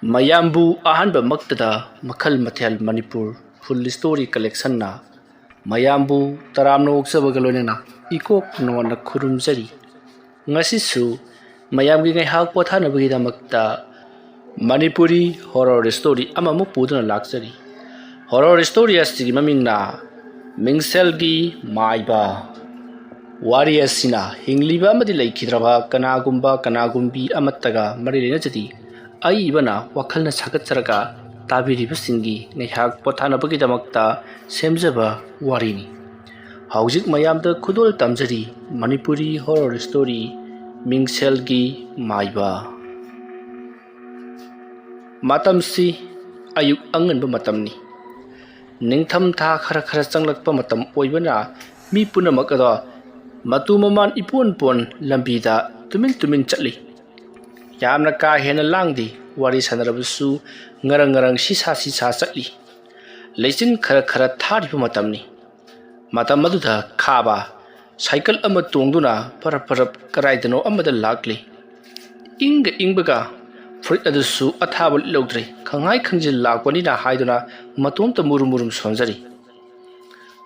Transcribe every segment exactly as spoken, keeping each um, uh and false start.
ꯃꯌꯥꯝꯕꯨ ꯑꯍꯥꯟꯕꯃꯛꯇꯗ ꯃꯈꯜ ꯃꯊꯦꯜ ꯃꯅꯤꯄꯨꯔ ꯐꯨꯜ ꯁ꯭ꯇꯣꯔꯤ ꯀꯂꯦꯛꯁꯟꯅ ꯃꯌꯥꯝꯕꯨ ꯇꯔꯥꯝꯅ ꯑꯣꯛꯆꯕꯒ ꯂꯣꯏꯅꯅ ꯏꯀꯣꯛ ꯅꯣꯟꯅ ꯈꯨꯔꯨꯝꯖꯔꯤ꯫ ꯉꯁꯤꯁꯨ ꯃꯌꯥꯝꯒꯤ ꯉꯥꯏꯍꯥꯛ ꯄꯣꯊꯥꯅꯕꯒꯤꯗꯃꯛꯇ ꯃꯅꯤꯄꯨꯔꯤ ꯍꯣꯔꯣꯔ ꯁ꯭ꯇꯣꯔꯤ ꯑꯃꯃꯨꯛ ꯄꯨꯗꯨꯅ ꯂꯥꯛꯆꯔꯤ꯫ ꯍꯣꯔꯣꯔ ꯁ꯭ꯇꯣꯔꯤ ꯑꯁꯤꯒꯤ ꯃꯃꯤꯡꯅ ꯃꯤꯡꯁꯦꯜꯒꯤ ꯃꯥꯏꯕ꯫ ꯋꯥꯔꯤ ꯑꯁꯤꯅ ꯍꯤꯡꯂꯤꯕ ꯑꯃꯗꯤ ꯂꯩꯈꯤꯗ꯭ꯔꯕ ꯀꯅꯥꯒꯨꯝꯕ ꯀꯅꯥꯒꯨꯝꯕꯤ ꯑꯃꯠꯇꯒ ꯃꯔꯤ ꯂꯩꯅꯖꯗꯦ꯫ ꯑꯏꯕꯅ ꯋꯥꯈꯜꯅ ꯁꯥꯒꯠꯆꯔꯒ ꯇꯥꯕꯤꯔꯤꯕꯁꯤꯡꯒꯤ ꯉꯥꯏꯍꯥꯛ ꯄꯣꯊꯥꯅꯕꯒꯤꯗꯃꯛꯇ ꯁꯦꯝꯖꯕ ꯋꯥꯔꯤꯅꯤ꯫ ꯍꯧꯖꯤꯛ ꯃꯌꯥꯝꯗ ꯈꯨꯗꯣꯜ ꯇꯝꯖꯔꯤ ꯃꯅꯤꯄꯨꯔꯤ ꯍꯣꯔꯣꯔ ꯁ꯭ꯇꯣꯔꯤ ꯃꯤꯡꯁꯦꯜꯒꯤ ꯃꯥꯏꯕ꯫ ꯃꯇꯝꯁꯤ ꯑꯌꯨꯛ ꯑꯉꯟꯕ ꯃꯇꯝꯅꯤ꯫ ꯅꯤꯡꯊꯝ ꯊꯥ ꯈꯔ ꯈꯔ ꯆꯪꯂꯛꯄ ꯃꯇꯝ ꯑꯣꯏꯕꯅ ꯃꯤ ꯄꯨꯝꯅꯃꯛ ꯑꯗꯣ ꯃꯇꯨ ꯃꯃꯥꯟ ꯏꯄꯣꯟ ꯄꯣꯟ ꯂꯝꯕꯤꯗ ꯇꯨꯃꯤꯟ ꯇꯨꯃꯤꯟ ꯆꯠꯂꯤ꯫ ꯌꯥꯝꯅ ꯀꯥ ꯍꯦꯟꯅ ꯂꯥꯡꯗꯦ꯫ ꯋꯥꯔꯤ ꯁꯥꯟꯅꯔꯕꯁꯨ ꯉꯔꯪ ꯉꯔꯪ ꯁꯤꯁꯥ ꯁꯤꯁꯥ ꯆꯠꯂꯤ꯫ ꯂꯩꯆꯤꯟ ꯈꯔ ꯈꯔ ꯊꯥꯔꯤꯕ ꯃꯇꯝꯅꯤ꯫ ꯃꯇꯝ ꯑꯗꯨꯗ ꯈꯥꯕ ꯁꯥꯏꯀꯜ ꯑꯃ ꯇꯣꯡꯗꯨꯅ ꯐꯔꯞ ꯐꯔꯞ ꯀꯗꯥꯏꯗꯅꯣ ꯑꯃꯗ ꯂꯥꯛꯂꯤ꯫ ꯏꯪꯒ ꯏꯪꯕꯒ ꯐꯨꯔꯤꯠ ꯑꯗꯨꯁꯨ ꯑꯊꯥꯕ ꯂꯤꯠꯍꯧꯗ꯭ꯔꯦ꯫ ꯈꯪꯍꯥꯏ ꯈꯪꯖꯤꯜ ꯂꯥꯛꯄꯅꯤꯅ ꯍꯥꯏꯗꯨꯅ ꯃꯇꯣꯝꯇ ꯃꯨꯔꯨꯝ ꯃꯨꯔꯨꯝ ꯁꯣꯟꯖꯔꯤ꯫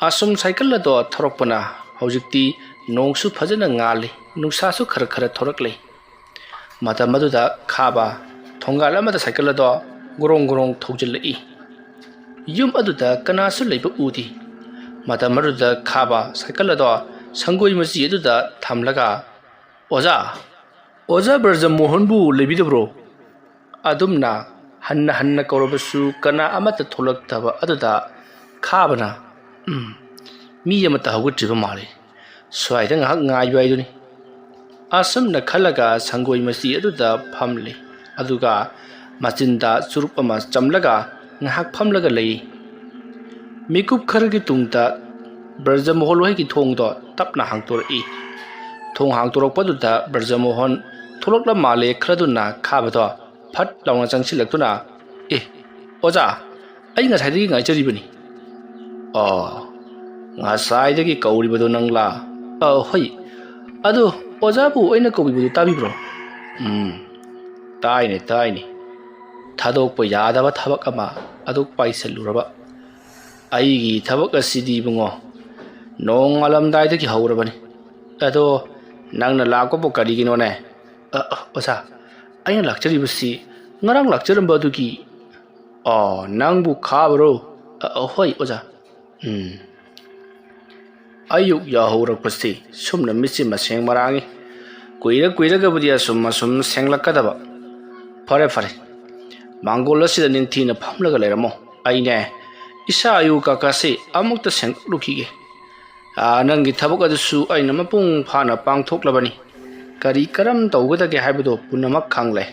ꯑꯁꯨꯝ ꯁꯥꯏꯀꯜ ꯑꯗꯣ ꯊꯧꯔꯛꯄꯅ ꯍꯧꯖꯤꯛꯇꯤ ꯅꯣꯡꯁꯨ ꯐꯖꯅ ꯉꯥꯜꯂꯤ, ꯅꯨꯡꯁꯥꯁꯨ ꯈꯔ ꯈꯔ ꯊꯣꯔꯛꯂꯤ꯫ ꯃꯇꯝ ꯑꯗꯨꯗ ꯈꯥꯕ ꯊꯣꯡꯒꯥꯜ ꯑꯃꯗ ꯁꯥꯏꯀꯜ ꯑꯗꯣ ꯒꯣꯔꯣꯡ ꯒꯣꯔꯣꯡ ꯊꯧꯖꯤꯜꯂꯛꯏ꯫ ꯌꯨꯝ ꯑꯗꯨꯗ ꯀꯅꯥꯁꯨ ꯂꯩꯕ ꯎꯗꯦ꯫ ꯃꯇꯝ ꯑꯗꯨꯗ ꯈꯥꯕ ꯁꯥꯏꯀꯜ ꯑꯗꯣ ꯁꯪꯒꯣꯏ ꯃꯆꯤ ꯑꯗꯨꯗ ꯊꯝꯂꯒ, "ꯑꯣꯖꯥ, ꯑꯣꯖꯥ ꯕ꯭ꯔꯖꯃꯣꯍꯟꯕꯨ ꯂꯩꯕꯤꯗꯕ꯭ꯔꯣ?" ꯑꯗꯨꯝꯅ ꯍꯟꯅ ꯍꯟꯅ ꯀꯧꯔꯕꯁꯨ ꯀꯅꯥ ꯑꯃꯠꯇ ꯊꯣꯛꯂꯛꯇꯕ ꯑꯗꯨꯗ ꯈꯥꯕꯅ, "ꯎꯝ, ꯃꯤ ꯑꯃꯠꯇ ꯍꯧꯒꯠꯇ꯭ꯔꯤꯕ ꯃꯥꯜꯂꯤ꯫ ꯁ꯭ꯋꯥꯏꯗ ꯉꯥꯏꯍꯥꯛ ꯉꯥꯏꯕ ꯍꯥꯏꯗꯨꯅꯤ"꯫ ꯑꯁꯨꯝꯅ ꯈꯜꯂꯒ ꯁꯪꯒꯣꯏ ꯃꯆꯤ ꯑꯗꯨꯗ ꯐꯝꯂꯤ꯫ ꯑꯗꯨꯒ ꯃꯆꯤꯟꯗ ꯆꯨꯔꯨꯞ ꯑꯃ ꯆꯝꯂꯒ ꯉꯥꯏꯍꯥꯛ ꯐꯝꯂꯒ ꯂꯩ꯫ ꯃꯤꯀꯨꯞ ꯈꯔꯒꯤ ꯇꯨꯡꯗ ꯕ꯭ꯔꯖꯃꯣꯍꯟ ꯍꯣꯏꯒꯤ ꯊꯣꯡꯗꯣ ꯇꯞꯅ ꯍꯥꯡꯇꯣꯔꯛꯏ꯫ ꯊꯣꯡ ꯍꯥꯡꯇꯣꯔꯛꯄꯗꯨꯗ ꯕ꯭ꯔꯖꯃꯣꯍꯟ ꯊꯣꯛꯂꯛꯂ ꯃꯥꯜꯂꯦ ꯈꯜꯂꯗꯨꯅ ꯈꯥꯕꯗꯣ ꯐꯠ ꯂꯥꯎꯅ ꯆꯪꯁꯤꯜꯂꯛꯇꯨꯅ, "ꯑꯦ, ꯑꯣꯖꯥ, ꯑꯩ ꯉꯁꯥꯏꯗꯒꯤ ꯉꯥꯏꯖꯔꯤꯕꯅꯤ"꯫ "ꯑꯣ, ꯉꯁꯥꯏꯗꯒꯤ ꯀꯧꯔꯤꯕꯗꯣ ꯅꯪꯂꯥ?" "ꯑ, ꯍꯣꯏ꯫ ꯑꯗꯣ ꯑꯣꯖꯥꯕꯨ ꯑꯩꯅ ꯀꯧꯕꯤꯕꯗꯨ ꯇꯥꯕꯤꯕ꯭ꯔꯣ?" "ꯎꯝ, ꯇꯥꯏꯅꯦ, ꯇꯥꯏꯅꯦ꯫ ꯊꯥꯗꯣꯛꯄ ꯌꯥꯗꯕ ꯊꯕꯛ ꯑꯃ ꯑꯗꯨꯛ ꯄꯥꯏꯁꯜꯂꯨꯔꯕ? ꯑꯩꯒꯤ ꯊꯕꯛ ꯑꯁꯤꯗꯤ ꯏꯕꯨꯡꯉꯣ, ꯅꯣꯡꯉꯥꯜꯂꯝꯗꯥꯏꯗꯒꯤ ꯍꯧꯔꯕꯅꯤ꯫ ꯑꯗꯣ ꯅꯪꯅ ꯂꯥꯛꯄꯕꯨ ꯀꯔꯤꯒꯤꯅꯣꯅꯦ? ꯑ, ꯑ, ꯑꯣꯖꯥ, ꯑꯩꯅ ꯂꯥꯛꯆꯔꯤꯕꯁꯤ ꯉꯔꯥꯡ ꯂꯥꯛꯆꯔꯝꯕ ꯑꯗꯨꯒꯤ꯫ ꯑꯣ, ꯅꯪꯕꯨ ꯈꯥꯕꯔꯣ? ꯑ, ꯑ, ꯍꯣꯏ ꯑꯣꯖꯥ꯫ ꯎꯝ꯫ ꯑꯌꯨꯛ ꯌꯥꯍꯧꯔꯛꯄꯁꯤ ꯁꯨꯝꯅ ꯃꯤꯠꯁꯤ ꯃꯁꯦꯡ ꯃꯔꯥꯡꯉꯤ꯫ ꯀꯨꯏꯔ ꯀꯨꯏꯔꯒꯕꯨꯗꯤ ꯑꯁꯨꯝ ꯑꯁꯨꯝ ꯁꯦꯡꯂꯛꯀꯗꯕ꯫ ꯐꯔꯦ ꯐꯔꯦ, ꯃꯥꯡꯒꯣꯜ ꯑꯁꯤꯗ ꯅꯤꯡꯊꯤꯅ ꯐꯝꯂꯒ ꯂꯩꯔꯝꯃꯣ꯫ ꯑꯩꯅꯦ, ꯏꯁꯥ ꯑꯌꯨ ꯀꯥꯀꯥꯁꯤ ꯑꯃꯨꯛꯇ ꯁꯦꯡꯗꯣꯛꯂꯨꯈꯤꯒꯦ꯫ ꯑꯥ, ꯅꯪꯒꯤ ꯊꯕꯛ ꯑꯗꯨꯁꯨ ꯑꯩꯅ ꯃꯄꯨꯡ ꯐꯥꯅ ꯄꯥꯡꯊꯣꯛꯂꯕꯅꯤ꯫ ꯀꯔꯤ ꯀꯔꯝ ꯇꯧꯒꯗꯒꯦ ꯍꯥꯏꯕꯗꯨ ꯄꯨꯝꯅꯃꯛ ꯈꯪꯂꯦ꯫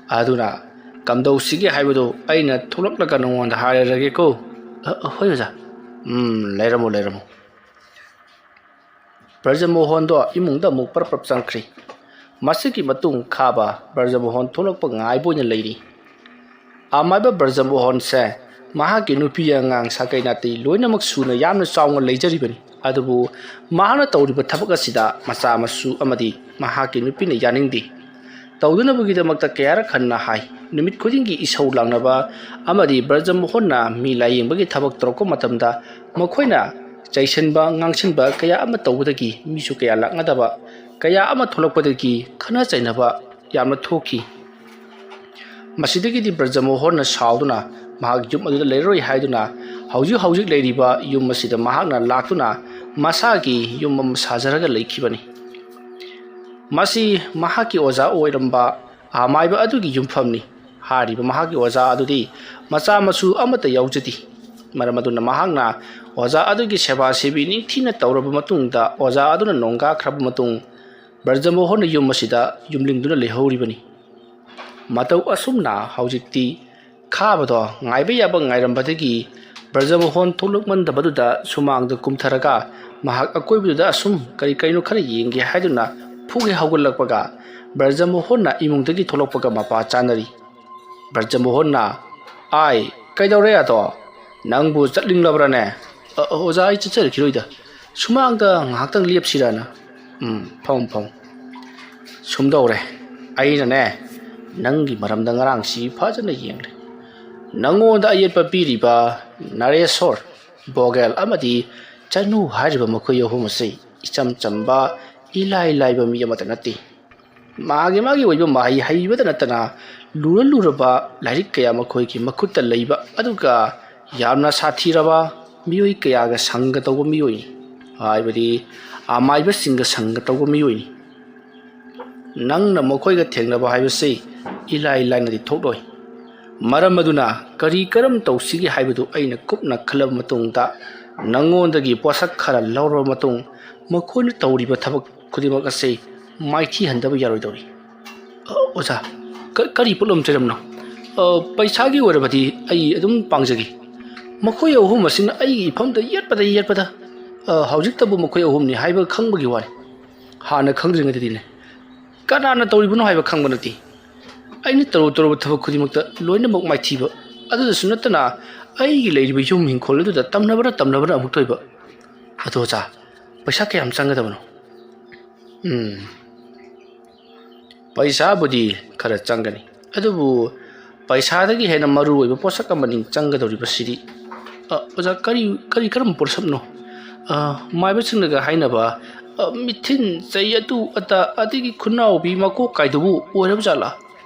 ꯑꯗꯨꯅ ꯀꯝꯗꯧꯁꯤꯒꯦ ꯍꯥꯏꯕꯗꯨ ꯑꯩꯅ ꯊꯣꯛꯂꯛꯂꯒ ꯅꯉꯣꯟꯗ ꯍꯥꯏꯔꯒꯦꯀꯣ꯫ ꯑ, ꯑ, ꯍꯣꯏ ꯑꯣꯖꯥ꯫ ꯎꯝ, ꯂꯩꯔꯝꯃꯣ, ꯂꯩꯔꯝꯃꯣ꯫ ꯕ꯭ꯔꯖꯃꯣꯍꯟꯗꯣ ꯏꯃꯨꯡꯗ ꯑꯃꯨꯛ ꯄꯔꯞ ꯄꯔꯞ ꯆꯪꯈ꯭ꯔꯦ꯫ ꯃꯁꯤꯒꯤ ꯃꯇꯨꯡ ꯈꯥꯕ ꯕ꯭ꯔꯖꯃꯣꯍꯟ ꯊꯣꯛꯂꯛꯄ ꯉꯥꯏꯕ ꯑꯣꯏꯅ ꯂꯩꯔꯤ꯫ ꯑꯃꯥꯏꯕ ꯕ꯭ꯔꯖꯃꯣꯍꯟꯁꯦ ꯃꯍꯥꯛꯀꯤ ꯅꯨꯄꯤ ꯑꯉꯥꯡ ꯁꯥꯀꯩ ꯅꯥꯇꯩ ꯂꯣꯏꯅꯃꯛ ꯁꯨꯅ ꯌꯥꯝꯅ ꯆꯥꯎꯅ ꯂꯩꯖꯔꯤꯕꯅꯤ꯫ ꯑꯗꯨꯕꯨ ꯃꯍꯥꯛꯅ ꯇꯧꯔꯤꯕ ꯊꯕꯛ ꯑꯁꯤꯗ ꯃꯆꯥ ꯃꯁꯨ ꯑꯃꯗꯤ ꯃꯍꯥꯛꯀꯤ ꯅꯨꯄꯤꯅ ꯌꯥꯅꯤꯡꯗꯦ꯫ ꯇꯧꯗꯅꯕꯒꯤꯗꯃꯛꯇ ꯀꯌꯥꯔꯛ ꯍꯟꯅ ꯍꯥꯏ꯫ ꯅꯨꯃꯤꯠ ꯈꯨꯗꯤꯡꯒꯤ ꯏꯁꯧ ꯂꯥꯡꯅꯕ ꯑꯃꯗꯤ ꯕ꯭ꯔꯖꯃꯣꯍꯟꯅ ꯃꯤ ꯂꯥꯌꯦꯡꯕꯒꯤ ꯊꯕꯛ ꯇꯧꯔꯛꯄ ꯃꯇꯝꯗ ꯃꯈꯣꯏꯅ ꯆꯩꯁꯤꯟꯕ, ꯉꯥꯡꯁꯤꯟꯕ ꯀꯌꯥ ꯑꯃ ꯇꯧꯕꯗꯒꯤ ꯃꯤꯁꯨ ꯀꯌꯥ ꯂꯥꯛꯅꯗꯕ, ꯀꯌꯥ ꯑꯃ ꯊꯣꯛꯂꯛꯄꯗꯒꯤ ꯈꯠꯅ ꯆꯩꯅꯕ ꯌꯥꯝꯅ ꯊꯣꯛꯈꯤ꯫ ꯃꯁꯤꯗꯒꯤꯗꯤ ꯕ꯭ꯔꯖꯃꯣꯍꯟꯅ ꯁꯥꯎꯗꯨꯅ ꯃꯍꯥꯛ ꯌꯨꯝ ꯑꯗꯨꯗ ꯂꯩꯔꯔꯣꯏ ꯍꯥꯏꯗꯨꯅ ꯍꯧꯖꯤꯛ ꯍꯧꯖꯤꯛ ꯂꯩꯔꯤꯕ ꯌꯨꯝ ꯑꯁꯤꯗ ꯃꯍꯥꯛꯅ ꯂꯥꯛꯇꯨꯅ ꯃꯁꯥꯒꯤ ꯌꯨꯝ ꯑꯃ ꯁꯥꯖꯔꯒ ꯂꯩꯈꯤꯕꯅꯤ꯫ ꯃꯁꯤ ꯃꯍꯥꯛꯀꯤ ꯑꯣꯖꯥ ꯑꯣꯏꯔꯝꯕ ꯑꯃꯥꯏꯕ ꯑꯗꯨꯒꯤ ꯌꯨꯝꯐꯝꯅꯤ꯫ ꯍꯥꯏꯔꯤꯕ ꯃꯍꯥꯛꯀꯤ ꯑꯣꯖꯥ ꯑꯗꯨꯗꯤ ꯃꯆꯥ ꯃꯁꯨ ꯑꯃꯠꯇ ꯌꯥꯎꯖꯗꯦ꯫ ꯃꯔꯝ ꯑꯗꯨꯅ ꯃꯍꯥꯛꯅ ꯑꯣꯖꯥ ꯑꯗꯨꯒꯤ ꯁꯦꯕꯥ ꯁꯦꯕꯤ ꯅꯤꯡꯊꯤꯅ ꯇꯧꯔꯕ ꯃꯇꯨꯡꯗ ꯑꯣꯖꯥ ꯑꯗꯨꯅ ꯅꯣꯡꯒꯥꯈ꯭ꯔꯕ ꯃꯇꯨꯡ ꯕ꯭ꯔꯖꯃꯣꯍꯟꯅ ꯌꯨꯝ ꯑꯁꯤꯗ ꯌꯨꯝꯂꯤꯡꯗꯨꯅ ꯂꯩꯍꯧꯔꯤꯕꯅꯤ꯫ ꯃꯇꯧ ꯑꯁꯨꯝꯅ ꯍꯧꯖꯤꯛꯇꯤ ꯈꯥꯕꯗꯣ ꯉꯥꯏꯕ ꯌꯥꯕ ꯉꯥꯏꯔꯝꯕꯗꯒꯤ ꯕ꯭ꯔꯖꯃꯣꯍꯟ ꯊꯣꯛꯂꯛꯃꯟꯗꯕꯗꯨꯗ ꯁꯨꯃꯥꯡꯗ ꯀꯨꯝꯊꯔꯒ ꯃꯍꯥꯛ ꯑꯀꯣꯏꯕꯗꯨꯗ ꯑꯁꯨꯝ ꯀꯔꯤ ꯀꯔꯤꯅꯣ ꯈꯔ ꯌꯦꯡꯒꯦ ꯍꯥꯏꯗꯨꯅ ꯐꯨꯒꯦ ꯍꯧꯒꯠꯂꯛꯄꯒ ꯕ꯭ꯔꯖꯃꯣꯍꯟꯅ ꯏꯃꯨꯡꯗꯒꯤ ꯊꯣꯛꯂꯛꯄꯒ ꯃꯄꯥ ꯆꯥꯅꯔꯤ꯫ ꯕ꯭ꯔꯖꯃꯣꯍꯟꯅ, "ꯑꯥꯏ, ꯀꯩꯗꯧꯔꯦ ꯑꯗꯣ? ꯅꯪꯕꯨ ꯆꯠꯅꯤꯡꯂꯕ꯭ꯔꯅꯦ?" "ꯑ, ꯑ, ꯑꯣꯖꯥ, ꯑꯩ ꯆꯠꯆꯔꯛꯈꯤꯔꯣꯏꯗ꯫ ꯁꯨꯃꯥꯡꯗ ꯉꯥꯏꯍꯥꯛꯇꯪ ꯂꯦꯞꯁꯤꯔꯅ꯫" "ꯎꯝ, ꯐꯝ, ꯐꯝ꯫ ꯁꯨꯝꯗꯧꯔꯦ, ꯑꯩꯅꯅꯦ, ꯅꯪꯒꯤ ꯃꯔꯝꯗ ꯉꯔꯥꯡꯁꯤ ꯐꯖꯅ ꯌꯦꯡꯂꯦ꯫ ꯅꯪꯉꯣꯟꯗ ꯑꯌꯦꯠꯄ ꯄꯤꯔꯤꯕ ꯅꯔꯦꯁꯣꯔ, ꯕꯣꯒꯦꯜ ꯑꯃꯗꯤ ꯆꯅꯨ ꯍꯥꯏꯔꯤꯕ ꯃꯈꯣꯏ ꯑꯍꯨꯝ ꯑꯁꯤ ꯏꯆꯝ ꯆꯝꯕ, ꯏꯂꯥꯏ ꯂꯥꯏꯕ ꯃꯤ ꯑꯃꯠꯇ ꯅꯠꯇꯦ꯫ ꯃꯥꯒꯤ ꯃꯥꯒꯤ ꯑꯣꯏꯕ ꯃꯍꯩ ꯍꯩꯕꯗ ꯅꯠꯇꯅ ꯂꯨꯔ ꯂꯨꯔꯕ ꯂꯥꯏꯔꯤꯛ ꯀꯌꯥ ꯃꯈꯣꯏꯒꯤ ꯃꯈꯨꯠꯇ ꯂꯩꯕ, ꯑꯗꯨꯒ ꯌꯥꯝꯅ ꯁꯥꯊꯤꯔꯕ ꯃꯤꯑꯣꯏ ꯀꯌꯥꯒ ꯁꯪꯒ ꯇꯧꯕ ꯃꯤꯑꯣꯏꯅꯤ꯫ ꯍꯥꯏꯕꯗꯤ ꯑꯃꯥꯏꯕꯁꯤꯡꯒ ꯁꯪꯒ ꯇꯧꯕ ꯃꯤꯑꯣꯏꯅꯤ꯫ ꯅꯪꯅ ꯃꯈꯣꯏꯒ ꯊꯦꯡꯅꯕ ꯍꯥꯏꯕꯁꯤ ꯏꯂꯥꯏ ꯂꯥꯏꯅꯗꯤ ꯊꯣꯛꯂꯣꯏ꯫ ꯃꯔꯝ ꯑꯗꯨꯅ ꯀꯔꯤ ꯀꯔꯝ ꯇꯧꯁꯤꯒꯦ ꯍꯥꯏꯕꯗꯨ ꯑꯩꯅ ꯀꯨꯞꯅ ꯈꯜꯂꯕ ꯃꯇꯨꯡꯗ, ꯅꯪꯉꯣꯟꯗꯒꯤ ꯄꯣꯠꯁꯛ ꯈꯔ ꯂꯧꯔꯕ ꯃꯇꯨꯡ, ꯃꯈꯣꯏꯅ ꯇꯧꯔꯤꯕ ꯊꯕꯛ ꯈꯨꯗꯤꯡꯃꯛ ꯑꯁꯤ ꯃꯥꯏꯊꯤꯍꯟꯗꯕ ꯌꯥꯔꯣꯏꯗꯧꯔꯤ꯫ ꯑ, ꯑꯣꯖꯥ, ꯀ-, ꯀꯔꯤ ꯄꯣꯠꯂꯝ ꯆꯩꯔꯝꯅꯣ? ꯑ, ꯄꯩꯁꯥꯒꯤ ꯑꯣꯏꯔꯕꯗꯤ ꯑꯩ ꯑꯗꯨꯝ ꯄꯥꯡꯖꯒꯦ꯫ ꯃꯈꯣꯏ ꯑꯍꯨꯝ ꯑꯁꯤꯅ ꯑꯩꯒꯤ ꯏꯐꯝꯗ ꯌꯦꯠꯄꯗ ꯌꯦꯠꯄꯗ, ꯑ, ꯍꯧꯖꯤꯛꯇꯕꯨ ꯃꯈꯣꯏ ꯑꯍꯨꯝꯅꯤ ꯍꯥꯏꯕ ꯈꯪꯕꯒꯤ ꯋꯥꯅꯤ꯫ ꯍꯥꯟꯅ ꯈꯪꯗ꯭ꯔꯤꯉꯩꯗꯗꯤꯅꯦ, ꯀꯅꯥꯅ ꯇꯧꯔꯤꯕꯅꯣ ꯍꯥꯏꯕ ꯈꯪꯕ ꯅꯠꯇꯦ꯫ ꯑꯩꯅ ꯇꯧꯔꯨ ꯇꯧꯔꯨꯕ ꯊꯕꯛ ꯈꯨꯗꯤꯡꯃꯛꯇ ꯂꯣꯏꯅꯃꯛ ꯃꯥꯏꯊꯤꯕ꯫ ꯑꯗꯨꯗꯁꯨ ꯅꯠꯇꯅ, ꯑꯩꯒꯤ ꯂꯩꯔꯤꯕ ꯌꯨꯝ ꯏꯪꯈꯣꯜ ꯑꯗꯨꯗ ꯇꯝꯅꯕꯅ ꯇꯝꯅꯕꯅ ꯑꯃꯨꯛ ꯊꯣꯏꯕ꯫ ꯑꯗꯣ ꯑꯣꯖꯥ, ꯄꯩꯁꯥ ꯀꯌꯥꯝ ꯆꯪꯒꯗꯕꯅꯣ? ꯎꯝ, ꯄꯩꯁꯥꯕꯨꯗꯤ ꯈꯔ ꯆꯪꯒꯅꯤ, ꯑꯗꯨꯕꯨ ꯄꯩꯁꯥꯗꯒꯤ ꯍꯦꯟꯅ ꯃꯔꯨ ꯑꯣꯏꯕ ꯄꯣꯠꯁꯛ ꯑꯃꯅꯤ ꯆꯪꯒꯗꯧꯔꯤꯕꯁꯤꯗꯤ꯫ ꯑ, ꯑꯣꯖꯥ, ꯀꯔꯤ, ꯀꯔꯤ ꯀꯔꯝꯕ ꯄꯣꯠꯁꯛꯅꯣ? ꯑ, ꯃꯥꯏꯕꯁꯤꯡꯅꯒ ꯍꯥꯏꯅꯕ, ꯑ, ꯃꯤꯊꯤꯟ, ꯆꯩ, ꯑꯇꯨ ꯑꯇꯥ, ꯑꯗꯒꯤ ꯈꯨꯅꯥꯎꯕꯤ, ꯃꯀꯣꯛ ꯀꯥꯏꯗꯨꯕꯨ ꯑꯣꯏꯔꯕ ꯖꯥꯠꯂꯥ?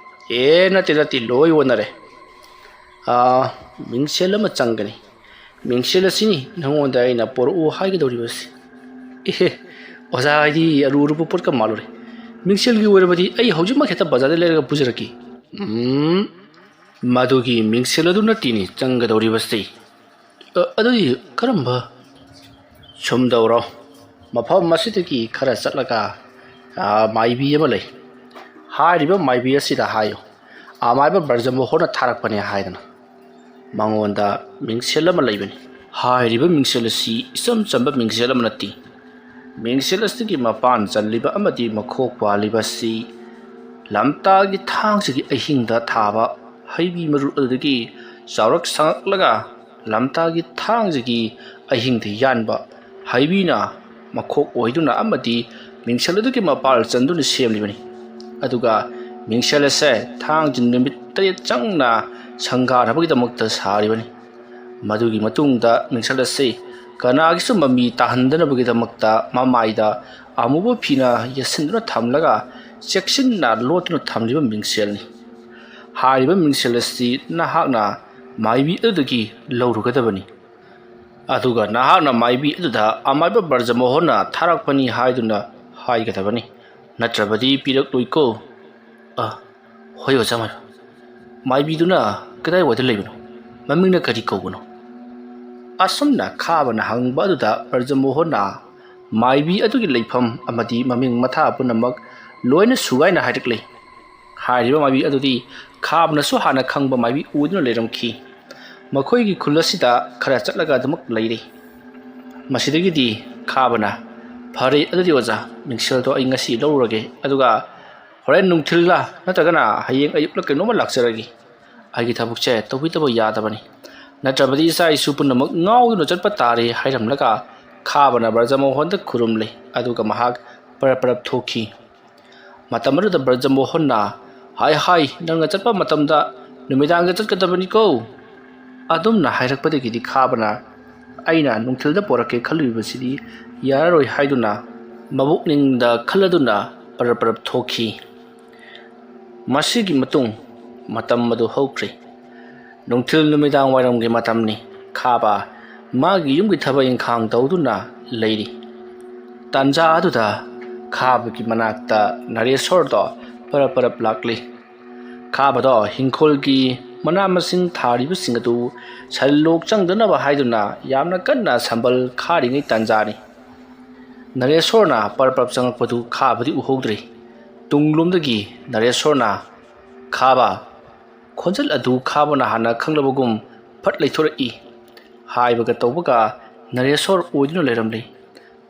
ꯑꯦ, ꯅꯠꯇꯦ, ꯅꯠꯇꯦ, ꯂꯣꯏ ꯑꯣꯟꯅꯔꯦ꯫ ꯑ, ꯃꯤꯡꯁꯦꯜ ꯑꯃ ꯆꯪꯒꯅꯤ꯫ ꯃꯤꯡꯁꯦꯜ ꯑꯁꯤꯅꯤ ꯅꯉꯣꯟꯗ ꯑꯩꯅ ꯄꯣꯔꯛꯎ ꯍꯥꯏꯒꯗꯧꯔꯤꯕꯁꯤ꯫ ꯏꯍꯦ, ꯑꯣꯖꯥ ꯍꯥꯏꯗꯤ ꯑꯔꯨ ꯑꯔꯨꯕ ꯄꯣꯠꯀ ꯃꯥꯜꯂꯨꯔꯦ꯫ ꯃꯤꯡꯁꯦꯜꯒꯤ ꯑꯣꯏꯔꯕꯗꯤ ꯑꯩ ꯍꯧꯖꯤꯛꯃꯛ ꯍꯦꯛꯇ ꯕꯖꯥꯔꯗ ꯂꯩꯔꯒ ꯄꯨꯖꯔꯛꯀꯦ꯫ ꯎꯝ, ꯃꯗꯨꯒꯤ ꯃꯤꯡꯁꯦꯜ ꯑꯗꯨ ꯅꯠꯇꯦꯅꯦ ꯆꯪꯒꯗꯧꯔꯤꯕꯁꯤ꯫ ꯑ, ꯑꯗꯨꯗꯤ ꯀꯔꯝꯕ? ꯁꯨꯝ ꯇꯧꯔꯣ, ꯃꯐꯝ ꯑꯁꯤꯗꯒꯤ ꯈꯔ ꯆꯠꯂꯒ, ꯑ, ꯃꯥꯏꯕꯤ ꯑꯃ ꯂꯩ꯫ ꯍꯥꯏꯔꯤꯕ ꯃꯥꯏꯕꯤ ꯑꯁꯤꯗ ꯍꯥꯏꯌꯨ, "ꯑꯃꯥꯏꯕ ꯕ꯭ꯔꯖꯃꯣꯍꯣꯔꯅ ꯊꯥꯔꯛꯄꯅꯦ" ꯍꯥꯏꯗꯅ꯫ ꯃꯉꯣꯟꯗ ꯃꯤꯡꯁꯦꯜ ꯑꯃ ꯂꯩꯕꯅꯤ꯫ ꯍꯥꯏꯔꯤꯕ ꯃꯤꯡꯁꯦꯜ ꯑꯁꯤ ꯏꯆꯝ ꯆꯝꯕ ꯃꯤꯡꯁꯦꯜ ꯑꯃ ꯅꯠꯇꯦ꯫ ꯃꯤꯡꯁꯦꯜ ꯑꯁꯤꯒꯤ ꯃꯄꯥꯟ ꯆꯜꯂꯤꯕ ꯑꯃꯗꯤ ꯃꯈꯣꯛ ꯄꯥꯜꯂꯤꯕ ꯑꯁꯤ ꯂꯝꯇꯥꯒꯤ ꯊꯥꯡꯁꯤꯒꯤ ꯑꯍꯤꯡꯗ ꯊꯥꯕ ꯍꯩꯕꯤ ꯃꯔꯨ ꯑꯗꯨꯗꯒꯤ ꯆꯥꯎꯔꯛ ꯁꯪꯉꯛꯂꯒ, ꯂꯝꯇꯥꯒꯤ ꯊꯥꯡꯁꯤꯒꯤ ꯑꯍꯤꯡꯗ ꯌꯥꯟꯕ ꯍꯩꯕꯤꯅ ꯃꯈꯣꯛ ꯑꯣꯏꯗꯨꯅ ꯑꯃꯗꯤ ꯃꯤꯡꯁꯦꯜ ꯑꯗꯨꯒꯤ ꯃꯄꯥꯜ ꯆꯟꯗꯨꯅ ꯁꯦꯝꯂꯤꯕꯅꯤ꯫ ꯑꯗꯨꯒ ꯃꯤꯡꯁꯦꯜ ꯑꯁꯦ ꯊꯥꯡꯖ ꯅꯨꯃꯤꯠ ꯇꯔꯦꯠ ꯆꯪꯅ ꯁꯪꯒꯥꯅꯕꯒꯤꯗꯃꯛꯇ ꯁꯥꯔꯤꯕꯅꯤ꯫ ꯃꯗꯨꯒꯤ ꯃꯇꯨꯡꯗ ꯃꯤꯡꯁꯦꯜ ꯑꯁꯤ ꯀꯅꯥꯒꯤꯁꯨ ꯃꯃꯤ ꯇꯥꯍꯟꯗꯅꯕꯒꯤꯗꯃꯛꯇ ꯃꯃꯥꯏꯗ ꯑꯃꯨꯕ ꯐꯤꯅ ꯌꯦꯠꯁꯤꯟꯗꯨꯅ ꯊꯝꯂꯒ ꯆꯦꯛꯁꯤꯟꯅ ꯂꯣꯠꯇꯨꯅ ꯊꯝꯂꯤꯕ ꯃꯤꯡꯁꯦꯜꯅꯤ꯫ ꯍꯥꯏꯔꯤꯕ ꯃꯤꯡꯁꯦꯜ ꯑꯁꯤ ꯅꯍꯥꯛꯅ ꯃꯥꯏꯕꯤ ꯑꯗꯨꯗꯒꯤ ꯂꯧꯔꯨꯒꯗꯕꯅꯤ꯫ ꯑꯗꯨꯒ ꯅꯍꯥꯛꯅ ꯃꯥꯏꯕꯤ ꯑꯗꯨꯗ ꯑꯃꯥꯏꯕ ꯕ꯭ꯔꯖꯃꯣꯍꯟꯅ ꯊꯥꯔꯛꯄꯅꯤ ꯍꯥꯏꯗꯨꯅ ꯍꯥꯏꯒꯗꯕꯅꯤ, ꯅꯠꯇ꯭ꯔꯕꯗꯤ ꯄꯤꯔꯛꯂꯣꯏꯀꯣ꯫ ꯑ, ꯍꯣꯏ ꯑꯣꯖꯥ ꯃꯥꯏꯕ꯫ ꯃꯥꯏꯕꯤꯗꯨꯅ ꯀꯗꯥꯏꯋꯥꯏꯗ ꯂꯩꯕꯅꯣ? ꯃꯃꯤꯡꯅ ꯀꯔꯤ ꯀꯧꯕꯅꯣ? ꯑꯁꯨꯝꯅ ꯈꯥꯕꯅ ꯍꯪꯕ ꯑꯗꯨꯗ ꯕ꯭ꯔꯖꯃꯣꯍꯟꯅ ꯃꯥꯏꯕꯤ ꯑꯗꯨꯒꯤ ꯂꯩꯐꯝ ꯑꯃꯗꯤ ꯃꯃꯤꯡ ꯃꯊꯥ ꯄꯨꯝꯅꯃꯛ ꯂꯣꯏꯅ ꯁꯨꯒꯥꯏꯅ ꯍꯥꯏꯔꯛꯂꯦ꯫ ꯍꯥꯏꯔꯤꯕ ꯃꯥꯏꯕꯤ ꯑꯗꯨꯗꯤ ꯈꯥꯕꯅꯁꯨ ꯍꯥꯟꯅ ꯈꯪꯕ ꯃꯥꯏꯕꯤ ꯑꯣꯏꯗꯨꯅ ꯂꯩꯔꯝꯈꯤ꯫ ꯃꯈꯣꯏꯒꯤ ꯈꯨꯜ ꯑꯁꯤꯗ ꯈꯔ ꯆꯠꯂꯒ ꯑꯗꯨꯃꯛ ꯂꯩꯔꯦ꯫ ꯃꯁꯤꯗꯒꯤꯗꯤ ꯈꯥꯕꯅ, "ꯐꯔꯦ, ꯑꯗꯨꯗꯤ ꯑꯣꯖꯥ, ꯃꯤꯡꯁꯦꯜꯗꯣ ꯑꯩ ꯉꯁꯤ ꯂꯧꯔꯨꯔꯒꯦ, ꯑꯗꯨꯒ ꯍꯣꯔꯦꯟ ꯅꯨꯡꯊꯤꯜꯂ ꯅꯠꯇ꯭ꯔꯒꯅ ꯍꯌꯦꯡ ꯑꯌꯨꯛꯂ ꯀꯩꯅꯣꯝꯃ ꯂꯥꯛꯆꯔꯒꯦ꯫ ꯑꯩꯒꯤ ꯊꯕꯛꯁꯦ ꯇꯧꯕꯤꯗꯕ ꯌꯥꯗꯕꯅꯤ, ꯅꯠꯇ꯭ꯔꯕꯗꯤ ꯏꯆꯥ ꯏꯁꯨ ꯄꯨꯝꯅꯃꯛ ꯉꯥꯎꯗꯨꯅ ꯆꯠꯄ ꯇꯥꯔꯦ" ꯍꯥꯏꯔꯝꯂꯒ ꯈꯥꯕꯅ ꯕ꯭ꯔꯖꯃꯣꯍꯟꯗ ꯈꯨꯔꯨꯝꯂꯦ, ꯑꯗꯨꯒ ꯃꯍꯥꯛ ꯄꯔꯞ ꯄꯔꯞ ꯊꯣꯛꯈꯤ꯫ ꯃꯇꯝ ꯑꯗꯨꯗ ꯕ꯭ꯔꯖꯃꯣꯍꯟꯅ, "ꯍꯥꯏ ꯍꯥꯏ, ꯅꯪꯅ ꯆꯠꯄ ꯃꯇꯝꯗ ꯅꯨꯃꯤꯗꯥꯡꯗ ꯆꯠꯀꯗꯕꯅꯤꯀꯣ꯫ ꯑꯗꯨꯝꯅ ꯍꯥꯏꯔꯛꯄꯗꯒꯤꯗꯤ ꯈꯥꯕꯅ ꯑꯩꯅ ꯅꯨꯡꯊꯤꯜꯗ ꯄꯣꯔꯛꯀꯦ ꯈꯜꯂꯨꯕꯁꯤꯗꯤ ꯌꯥꯔꯔꯣꯏ" ꯍꯥꯏꯗꯨꯅ ꯃꯕꯨꯛꯅꯤꯡꯗ ꯈꯜꯂꯗꯨꯅ ꯄꯔꯞ ꯄꯔꯞ ꯊꯣꯛꯈꯤ꯫ ꯃꯁꯤꯒꯤ ꯃꯇꯨꯡ ꯃꯇꯝ ꯑꯗꯨ ꯍꯧꯈ꯭ꯔꯦ꯫ ꯅꯨꯡꯊꯤꯜ ꯅꯨꯃꯤꯗꯥꯡ ꯋꯥꯏꯔꯝꯒꯤ ꯃꯇꯝꯅꯤ꯫ ꯈꯥꯕ ꯃꯥꯒꯤ ꯌꯨꯝꯒꯤ ꯊꯕꯛ ꯏꯪꯈꯥꯡ ꯇꯧꯗꯨꯅ ꯂꯩꯔꯤ꯫ ꯇꯥꯟꯖꯥ ꯑꯗꯨꯗ ꯈꯥꯕꯒꯤ ꯃꯅꯥꯛꯇ ꯅꯔꯦꯁꯣꯔꯗꯣ ꯄꯔꯞ ꯄꯔꯞ ꯂꯥꯛꯂꯤ꯫ ꯈꯥꯕꯗꯣ ꯍꯤꯡꯈꯣꯜꯒꯤ ꯃꯅꯥ ꯃꯁꯤꯡ ꯊꯥꯔꯤꯕꯁꯤꯡ ꯑꯗꯨ ꯁꯟ ꯂꯣꯛ ꯆꯪꯗꯅꯕ ꯍꯥꯏꯗꯨꯅ ꯌꯥꯝꯅ ꯀꯟꯅ ꯁꯝꯕꯜ ꯈꯥꯔꯤꯉꯩ ꯇꯥꯟꯖꯥꯅꯤ꯫ ꯅꯔꯦꯁꯣꯔꯅ ꯄꯔꯞ ꯄꯔꯞ ꯆꯪꯂꯛꯄꯗꯨ ꯈꯥꯕꯗꯤ ꯎꯍꯧꯗ꯭ꯔꯦ꯫ ꯇꯨꯡꯂꯣꯝꯗꯒꯤ ꯅꯔꯦꯁꯣꯔꯅ, "ꯈꯥꯕ!" ꯈꯣꯟꯖꯦꯜ ꯑꯗꯨ ꯈꯥꯕꯅ ꯍꯥꯟꯅ ꯈꯪꯂꯕꯒꯨꯝ ꯐꯠ ꯂꯩꯊꯣꯔꯛꯏ꯫ ꯍꯥꯏꯕꯒ ꯇꯧꯕꯒ ꯅꯔꯦꯁꯣꯔ ꯑꯣꯏꯗꯨꯅ ꯂꯩꯔꯝꯂꯦ꯫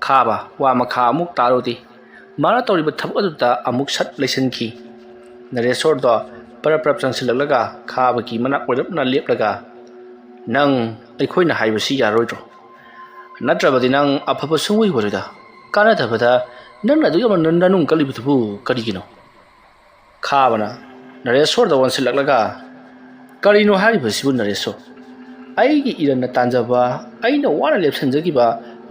ꯈꯥꯕ ꯋꯥ ꯃꯈꯥ ꯑꯃꯨꯛ ꯇꯥꯔꯨꯗꯦ꯫ ꯃꯥꯅ ꯇꯧꯔꯤꯕ ꯊꯕꯛ ꯑꯗꯨꯗ ꯑꯃꯨꯛ ꯁꯠ ꯂꯩꯁꯤꯟꯈꯤ꯫ ꯅꯔꯦꯁꯣꯔꯗꯣ ꯄꯔꯞ ꯄꯔꯞ ꯆꯪꯁꯤꯜꯂꯛꯂꯒ ꯈꯥꯕꯒꯤ ꯃꯅꯥꯛ ꯑꯣꯏꯔꯞꯅ ꯂꯦꯞꯂꯒ, "ꯅꯪ ꯑꯩꯈꯣꯏꯅ ꯍꯥꯏꯕꯁꯤ ꯌꯥꯔꯣꯏꯗ꯭ꯔꯣ? ꯅꯠꯇ꯭ꯔꯕꯗꯤ ꯅꯪ ꯑꯐꯕ ꯁꯨꯡꯑꯣꯏ ꯑꯣꯏꯔꯣꯏꯗ꯫ ꯀꯥꯟꯅꯗꯕꯗ ꯅꯪꯅ ꯑꯗꯨꯛ ꯌꯥꯝꯅ ꯅꯅꯨꯡ ꯀꯜꯂꯤꯕꯗꯨꯕꯨ ꯀꯔꯤꯒꯤꯅꯣ?" ꯈꯥꯕꯅ ꯅꯔꯦꯁꯣꯔꯗ ꯑꯣꯟꯁꯤꯜꯂꯛꯂꯒ, "ꯀꯔꯤꯅꯣ ꯍꯥꯏꯔꯤꯕꯁꯤꯕꯨ ꯅꯔꯦꯁꯣꯔ? ꯑꯩꯒꯤ ꯏꯔꯟꯅ ꯇꯥꯟꯖꯕ, ꯑꯩꯅ ꯋꯥꯅ ꯂꯦꯞꯁꯤꯟꯖꯈꯤꯕ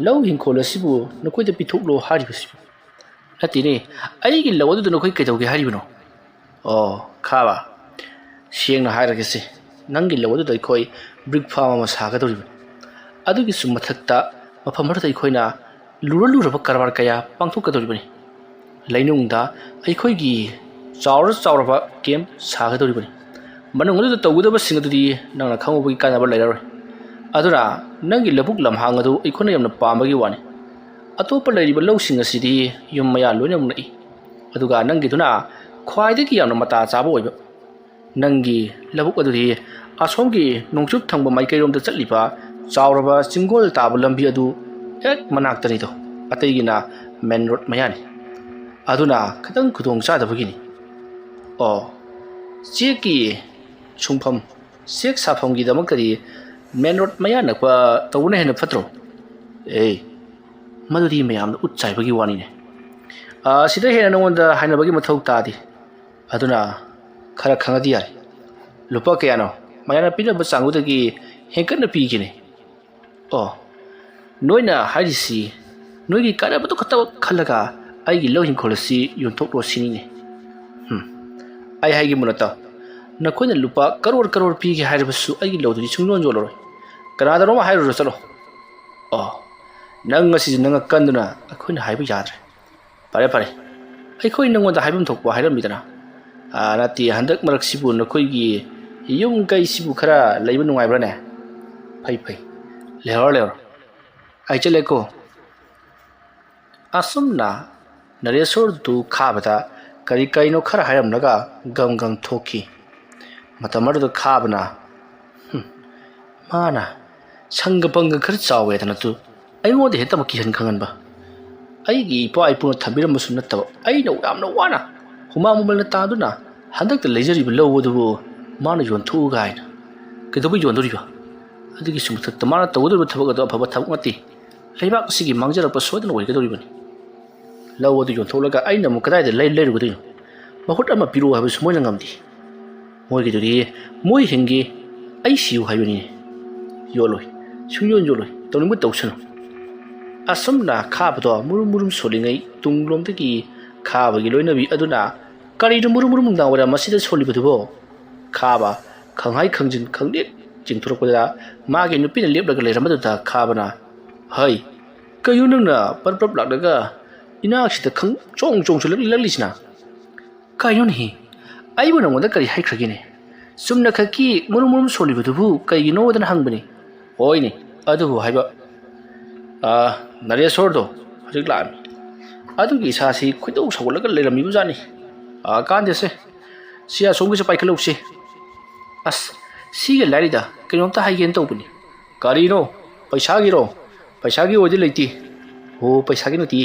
ꯂꯧ ꯍꯤꯡꯈꯣꯜ ꯑꯁꯤꯕꯨ ꯅꯈꯣꯏꯗ ꯄꯤꯊꯣꯛꯂꯣ ꯍꯥꯏꯔꯤꯕꯁꯤꯕꯨ? ꯅꯠꯇꯦꯅꯦ, ꯑꯩꯒꯤ ꯂꯧ ꯑꯗꯨꯗ ꯅꯈꯣꯏ ꯀꯩꯗꯧꯒꯦ ꯍꯥꯏꯔꯤꯕꯅꯣ?" "ꯑꯣ, ꯈꯥꯕ, ꯁꯦꯡꯅ ꯍꯥꯏꯔꯒꯦꯁꯦ, ꯅꯪꯒꯤ ꯂꯧ ꯑꯗꯨꯗ ꯑꯩꯈꯣꯏ ꯕ꯭ꯔꯤꯛ ꯐꯥꯔꯝ ꯑꯃ ꯁꯥꯒꯗꯧꯔꯤꯕꯅꯤ꯫ ꯑꯗꯨꯒꯤꯁꯨ ꯃꯊꯛꯇ ꯃꯐꯝ ꯑꯗꯨꯗ ꯑꯩꯈꯣꯏꯅ ꯂꯨꯔ ꯂꯨꯔꯕ ꯀꯔꯕꯥꯔ ꯀꯌꯥ ꯄꯥꯡꯊꯣꯛꯀꯗꯧꯔꯤꯕꯅꯤ꯫ ꯂꯩꯅꯨꯡꯗ ꯑꯩꯈꯣꯏꯒꯤ ꯆꯥꯎꯔ ꯆꯥꯎꯔꯕ ꯀꯦꯝ ꯁꯥꯒꯗꯧꯔꯤꯕꯅꯤ꯫ ꯃꯅꯨꯡ ꯑꯗꯨꯗ ꯇꯧꯒꯗꯕꯁꯤꯡ ꯑꯗꯨꯗꯤ ꯅꯪꯅ ꯈꯪꯍꯧꯕꯒꯤ ꯀꯥꯟꯅꯕ ꯂꯩꯔꯔꯣꯏ꯫ ꯑꯗꯨꯅ ꯅꯪꯒꯤ ꯂꯧꯕꯨꯛ ꯂꯝꯍꯥꯡ ꯑꯗꯨ ꯑꯩꯈꯣꯏꯅ ꯌꯥꯝꯅ ꯄꯥꯝꯕꯒꯤ ꯋꯥꯅꯤ꯫ ꯑꯇꯣꯞꯄ ꯂꯩꯔꯤꯕ ꯂꯧꯁꯤꯡ ꯑꯁꯤꯗꯤ ꯌꯨꯝ ꯃꯌꯥ ꯂꯣꯏꯅꯃꯛ ꯅꯛꯏ꯫ ꯑꯗꯨꯒ ꯅꯪꯒꯤꯗꯨꯅ ꯈ꯭ꯋꯥꯏꯗꯒꯤ ꯌꯥꯝꯅ ꯃꯇꯥ ꯆꯥꯕ ꯑꯣꯏꯕ꯫ ꯅꯪꯒꯤ ꯂꯧꯕꯨꯛ ꯑꯗꯨꯗꯤ ꯑꯁꯣꯝꯒꯤ ꯅꯣꯡꯆꯨꯞ ꯊꯪꯕ ꯃꯥꯏꯀꯩꯔꯣꯝꯗ ꯆꯠꯂꯤꯕ ꯆꯥꯎꯔꯕ ꯆꯤꯡꯒꯣꯜ ꯇꯥꯕ ꯂꯝꯕꯤ ꯑꯗꯨ ꯍꯦꯛ ꯃꯅꯥꯛꯇꯅꯤꯗꯣ, ꯑꯇꯩꯒꯤꯅ ꯃꯦꯟ ꯔꯣꯗ ꯃꯌꯥꯅꯤ꯫ ꯑꯗꯨꯅ ꯈꯤꯇꯪ ꯈꯨꯗꯣꯡ ꯆꯥꯗꯕꯒꯤꯅꯤ꯫ ꯑꯣ, ꯆꯦꯛꯀꯤ ꯁꯨꯡꯐꯝ, ꯆꯦꯛ ꯁꯥꯐꯝꯒꯤꯗꯃꯛꯇꯗꯤ ꯃꯦꯟ ꯔꯣꯗ ꯃꯌꯥ ꯅꯛꯄ ꯇꯧꯕꯅ ꯍꯦꯟꯅ ꯐꯠꯇ꯭ꯔꯣ?" "ꯑꯦ, ꯃꯗꯨꯗꯤ ꯃꯌꯥꯝꯅ ꯎꯠ ꯆꯥꯏꯕꯒꯤ ꯋꯥꯅꯤꯅꯦ꯫ ꯑꯥ, ꯁꯤꯗ ꯍꯦꯟꯅ ꯅꯉꯣꯟꯗ ꯍꯥꯏꯅꯕꯒꯤ ꯃꯊꯧ ꯇꯥꯗꯦ꯫ ꯑꯗꯨꯅ ꯈꯔ ꯈꯪꯉꯗꯤ ꯌꯥꯔꯦ꯫ ꯂꯨꯄꯥ ꯀꯌꯥꯅꯣ? ꯃꯌꯥꯝꯅ ꯄꯤꯅꯕ ꯆꯥꯡꯗꯨꯗꯒꯤ ꯍꯦꯟꯀꯠꯅ ꯄꯤꯒꯦꯅꯦ꯫" "ꯑꯣ, ꯅꯣꯏꯅ ꯍꯥꯏꯔꯤꯁꯤ ꯅꯣꯏꯒꯤ ꯀꯥꯟꯅꯕꯗꯨ ꯈꯛꯇꯃꯛ ꯈꯜꯂꯒ ꯑꯩꯒꯤ ꯂꯧ ꯍꯤꯡꯈꯣꯜ ꯑꯁꯤ ꯌꯣꯟꯊꯣꯛꯂꯣ ꯁꯤꯅꯤꯅꯦ꯫ ꯍꯨꯝ, ꯑꯩ ꯍꯥꯏꯒꯦ ꯃꯨꯟꯅ ꯇꯥꯎ꯫ ꯅꯈꯣꯏꯅ ꯂꯨꯄꯥ ꯀꯔꯣꯔ ꯀꯔꯣꯔ ꯄꯤꯒꯦ ꯍꯥꯏꯔꯕꯁꯨ ꯑꯩꯒꯤ ꯂꯧꯗꯨꯗꯤ ꯁꯨꯡꯌꯣꯟ ꯌꯣꯜꯂꯔꯣꯏ꯫ ꯀꯅꯥꯗꯅꯣꯝ ꯍꯥꯏꯔꯨꯔꯣ ꯆꯠꯂꯣ꯫" "ꯑꯣ, ꯅꯪ ꯉꯁꯤꯁꯨ ꯅꯪ ꯀꯟꯗꯨꯅ ꯑꯩꯈꯣꯏꯅ ꯍꯥꯏꯕ ꯌꯥꯗ꯭ꯔꯦ꯫ ꯐꯔꯦ, ꯐꯔꯦ, ꯑꯩꯈꯣꯏ ꯅꯪꯉꯣꯟꯗ ꯍꯥꯏꯐꯝ ꯊꯣꯛꯄ ꯍꯥꯏꯔꯝꯃꯤꯗꯅ꯫ ꯑꯥ, ꯅꯠꯇꯦ, ꯍꯟꯗꯛ ꯃꯔꯛꯁꯤꯕꯨ ꯅꯈꯣꯏꯒꯤ ꯌꯨꯝ ꯀꯩꯁꯤꯕꯨ ꯈꯔ ꯂꯩꯕ ꯅꯨꯡꯉꯥꯏꯕ꯭ꯔꯥꯅꯦ?" "ꯐꯩ, ꯐꯩ, ꯂꯩꯍꯧꯔꯣ, ꯂꯩꯍꯧꯔꯣ꯫ ꯑꯩ ꯆꯠꯂꯦꯀꯣ꯫" ꯑꯁꯨꯝꯅ ꯅꯔꯦꯁꯣꯔꯗꯨ ꯈꯥꯕꯗ ꯀꯔꯤ ꯀꯔꯤꯅꯣ ꯈꯔ ꯍꯥꯏꯔꯝꯂꯒ ꯒꯝ ꯒꯝ ꯊꯣꯛꯈꯤ꯫ ꯃꯇꯝ ꯑꯗꯨꯗ ꯈꯥꯕꯅ, "ꯍꯨꯝ, ꯃꯥꯅ ꯁꯪꯒ ꯄꯪꯒ ꯈꯔ ꯆꯥꯎꯋꯦꯗꯅ ꯇꯨ ꯑꯩꯉꯣꯟꯗ ꯍꯦꯛꯇꯃꯛ ꯀꯤꯍꯟ ꯈꯪꯍꯟꯕ꯫ ꯑꯩꯒꯤ ꯏꯄꯥ ꯏꯄꯨꯅ ꯊꯝꯕꯤꯔꯝꯕꯁꯨ ꯅꯠꯇꯕ, ꯑꯩꯅ ꯌꯥꯝꯅ ꯋꯥꯅ ꯍꯨꯃꯥꯡ ꯃꯃꯜꯅ ꯇꯥꯟꯗꯨꯅ ꯍꯟꯗꯛꯇ ꯂꯩꯖꯔꯤꯕ ꯂꯧ ꯑꯗꯨꯕꯨ ꯃꯥꯅ ꯌꯣꯟꯊꯣꯛꯎꯒ ꯍꯥꯏꯅ꯫ ꯀꯩꯗꯧꯕꯩ ꯌꯣꯟꯗꯣꯔꯤꯕ? ꯑꯗꯨꯒꯤꯁꯨ ꯃꯊꯛꯇ ꯃꯥꯅ ꯇꯧꯒꯗꯧꯔꯤꯕ ꯊꯕꯛ ꯑꯗꯨ ꯑꯐꯕ ꯊꯕꯛ ꯅꯠꯇꯦ꯫ ꯂꯩꯕꯥꯛ ꯑꯁꯤꯒꯤ ꯃꯥꯡꯖꯔꯛꯄ ꯁꯣꯏꯗꯅ ꯑꯣꯏꯒꯗꯧꯔꯤꯕꯅꯤ꯫ ꯂꯧ ꯑꯗꯨ ꯌꯣꯟꯊꯣꯛꯂꯒ ꯑꯩꯅ ꯑꯃꯨꯛ ꯀꯗꯥꯏꯗ ꯂꯩ-, ꯂꯩꯔꯨꯒꯗꯣꯏꯅꯣ? ꯃꯍꯨꯠ ꯑꯃ ꯄꯤꯔꯛꯑꯣ ꯍꯥꯏꯕꯁꯨ ꯃꯣꯏꯅ ꯉꯝꯗꯦ꯫ ꯃꯣꯏꯒꯤꯗꯨꯗꯤ ꯃꯣꯏ ꯍꯤꯡꯒꯦ, ꯑꯩ ꯁꯤꯌꯨ ꯍꯥꯏꯕꯅꯤꯅꯦ꯫ ꯌꯣꯜꯂꯣꯏ, ꯁꯨꯡꯌꯣꯟ ꯌꯣꯜꯂꯣꯏ, ꯇꯧꯅꯤꯡꯕ ꯇꯧꯁꯅꯨ꯫ ꯑꯁꯨꯝꯅ ꯈꯥꯕꯗꯣ ꯃꯨꯔꯨꯝ ꯃꯨꯔꯨꯝ ꯁꯣꯜꯂꯤꯉꯩ, ꯇꯨꯡꯂꯣꯝꯗꯒꯤ ꯈꯥꯕꯒꯤ ꯂꯣꯏꯅꯕꯤ ꯑꯗꯨꯅ, "ꯀꯔꯤꯅꯣ ꯃꯨꯔꯨꯝ ꯃꯨꯔꯨꯝ ꯅꯨꯡꯗꯥꯡ ꯋꯥꯏꯔꯝ ꯑꯁꯤꯗ ꯁꯣꯜꯂꯤꯕꯗꯨꯕꯣ?" ꯈꯥꯕ ꯈꯪꯍꯥꯏ ꯈꯪꯖꯤꯟ ꯈꯪꯂꯦꯛ ꯆꯤꯡꯊꯣꯔꯛꯄꯗ, ꯃꯥꯒꯤ ꯅꯨꯄꯤꯅ ꯂꯦꯞꯂꯒ ꯂꯩꯔꯝꯕꯗꯨꯗ ꯈꯥꯕꯅ, "ꯍꯩ, ꯀꯩꯅꯣ ꯅꯪꯅ ꯄꯔꯞ ꯄꯔꯞ ꯂꯥꯛꯂꯒ ꯏꯅꯥꯛꯁꯤꯗ ꯈꯪ ꯆꯣꯡ ꯆꯣꯡ ꯆꯣꯡꯂꯛꯂꯤꯁꯤꯅ?" "ꯀꯩꯅꯣꯅꯦꯍꯦ? ꯑꯩꯕꯨ ꯅꯉꯣꯟꯗ ꯀꯔꯤ ꯍꯥꯏꯈ꯭ꯔꯒꯦꯅꯦ? ꯆꯨꯝꯅ ꯈꯛꯀꯤ ꯃꯨꯔꯨꯝ ꯃꯨꯔꯨꯝ ꯁꯣꯜꯂꯤꯕꯗꯨꯕꯨ ꯀꯩꯒꯤꯅꯣꯗꯅ ꯍꯪꯕꯅꯤ꯫" "ꯍꯣꯏꯅꯦ, ꯑꯗꯨꯕꯨ ꯍꯥꯏꯕ, ꯑꯥ, ꯅꯔꯦꯁꯣꯔꯗꯣ ꯍꯧꯖꯤꯛ ꯂꯥꯛꯑꯝꯃꯤ꯫ ꯑꯗꯨꯒꯤ ꯏꯁꯥꯁꯤ ꯈꯣꯏꯗꯧ ꯁꯧꯒꯠꯂꯒ ꯂꯩꯔꯝꯃꯤꯕꯖꯥꯠꯅꯤ꯫ ꯑꯥ, ꯀꯥꯟꯗꯦꯁꯦ, ꯁꯤ ꯑꯁꯣꯝꯒꯤꯁꯦ ꯄꯥꯏꯈꯠꯂꯧꯁꯤ꯫ ꯑꯁ, ꯁꯤꯒ ꯂꯥꯏꯔꯤꯗ ꯀꯩꯅꯣꯝꯇ ꯍꯥꯏꯒꯦꯅ ꯇꯧꯕꯅꯤ꯫" "ꯀꯔꯤꯅꯣ? ꯄꯩꯁꯥꯒꯤꯔꯣ?" "ꯄꯩꯁꯥꯒꯤ ꯑꯣꯏꯗꯤ ꯂꯩꯇꯦ꯫" "ꯑꯣ, ꯄꯩꯁꯥꯒꯤ ꯅꯠꯇꯦ꯫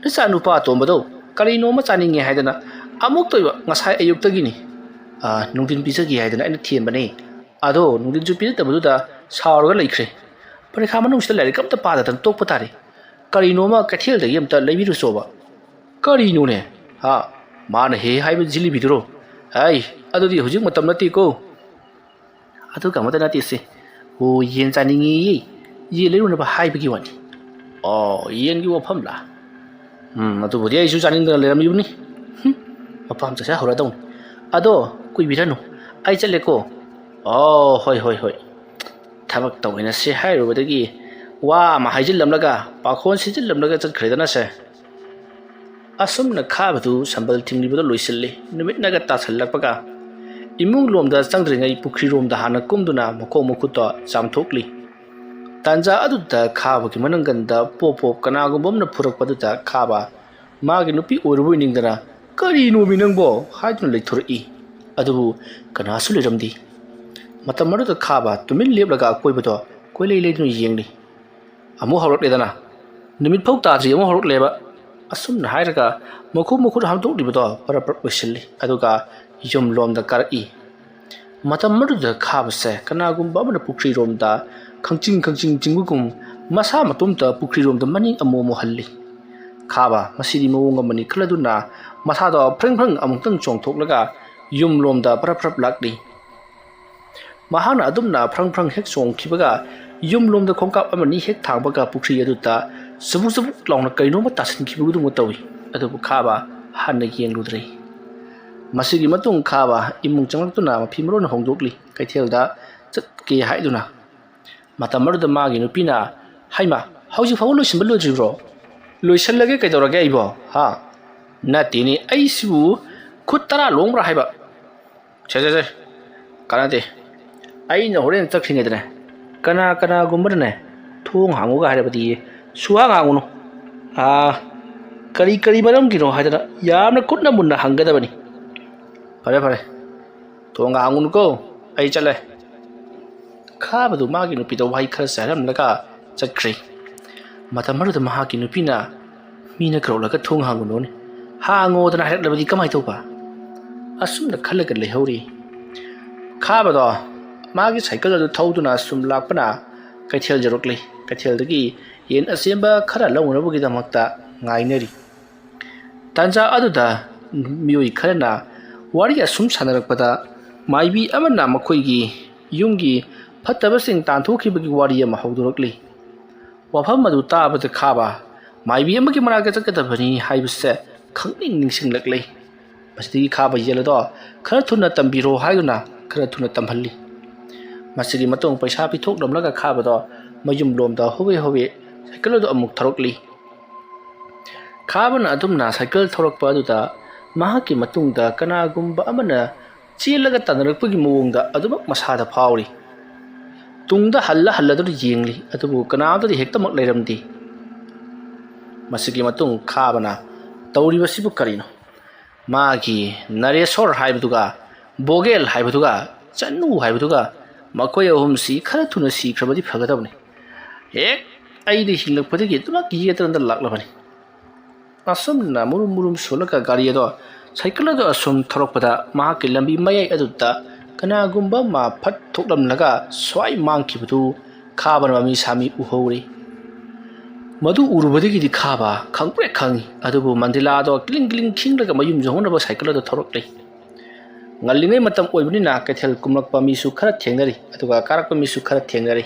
ꯅꯆꯥ ꯅꯨꯄꯥ ꯑꯇꯣꯝꯕꯗꯣ ꯀꯔꯤꯅꯣ ꯑꯃ ꯆꯥꯅꯤꯡꯉꯦ ꯍꯥꯏꯗꯅ ꯑꯃꯨꯛꯇ ꯑꯣꯏꯕ ꯉꯁꯥꯏ ꯑꯌꯨꯛꯇꯒꯤꯅꯤ꯫ ꯑꯥ, ꯅꯨꯡꯊꯤꯟ ꯄꯤꯖꯒꯦ ꯍꯥꯏꯗꯅ ꯑꯩꯅ ꯊꯦꯝꯕꯅꯦ꯫ ꯑꯗꯣ ꯅꯨꯡꯊꯤꯟꯁꯨ ꯄꯤꯖꯗꯕꯗꯨꯗ ꯁꯥꯎꯔꯒ ꯂꯩꯈ꯭ꯔꯦ꯫ ꯄꯔꯤꯈꯥ ꯃꯅꯨꯡꯁꯤꯗ ꯂꯥꯏꯔꯤꯛ ꯑꯝꯇ ꯄꯥꯗꯗꯅ ꯇꯣꯛꯄ ꯇꯥꯔꯦ꯫ ꯀꯔꯤꯅꯣꯃ ꯀꯩꯊꯦꯜꯗꯒꯤ ꯑꯝꯇ ꯂꯩꯕꯤꯔꯨꯆꯣꯕ꯫" "ꯀꯔꯤꯅꯣꯅꯦ? ꯍꯥ? ꯃꯥꯅ ꯍꯦ ꯍꯥꯏꯕ ꯖꯤꯂꯤꯕꯤꯗꯨꯔꯣ? ꯍꯥꯏ, ꯑꯗꯨꯗꯤ ꯍꯧꯖꯤꯛ ꯃꯇꯝ ꯅꯠꯇꯦꯀꯣ꯫" "ꯑꯗꯨꯒ ꯑꯃꯠꯇ ꯅꯠꯇꯦꯁꯦ꯫ ꯑꯣ, ꯌꯦꯟ ꯆꯥꯅꯤꯡꯉꯦꯌꯦ꯫ ꯌꯦꯟ ꯂꯩꯔꯨꯅꯕ ꯍꯥꯏꯕꯒꯤ ꯋꯥꯅꯤ꯫" "ꯑꯣ, ꯌꯦꯟꯒꯤ ꯋꯥꯐꯝꯂꯥ? ꯎꯝ, ꯑꯗꯨꯕꯨꯗꯤ ꯑꯩꯁꯨ ꯆꯥꯅꯤꯡꯗꯅ ꯂꯩꯔꯝꯃꯤꯕꯅꯤ꯫" ꯍꯨꯝ, ꯃꯄꯥꯝ ꯆꯠꯁꯦ ꯍꯧꯔꯗꯧꯅꯤ꯫ "ꯑꯗꯣ ꯀꯨꯏꯕꯤꯔꯅꯨ, ꯑꯩ ꯆꯠꯂꯦꯀꯣ꯫" "ꯑꯣ, ꯍꯣꯏ, ꯍꯣꯏ, ꯍꯣꯏ꯫" ꯊꯕꯛ ꯇꯧꯃꯤꯟꯅꯁꯤ ꯍꯥꯏꯔꯨꯕꯗꯒꯤ ꯋꯥ ꯑꯃ ꯍꯥꯏꯖꯤꯜꯂꯝꯂꯒ ꯄꯥꯈꯣꯟ ꯁꯤꯖꯤꯜꯂꯝꯂꯒ ꯆꯠꯈ꯭ꯔꯦꯗꯅꯁꯦ꯫ ꯑꯁꯨꯝꯅ ꯈꯥꯕꯗꯨ ꯁꯝꯕꯜ ꯊꯤꯡꯂꯤꯕꯗꯨ ꯂꯣꯏꯁꯤꯜꯂꯤ꯫ ꯅꯨꯃꯤꯠꯅꯒ ꯇꯥꯁꯜꯂꯛꯄꯒ ꯏꯃꯨꯡ ꯂꯣꯝꯗ ꯆꯪꯗ꯭ꯔꯤꯉꯩ ꯄꯨꯈ꯭ꯔꯤꯔꯣꯝꯗ ꯍꯥꯟꯅ ꯀꯨꯝꯗꯨꯅ ꯃꯈꯣꯡ ꯃꯈꯨꯠꯇꯣ ꯆꯥꯝꯊꯣꯛꯂꯤ꯫ ꯇꯥꯟꯖꯥ ꯑꯗꯨꯗ ꯈꯥꯕꯒꯤ ꯃꯅꯪꯒꯟꯗ ꯄꯣꯞ ꯄꯣꯞ ꯀꯅꯥꯒꯨꯝꯕ ꯑꯃꯅ ꯐꯨꯔꯛꯄꯗꯨꯗ ꯈꯥꯕ ꯃꯥꯒꯤ ꯅꯨꯄꯤ ꯑꯣꯏꯔꯨꯕꯣꯏ ꯅꯤꯡꯗꯅ, "ꯀꯔꯤꯅꯣꯃꯤ ꯅꯪꯕꯣ?" ꯍꯥꯏꯗꯨꯅ ꯂꯩꯊꯣꯔꯛꯏ꯫ ꯑꯗꯨꯕꯨ ꯀꯅꯥꯁꯨ ꯂꯩꯔꯝꯗꯦ꯫ ꯃꯇꯝ ꯑꯗꯨꯗ ꯈꯥꯕ ꯇꯨꯃꯤꯟ ꯂꯦꯞꯂꯒ ꯑꯀꯣꯏꯕꯗꯣ ꯀꯣꯏꯂꯩ ꯂꯩꯗꯨꯅ ꯌꯦꯡꯂꯤ꯫ ꯑꯃꯨꯛ ꯍꯧꯔꯛꯂꯦꯗꯅ꯫ ꯅꯨꯃꯤꯠ ꯐꯥꯎ ꯇꯥꯗ꯭ꯔꯤ ꯑꯃꯨꯛ ꯍꯧꯔꯛꯂꯦꯕ꯫ ꯑꯁꯨꯝꯅ ꯍꯥꯏꯔꯒ ꯃꯈꯨꯠ ꯃꯈꯨꯠ ꯍꯥꯝꯗꯣꯛꯂꯤꯕꯗꯣ ꯄꯔꯞ ꯄꯔꯞ ꯂꯣꯏꯁꯤꯜꯂꯤ꯫ ꯑꯗꯨꯒ ꯌꯨꯝꯂꯣꯝꯗ ꯀꯥꯔꯛꯏ꯫ ꯃꯇꯝ ꯑꯗꯨꯗ ꯈꯥꯕꯁꯦ ꯀꯅꯥꯒꯨꯝꯕ ꯑꯃꯅ ꯄꯨꯈ꯭ꯔꯤꯔꯣꯝꯗ ꯈꯪꯆꯤꯡ ꯈꯪꯆꯤꯡ ꯆꯤꯡꯕꯒꯨꯝ ꯃꯁꯥ ꯃꯇꯣꯝꯇ ꯄꯨꯈ꯭ꯔꯤꯔꯣꯝꯗ ꯃꯅꯤꯡ ꯑꯃꯨꯛ ꯑꯃꯨꯛ ꯍꯜꯂꯤ꯫ ꯈꯥꯕ, "ꯃꯁꯤꯗꯤ ꯃꯑꯣꯡ ꯑꯃꯅꯤ" ꯈꯜꯂꯗꯨꯅ ꯃꯁꯥꯗꯣ ꯐ꯭ꯔꯪ ꯐ꯭ꯔꯪ ꯑꯃꯨꯛꯇꯪ ꯆꯣꯡꯊꯣꯛꯂꯒ ꯌꯨꯝꯂꯣꯝꯗ ꯄꯔꯞ ꯄꯔꯞ ꯂꯥꯛꯂꯤ꯫ ꯃꯍꯥꯛꯅ ꯑꯗꯨꯝꯅ ꯐ꯭ꯔꯪ ꯐ꯭ꯔꯪ ꯍꯦꯛ ꯆꯣꯡꯈꯤꯕꯒ ꯌꯨꯝꯂꯣꯝꯗ ꯈꯣꯡꯀꯥꯞ ꯑꯃꯅꯤ ꯍꯦꯛ ꯊꯥꯡꯕꯒ ꯄꯨꯈ꯭ꯔꯤ ꯑꯗꯨꯗ ꯆꯨꯕꯨꯛ ꯆꯨꯕꯨꯛ ꯂꯥꯎꯅ ꯀꯩꯅꯣꯝꯃ ꯇꯥꯁꯤꯟꯈꯤꯕꯒꯨꯝꯕ ꯇꯧꯏ꯫ ꯑꯗꯨꯕꯨ ꯈꯥꯕ ꯍꯟꯅ ꯌꯦꯡꯂꯨꯗ꯭ꯔꯦ꯫ ꯃꯁꯤꯒꯤ ꯃꯇꯨꯡ ꯈꯥꯕ ꯏꯃꯨꯡ ꯆꯪꯂꯛꯇꯨꯅ ꯃꯐꯤ ꯃꯔꯣꯟ ꯍꯣꯡꯗꯣꯛꯂꯤ꯫ ꯀꯩꯊꯦꯜꯗ ꯆꯠꯀꯦ ꯍꯥꯏꯗꯨꯅ꯫ ꯃꯇꯝ ꯑꯗꯨꯗ ꯃꯥꯒꯤ ꯅꯨꯄꯤꯅ, "ꯍꯩꯃꯥ, ꯍꯧꯖꯤꯛ ꯐꯥꯎꯕ ꯂꯣꯏꯁꯤꯟꯕ ꯂꯣꯏꯗ꯭ꯔꯤꯕ꯭ꯔꯣ?" "ꯂꯣꯏꯁꯤꯜꯂꯒꯦ ꯀꯩꯗꯧꯔꯒꯦ ꯑꯩꯕꯣ, ꯍꯥ?" "ꯅꯠꯇꯦꯅꯦ, ꯑꯩꯁꯤꯕꯨ ꯈꯨꯠ ꯇꯔꯥ ꯂꯣꯡꯕ꯭ꯔꯥ ꯍꯥꯏꯕ?" "ꯁꯦ, ꯁꯦ, ꯁꯦ, ꯀꯥꯟꯅꯗꯦ꯫ ꯑꯩꯅ ꯍꯣꯔꯦꯟ ꯆꯠꯈ꯭ꯔꯤꯉꯩꯗꯅꯦ, ꯀꯅꯥ ꯀꯅꯥꯒꯨꯝꯕꯅꯅꯦ ꯊꯣꯡ ꯍꯥꯡꯉꯨꯒ ꯍꯥꯏꯔꯕꯗꯤ ꯁꯨꯍꯥꯡ ꯍꯥꯡꯉꯨꯅꯨ꯫ ꯑꯥ, ꯀꯔꯤ ꯀꯔꯤ ꯃꯔꯝꯒꯤꯅꯣ ꯍꯥꯏꯗꯅ ꯌꯥꯝꯅ ꯀꯨꯞꯅ ꯃꯨꯟꯅ ꯍꯪꯒꯗꯕꯅꯤ꯫ ꯐꯔꯦ, ꯐꯔꯦ, ꯊꯣꯡꯒ ꯍꯥꯡꯉꯨꯅꯨꯀꯣ, ꯑꯩ ꯆꯠꯂꯦ꯫" ꯈꯥꯕꯗꯨ ꯃꯥꯒꯤ ꯅꯨꯄꯤꯗ ꯋꯥꯍꯩ ꯈꯔ ꯆꯥꯏꯔꯝꯂꯒ ꯆꯠꯈ꯭ꯔꯦ꯫ ꯃꯇꯝ ꯑꯗꯨꯗ ꯃꯍꯥꯛꯀꯤ ꯅꯨꯄꯤꯅ, "ꯃꯤꯅ ꯀꯧꯔꯛꯂꯒ ꯊꯣꯡ ꯍꯥꯡꯉꯨꯅꯨꯅꯦ, ꯍꯥꯡꯉꯣꯗꯅ ꯍꯥꯏꯔꯛꯂꯕꯗꯤ ꯀꯃꯥꯏ ꯇꯧꯕ?" ꯑꯁꯨꯝꯅ ꯈꯜꯂꯒ ꯂꯩꯍꯧꯔꯤ꯫ ꯈꯥꯕꯗꯣ ꯃꯥꯒꯤ ꯁꯥꯏꯀꯜ ꯑꯗꯨ ꯊꯧꯗꯨꯅ ꯁꯨꯝ ꯂꯥꯛꯄꯅ ꯀꯩꯊꯦꯜ ꯌꯧꯔꯛꯂꯤ꯫ ꯀꯩꯊꯦꯜꯗꯒꯤ ꯌꯦꯟ ꯑꯁꯦꯝꯕ ꯈꯔ ꯂꯧꯅꯕꯒꯤꯗꯃꯛꯇ ꯉꯥꯏꯅꯔꯤ꯫ ꯇꯥꯟꯖꯥ ꯑꯗꯨꯗ ꯃꯤꯑꯣꯏ ꯈꯔꯅ ꯋꯥꯔꯤ ꯑꯁꯨꯝ ꯁꯥꯟꯅꯔꯛꯄꯗ, ꯃꯥꯏꯕꯤ ꯑꯃꯅ ꯃꯈꯣꯏꯒꯤ ꯌꯨꯝꯒꯤ ꯐꯠꯇꯕꯁꯤꯡ ꯇꯥꯟꯊꯣꯛꯈꯤꯕꯒꯤ ꯋꯥꯔꯤ ꯑꯃ ꯍꯧꯗꯣꯔꯛꯂꯤ꯫ ꯋꯥꯐꯝ ꯑꯗꯨ ꯇꯥꯕꯗ ꯈꯥꯕ ꯃꯥꯏꯕꯤ ꯑꯃꯒꯤ ꯃꯅꯥꯛꯇ ꯆꯠꯀꯗꯕꯅꯤ ꯍꯥꯏꯕꯁꯦ ꯈꯪꯅꯤꯡ ꯅꯤꯡꯁꯤꯡꯂꯛꯂꯤ꯫ ꯃꯁꯤꯗꯒꯤ ꯈꯥꯕ ꯌꯦꯟ ꯑꯗꯣ ꯈꯔ ꯊꯨꯅ ꯇꯝꯕꯤꯔꯣ ꯍꯥꯏꯗꯨꯅ ꯈꯔ ꯊꯨꯅ ꯇꯝꯍꯜꯂꯤ꯫ ꯃꯁꯤꯒꯤ ꯃꯇꯨꯡ ꯄꯩꯁꯥ ꯄꯤꯊꯣꯛꯂꯝꯂꯒ ꯈꯥꯕꯗꯣ ꯃꯌꯨꯝ ꯂꯣꯝꯗ ꯍꯣꯕꯦ ꯍꯣꯕꯦ ꯁꯥꯏꯀꯜ ꯑꯗꯨ ꯑꯃꯨꯛ ꯊꯧꯔꯛꯂꯤ꯫ ꯈꯥꯕꯅ ꯑꯗꯨꯝꯅ ꯁꯥꯏꯀꯜ ꯊꯧꯔꯛꯄ ꯑꯗꯨꯗ ꯃꯍꯥꯛꯀꯤ ꯃꯇꯨꯡꯗ ꯀꯅꯥꯒꯨꯝꯕ ꯑꯃꯅ ꯆꯦꯜꯂꯒ ꯇꯥꯟꯅꯔꯛꯄꯒꯤ ꯃꯑꯣꯡꯗ ꯑꯗꯨꯃꯛ ꯃꯁꯥꯗ ꯐꯥꯎꯔꯤ꯫ ꯇꯨꯡꯗ ꯍꯜꯂ ꯍꯜꯂꯗꯨꯅ ꯌꯦꯡꯂꯤ, ꯑꯗꯨꯕꯨ ꯀꯅꯥꯝꯇꯗꯤ ꯍꯦꯛꯇꯃꯛ ꯂꯩꯔꯝꯗꯦ꯫ ꯃꯁꯤꯒꯤ ꯃꯇꯨꯡ ꯈꯥꯕꯅ ꯇꯧꯔꯤꯕꯁꯤꯕꯨ ꯀꯔꯤꯅꯣ? ꯃꯥꯒꯤ ꯅꯔꯦꯁꯣꯔ ꯍꯥꯏꯕꯗꯨꯒ ꯕꯣꯒꯦꯜ ꯍꯥꯏꯕꯗꯨꯒ ꯆꯅꯨ ꯍꯥꯏꯕꯗꯨꯒ ꯃꯈꯣꯏ ꯑꯍꯨꯝꯁꯤ ꯈꯔ ꯊꯨꯅ ꯁꯤꯈ꯭ꯔꯕꯗꯤ ꯐꯒꯗꯕꯅꯤ꯫ ꯍꯦꯛ ꯑꯩꯗꯤ ꯍꯤꯡꯂꯛꯄꯗꯒꯤ ꯑꯗꯨꯃꯛ ꯌꯦꯠꯇꯅ ꯂꯥꯛꯂꯕꯅꯤ꯫ ꯑꯁꯨꯝꯅ ꯃꯨꯔꯨꯝ ꯃꯨꯔꯨꯝ ꯁꯣꯜꯂꯒ ꯒꯥꯔꯤ ꯑꯗꯣ, ꯁꯥꯏꯀꯜ ꯑꯗꯣ ꯑꯁꯨꯝ ꯊꯧꯔꯛꯄꯗ ꯃꯍꯥꯛꯀꯤ ꯂꯝꯕꯤ ꯃꯌꯥꯏ ꯑꯗꯨꯗ ꯀꯅꯥꯒꯨꯝꯕ ꯑꯃ ꯐꯠ ꯊꯣꯛꯂꯝꯂꯒ ꯁ꯭ꯋꯥꯏ ꯃꯥꯡꯈꯤꯕꯗꯨ ꯈꯥꯕꯅ ꯃꯃꯤ ꯁꯥꯃꯤ ꯎꯍꯧꯔꯤ꯫ ꯃꯗꯨ ꯎꯔꯨꯕꯗꯒꯤꯗꯤ ꯈꯥꯕ ꯈꯪꯄ꯭ꯔꯦꯛ ꯈꯪꯉꯤ꯫ ꯑꯗꯨꯕꯨ ꯃꯟꯗꯤꯂꯥꯗꯣ ꯀ꯭ꯂꯤꯡ ꯀ꯭ꯂꯤꯡ ꯈꯤꯡꯂꯒ ꯃꯌꯨꯝ ꯌꯧꯍꯧꯅꯕ ꯁꯥꯏꯀꯜ ꯑꯗꯨ ꯊꯧꯔꯛꯂꯤ꯫ ꯉꯜꯂꯤꯉꯩ ꯃꯇꯝ ꯑꯣꯏꯕꯅꯤꯅ ꯀꯩꯊꯦꯜ ꯀꯨꯝꯂꯛꯄ ꯃꯤꯁꯨ ꯈꯔ ꯊꯦꯡꯅꯔꯤ, ꯑꯗꯨꯒ ꯀꯥꯔꯛꯄ ꯃꯤꯁꯨ ꯈꯔ ꯊꯦꯡꯅꯔꯤ꯫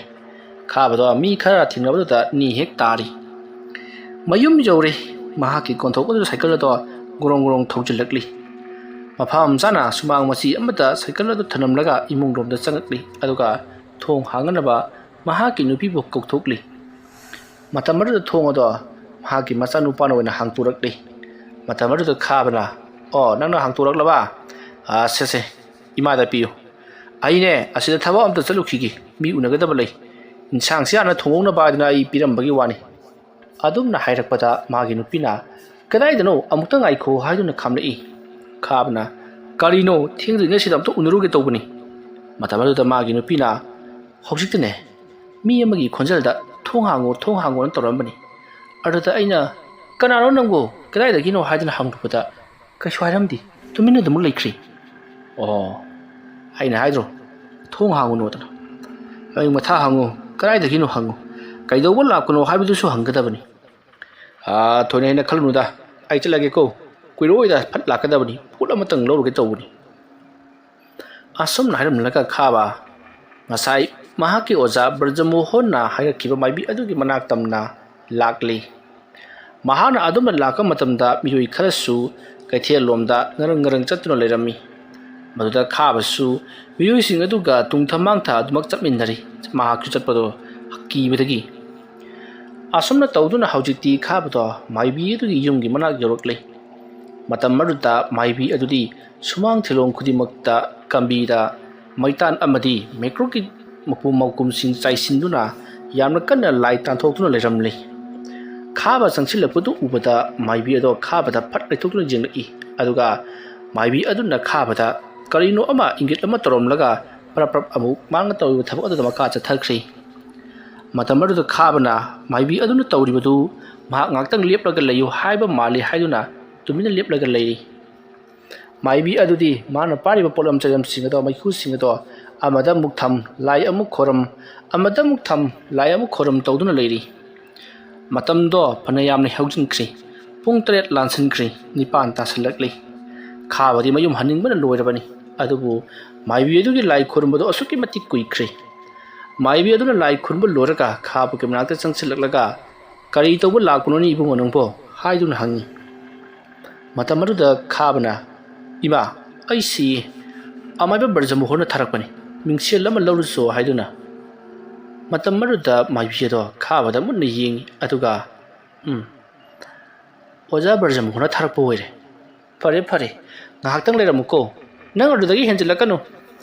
ꯈꯥꯕꯗꯣ ꯃꯤ ꯈꯔ ꯊꯦꯡꯅꯕꯗꯨꯗ ꯅꯤ ꯍꯦꯛ ꯇꯥꯔꯤ꯫ ꯃꯌꯨꯝ ꯌꯧꯔꯦ꯫ ꯃꯍꯥꯛꯀꯤ ꯀꯣꯟꯊꯣꯛ ꯑꯗꯨꯗ ꯁꯥꯏꯀꯜ ꯑꯗꯣ ꯒꯣꯔꯣꯡ ꯒꯣꯔꯣꯡ ꯊꯧꯖꯤꯜꯂꯛꯂꯤ꯫ ꯃꯐꯝ ꯆꯥꯅ ꯁꯨꯃꯥꯡ ꯃꯆꯤ ꯑꯃꯗ ꯁꯥꯏꯀꯜ ꯑꯗꯨ ꯊꯅꯝꯂꯒ ꯏꯃꯨꯡ ꯂꯣꯝꯗ ꯆꯪꯉꯛꯂꯤ, ꯑꯗꯨꯒ ꯊꯣꯡ ꯍꯥꯡꯅꯅꯕ ꯃꯍꯥꯛꯀꯤ ꯅꯨꯄꯤꯕꯨ ꯀꯧꯊꯣꯛꯂꯤ꯫ ꯃꯇꯝ ꯑꯗꯨꯗ ꯊꯣꯡ ꯑꯗꯣ ꯃꯍꯥꯛꯀꯤ ꯃꯆꯥꯅꯨꯄꯥꯅ ꯑꯣꯏꯅ ꯍꯥꯡꯇꯣꯔꯛꯂꯤ꯫ ꯃꯇꯝ ꯑꯗꯨꯗ ꯈꯥꯕꯅ, "ꯑꯣ, ꯅꯪꯅ ꯍꯥꯡꯇꯣꯔꯛꯂꯕ? ꯑꯥ, ꯁꯦ ꯁꯦ, ꯏꯃꯥꯗ ꯄꯤꯌꯨ꯫ ꯑꯩꯅꯦ, ꯑꯁꯤꯗ ꯊꯕꯛ ꯑꯝꯇ ꯆꯠꯂꯨꯈꯤꯒꯦ꯫ ꯃꯤ ꯎꯅꯒꯗꯕ ꯂꯩ꯫ ꯏꯟꯁꯥꯡꯁꯤ ꯍꯥꯟꯅ ꯊꯣꯡꯍꯧꯅꯕ ꯍꯥꯏꯗꯨꯅ ꯑꯩ ꯄꯤꯔꯝꯕꯒꯤ ꯋꯥꯅꯤ"꯫ ꯑꯗꯨꯝꯅ ꯍꯥꯏꯔꯛꯄꯗ ꯃꯥꯒꯤ ꯅꯨꯄꯤꯅ, "ꯀꯗꯥꯏꯗꯅꯣ? ꯑꯃꯨꯛꯇ ꯉꯥꯏꯈꯣ" ꯍꯥꯏꯗꯨꯅ ꯈꯥꯝꯂꯛꯏ꯫ ꯈꯥꯕꯅ, "ꯀꯔꯤꯅꯣ? ꯊꯦꯡꯗ꯭ꯔꯤꯉꯩꯁꯤꯗ ꯑꯝꯇ ꯎꯅꯔꯨꯒꯦ ꯇꯧꯕꯅꯤ"꯫ ꯃꯇꯝ ꯑꯗꯨꯗ ꯃꯥꯒꯤ ꯅꯨꯄꯤꯅ, "ꯍꯧꯖꯤꯛꯇꯅꯦ ꯃꯤ ꯑꯃꯒꯤ ꯈꯣꯟꯖꯦꯜꯗ 'ꯊꯣꯡ ꯍꯥꯡꯉꯣ, ꯊꯣꯡ ꯍꯥꯡꯉꯣꯅ' ꯇꯧꯔꯝꯕꯅꯤ꯫ ꯑꯗꯨꯗ ꯑꯩꯅ, 'ꯀꯅꯥꯅꯣ ꯅꯪꯕꯨ? ꯀꯗꯥꯏꯗꯒꯤꯅꯣ?' ꯍꯥꯏꯗꯨꯅ ꯍꯪꯂꯨꯕꯗ ꯀꯩꯁꯨ ꯍꯥꯏꯔꯝꯗꯦ, ꯇꯨꯃꯤꯟꯅ ꯑꯗꯨꯃꯛ ꯂꯩꯈ꯭ꯔꯤ꯫ "ꯑꯣ, ꯑꯩꯅ ꯍꯥꯏꯗ꯭ꯔꯣ, ꯊꯣꯡ ꯍꯥꯡꯉꯨꯅꯣꯗꯅ? ꯃꯌꯨꯝ ꯃꯊꯥ ꯍꯪꯉꯨ, ꯀꯗꯥꯏꯗꯒꯤꯅꯣ ꯍꯪꯉꯨ, ꯀꯩꯗꯧꯕ ꯂꯥꯛꯄꯅꯣ ꯍꯥꯏꯕꯗꯨꯁꯨ ꯍꯪꯒꯗꯕꯅꯤ"꯫ "ꯑꯥ, ꯊꯣꯏꯅ ꯍꯦꯟꯅ ꯈꯜꯂꯨꯅꯨꯗ, ꯑꯩ ꯆꯠꯂꯒꯦꯀꯣ, ꯀꯨꯏꯔꯛꯑꯣꯏꯗ, ꯐꯠ ꯂꯥꯛꯀꯗꯕꯅꯤ, ꯄꯣꯠ ꯑꯃꯇꯪ ꯂꯧꯔꯨꯒꯦ ꯇꯧꯕꯅꯤ"꯫ ꯑꯁꯨꯝꯅ ꯍꯥꯏꯔꯝꯂꯒ ꯈꯥꯕ ꯉꯁꯥꯏ ꯃꯍꯥꯛꯀꯤ ꯑꯣꯖꯥ ꯕ꯭ꯔꯖꯃꯣꯍꯟꯅ ꯍꯥꯏꯔꯛꯈꯤꯕ ꯃꯥꯏꯕꯤ ꯑꯗꯨꯒꯤ ꯃꯅꯥꯛ ꯇꯝꯅ ꯂꯥꯛꯂꯤ꯫ ꯃꯍꯥꯛꯅ ꯑꯗꯨꯝꯅ ꯂꯥꯛꯄ ꯃꯇꯝꯗ ꯃꯤꯑꯣꯏ ꯈꯔꯁꯨ ꯀꯩꯊꯦꯜ ꯂꯣꯝꯗ ꯉꯔꯪ ꯉꯔꯪ ꯆꯠꯇꯨꯅ ꯂꯩꯔꯝꯃꯤ꯫ ꯃꯗꯨꯗ ꯈꯥꯕꯁꯨ ꯃꯤꯑꯣꯏꯁꯤꯡ ꯑꯗꯨꯒ ꯇꯨꯡꯊ ꯃꯥꯡꯊ ꯑꯗꯨꯃꯛ ꯆꯠꯃꯤꯟꯅꯔꯤ꯫ ꯃꯍꯥꯛꯁꯨ ꯆꯠꯄꯗꯣ ꯀꯤꯕꯗꯒꯤ꯫ ꯑꯁꯨꯝꯅ ꯇꯧꯗꯨꯅ ꯍꯧꯖꯤꯛꯇꯤ ꯈꯥꯕꯗꯣ ꯃꯥꯏꯕꯤ ꯑꯗꯨꯒꯤ ꯌꯨꯝꯒꯤ ꯃꯅꯥꯛ ꯌꯧꯔꯛꯂꯦ꯫ ꯃꯇꯝ ꯑꯗꯨꯗ ꯃꯥꯏꯕꯤ ꯑꯗꯨꯗꯤ ꯁꯨꯃꯥꯡ ꯊꯤꯂꯣꯡ ꯈꯨꯗꯤꯡꯃꯛꯇ ꯀꯝꯕꯤꯗ ꯃꯩꯇꯥꯟ ꯑꯃꯗꯤ ꯃꯩꯀ꯭ꯔꯨꯒꯤ ꯃꯄꯨ ꯃꯀꯨꯝꯁꯤꯡ ꯆꯥꯏꯁꯤꯟꯗꯨꯅ ꯌꯥꯝꯅ ꯀꯟꯅ ꯂꯥꯏ ꯇꯥꯟꯊꯣꯛꯇꯨꯅ ꯂꯩꯔꯝꯂꯤ꯫ ꯈꯥꯕ ꯆꯪꯁꯤꯜꯂꯛꯄꯗꯨ ꯎꯕꯗ ꯃꯥꯏꯕꯤ ꯑꯗꯣ ꯈꯥꯕꯗ ꯐꯠ ꯂꯩꯊꯣꯛꯇꯨꯅ ꯌꯦꯡꯂꯛꯏ꯫ ꯑꯗꯨꯒ ꯃꯥꯏꯕꯤ ꯑꯗꯨꯅ ꯈꯥꯕꯗ ꯀꯔꯤꯅꯣ ꯑꯃ ꯏꯪꯒꯤꯠ ꯑꯃ ꯇꯧꯔꯝꯂꯒ ꯄ꯭ꯔꯞ ꯄ꯭ꯔꯞ ꯑꯃꯨꯛ ꯃꯥꯡꯅ ꯇꯧꯔꯤꯕ ꯊꯕꯛ ꯑꯗꯨꯗ ꯃꯈꯥ ꯆꯠꯊꯈ꯭ꯔꯤ꯫ ꯃꯇꯝ ꯑꯗꯨꯗ ꯈꯥꯕꯅ ꯃꯥꯏꯕꯤ ꯑꯗꯨꯅ ꯇꯧꯔꯤꯕꯗꯨ ꯃꯍꯥꯛ ꯉꯥꯛꯇꯪ ꯂꯦꯞꯂꯒ ꯂꯩꯌꯨ ꯍꯥꯏꯕ ꯃꯥꯜꯂꯤ ꯍꯥꯏꯗꯨꯅ ꯇꯨꯃꯤꯟꯅ ꯂꯦꯞꯂꯒ ꯂꯩꯔꯤ꯫ ꯃꯥꯏꯕꯤ ꯑꯗꯨꯗꯤ ꯃꯥꯅ ꯄꯥꯏꯔꯤꯕ ꯄꯣꯠꯂꯝ ꯆꯩꯂꯝꯁꯤꯡ ꯑꯗꯣ, ꯃꯩꯈꯨꯁꯤꯡ ꯑꯗꯣ ꯑꯃꯗ ꯑꯃꯨꯛ ꯊꯝ, ꯂꯥꯏ ꯑꯃꯨꯛ ꯈꯣꯏꯔꯝ, ꯑꯃꯗ ꯑꯃꯨꯛ ꯊꯝ, ꯂꯥꯏ ꯑꯃꯨꯛ ꯈꯣꯏꯔꯝ ꯇꯧꯗꯨꯅ ꯂꯩꯔꯤ꯫ ꯃꯇꯝꯗꯣ ꯐꯅ ꯌꯥꯝꯅ ꯍꯧꯖꯤꯟꯈ꯭ꯔꯦ꯫ ꯄꯨꯡ ꯇꯔꯦꯠ ꯂꯥꯟꯁꯤꯟꯈ꯭ꯔꯦ꯫ ꯅꯤꯄꯥꯟ ꯇꯥꯁꯤꯜꯂꯛꯂꯤ꯫ ꯈꯥꯕꯗꯤ ꯃꯌꯨꯝ ꯍꯟꯅꯤꯡꯕꯅ ꯂꯣꯏꯔꯕꯅꯤ꯫ ꯑꯗꯨꯕꯨ ꯃꯥꯏꯕꯤ ꯑꯗꯨꯒꯤ ꯂꯥꯏ ꯈꯨꯔꯨꯝꯕꯗꯣ ꯑꯁꯨꯛꯀꯤ ꯃꯇꯤꯛ ꯀꯨꯏꯈ꯭ꯔꯦ꯫ ꯃꯥꯏꯕꯤ ꯑꯗꯨꯅ ꯂꯥꯏ ꯈꯨꯔꯨꯝꯕ ꯂꯣꯏꯔꯒ ꯈꯥꯕꯒꯤ ꯃꯅꯥꯛꯇ ꯆꯪꯁꯤꯜꯂꯛꯂꯒ, "ꯀꯔꯤ ꯇꯧꯕ ꯂꯥꯛꯄꯅꯣꯅꯦ ꯏꯕꯨꯡꯉꯣ ꯅꯪꯕꯣ?" ꯍꯥꯏꯗꯨꯅ ꯍꯪꯉꯤ꯫ ꯃꯇꯝ ꯑꯗꯨꯗ ꯈꯥꯕꯅ, "ꯏꯃꯥ, ꯑꯩ ꯁꯤꯌꯦ꯫ ꯑꯃꯥꯏꯕ ꯕ꯭ꯔꯖꯃꯣꯍꯣꯟꯅ ꯊꯥꯔꯛꯄꯅꯤ꯫ ꯃꯤꯡꯁꯦꯜ ꯑꯃ ꯂꯧꯔꯨꯆꯣ" ꯍꯥꯏꯗꯨꯅ꯫ ꯃꯇꯝ ꯑꯗꯨꯗ ꯃꯥꯏꯕꯤ ꯑꯗꯣ ꯈꯥꯕꯗ ꯃꯨꯟꯅ ꯌꯦꯡꯉꯤ꯫ ꯑꯗꯨꯒ, "ꯎꯝ, ꯑꯣꯖꯥ ꯕ꯭ꯔꯖꯃꯣꯍꯣꯟꯅ ꯊꯥꯔꯛꯄ ꯑꯣꯏꯔꯦ꯫ ꯐꯔꯦ, ꯐꯔꯦ, ꯉꯥꯏꯍꯥꯛꯇꯪ ꯂꯩꯔꯝꯃꯨꯀꯣ꯫ ꯅꯪ ꯑꯗꯨꯗꯒꯤ ꯍꯦꯟꯖꯤꯜꯂꯛꯀꯅꯨ"꯫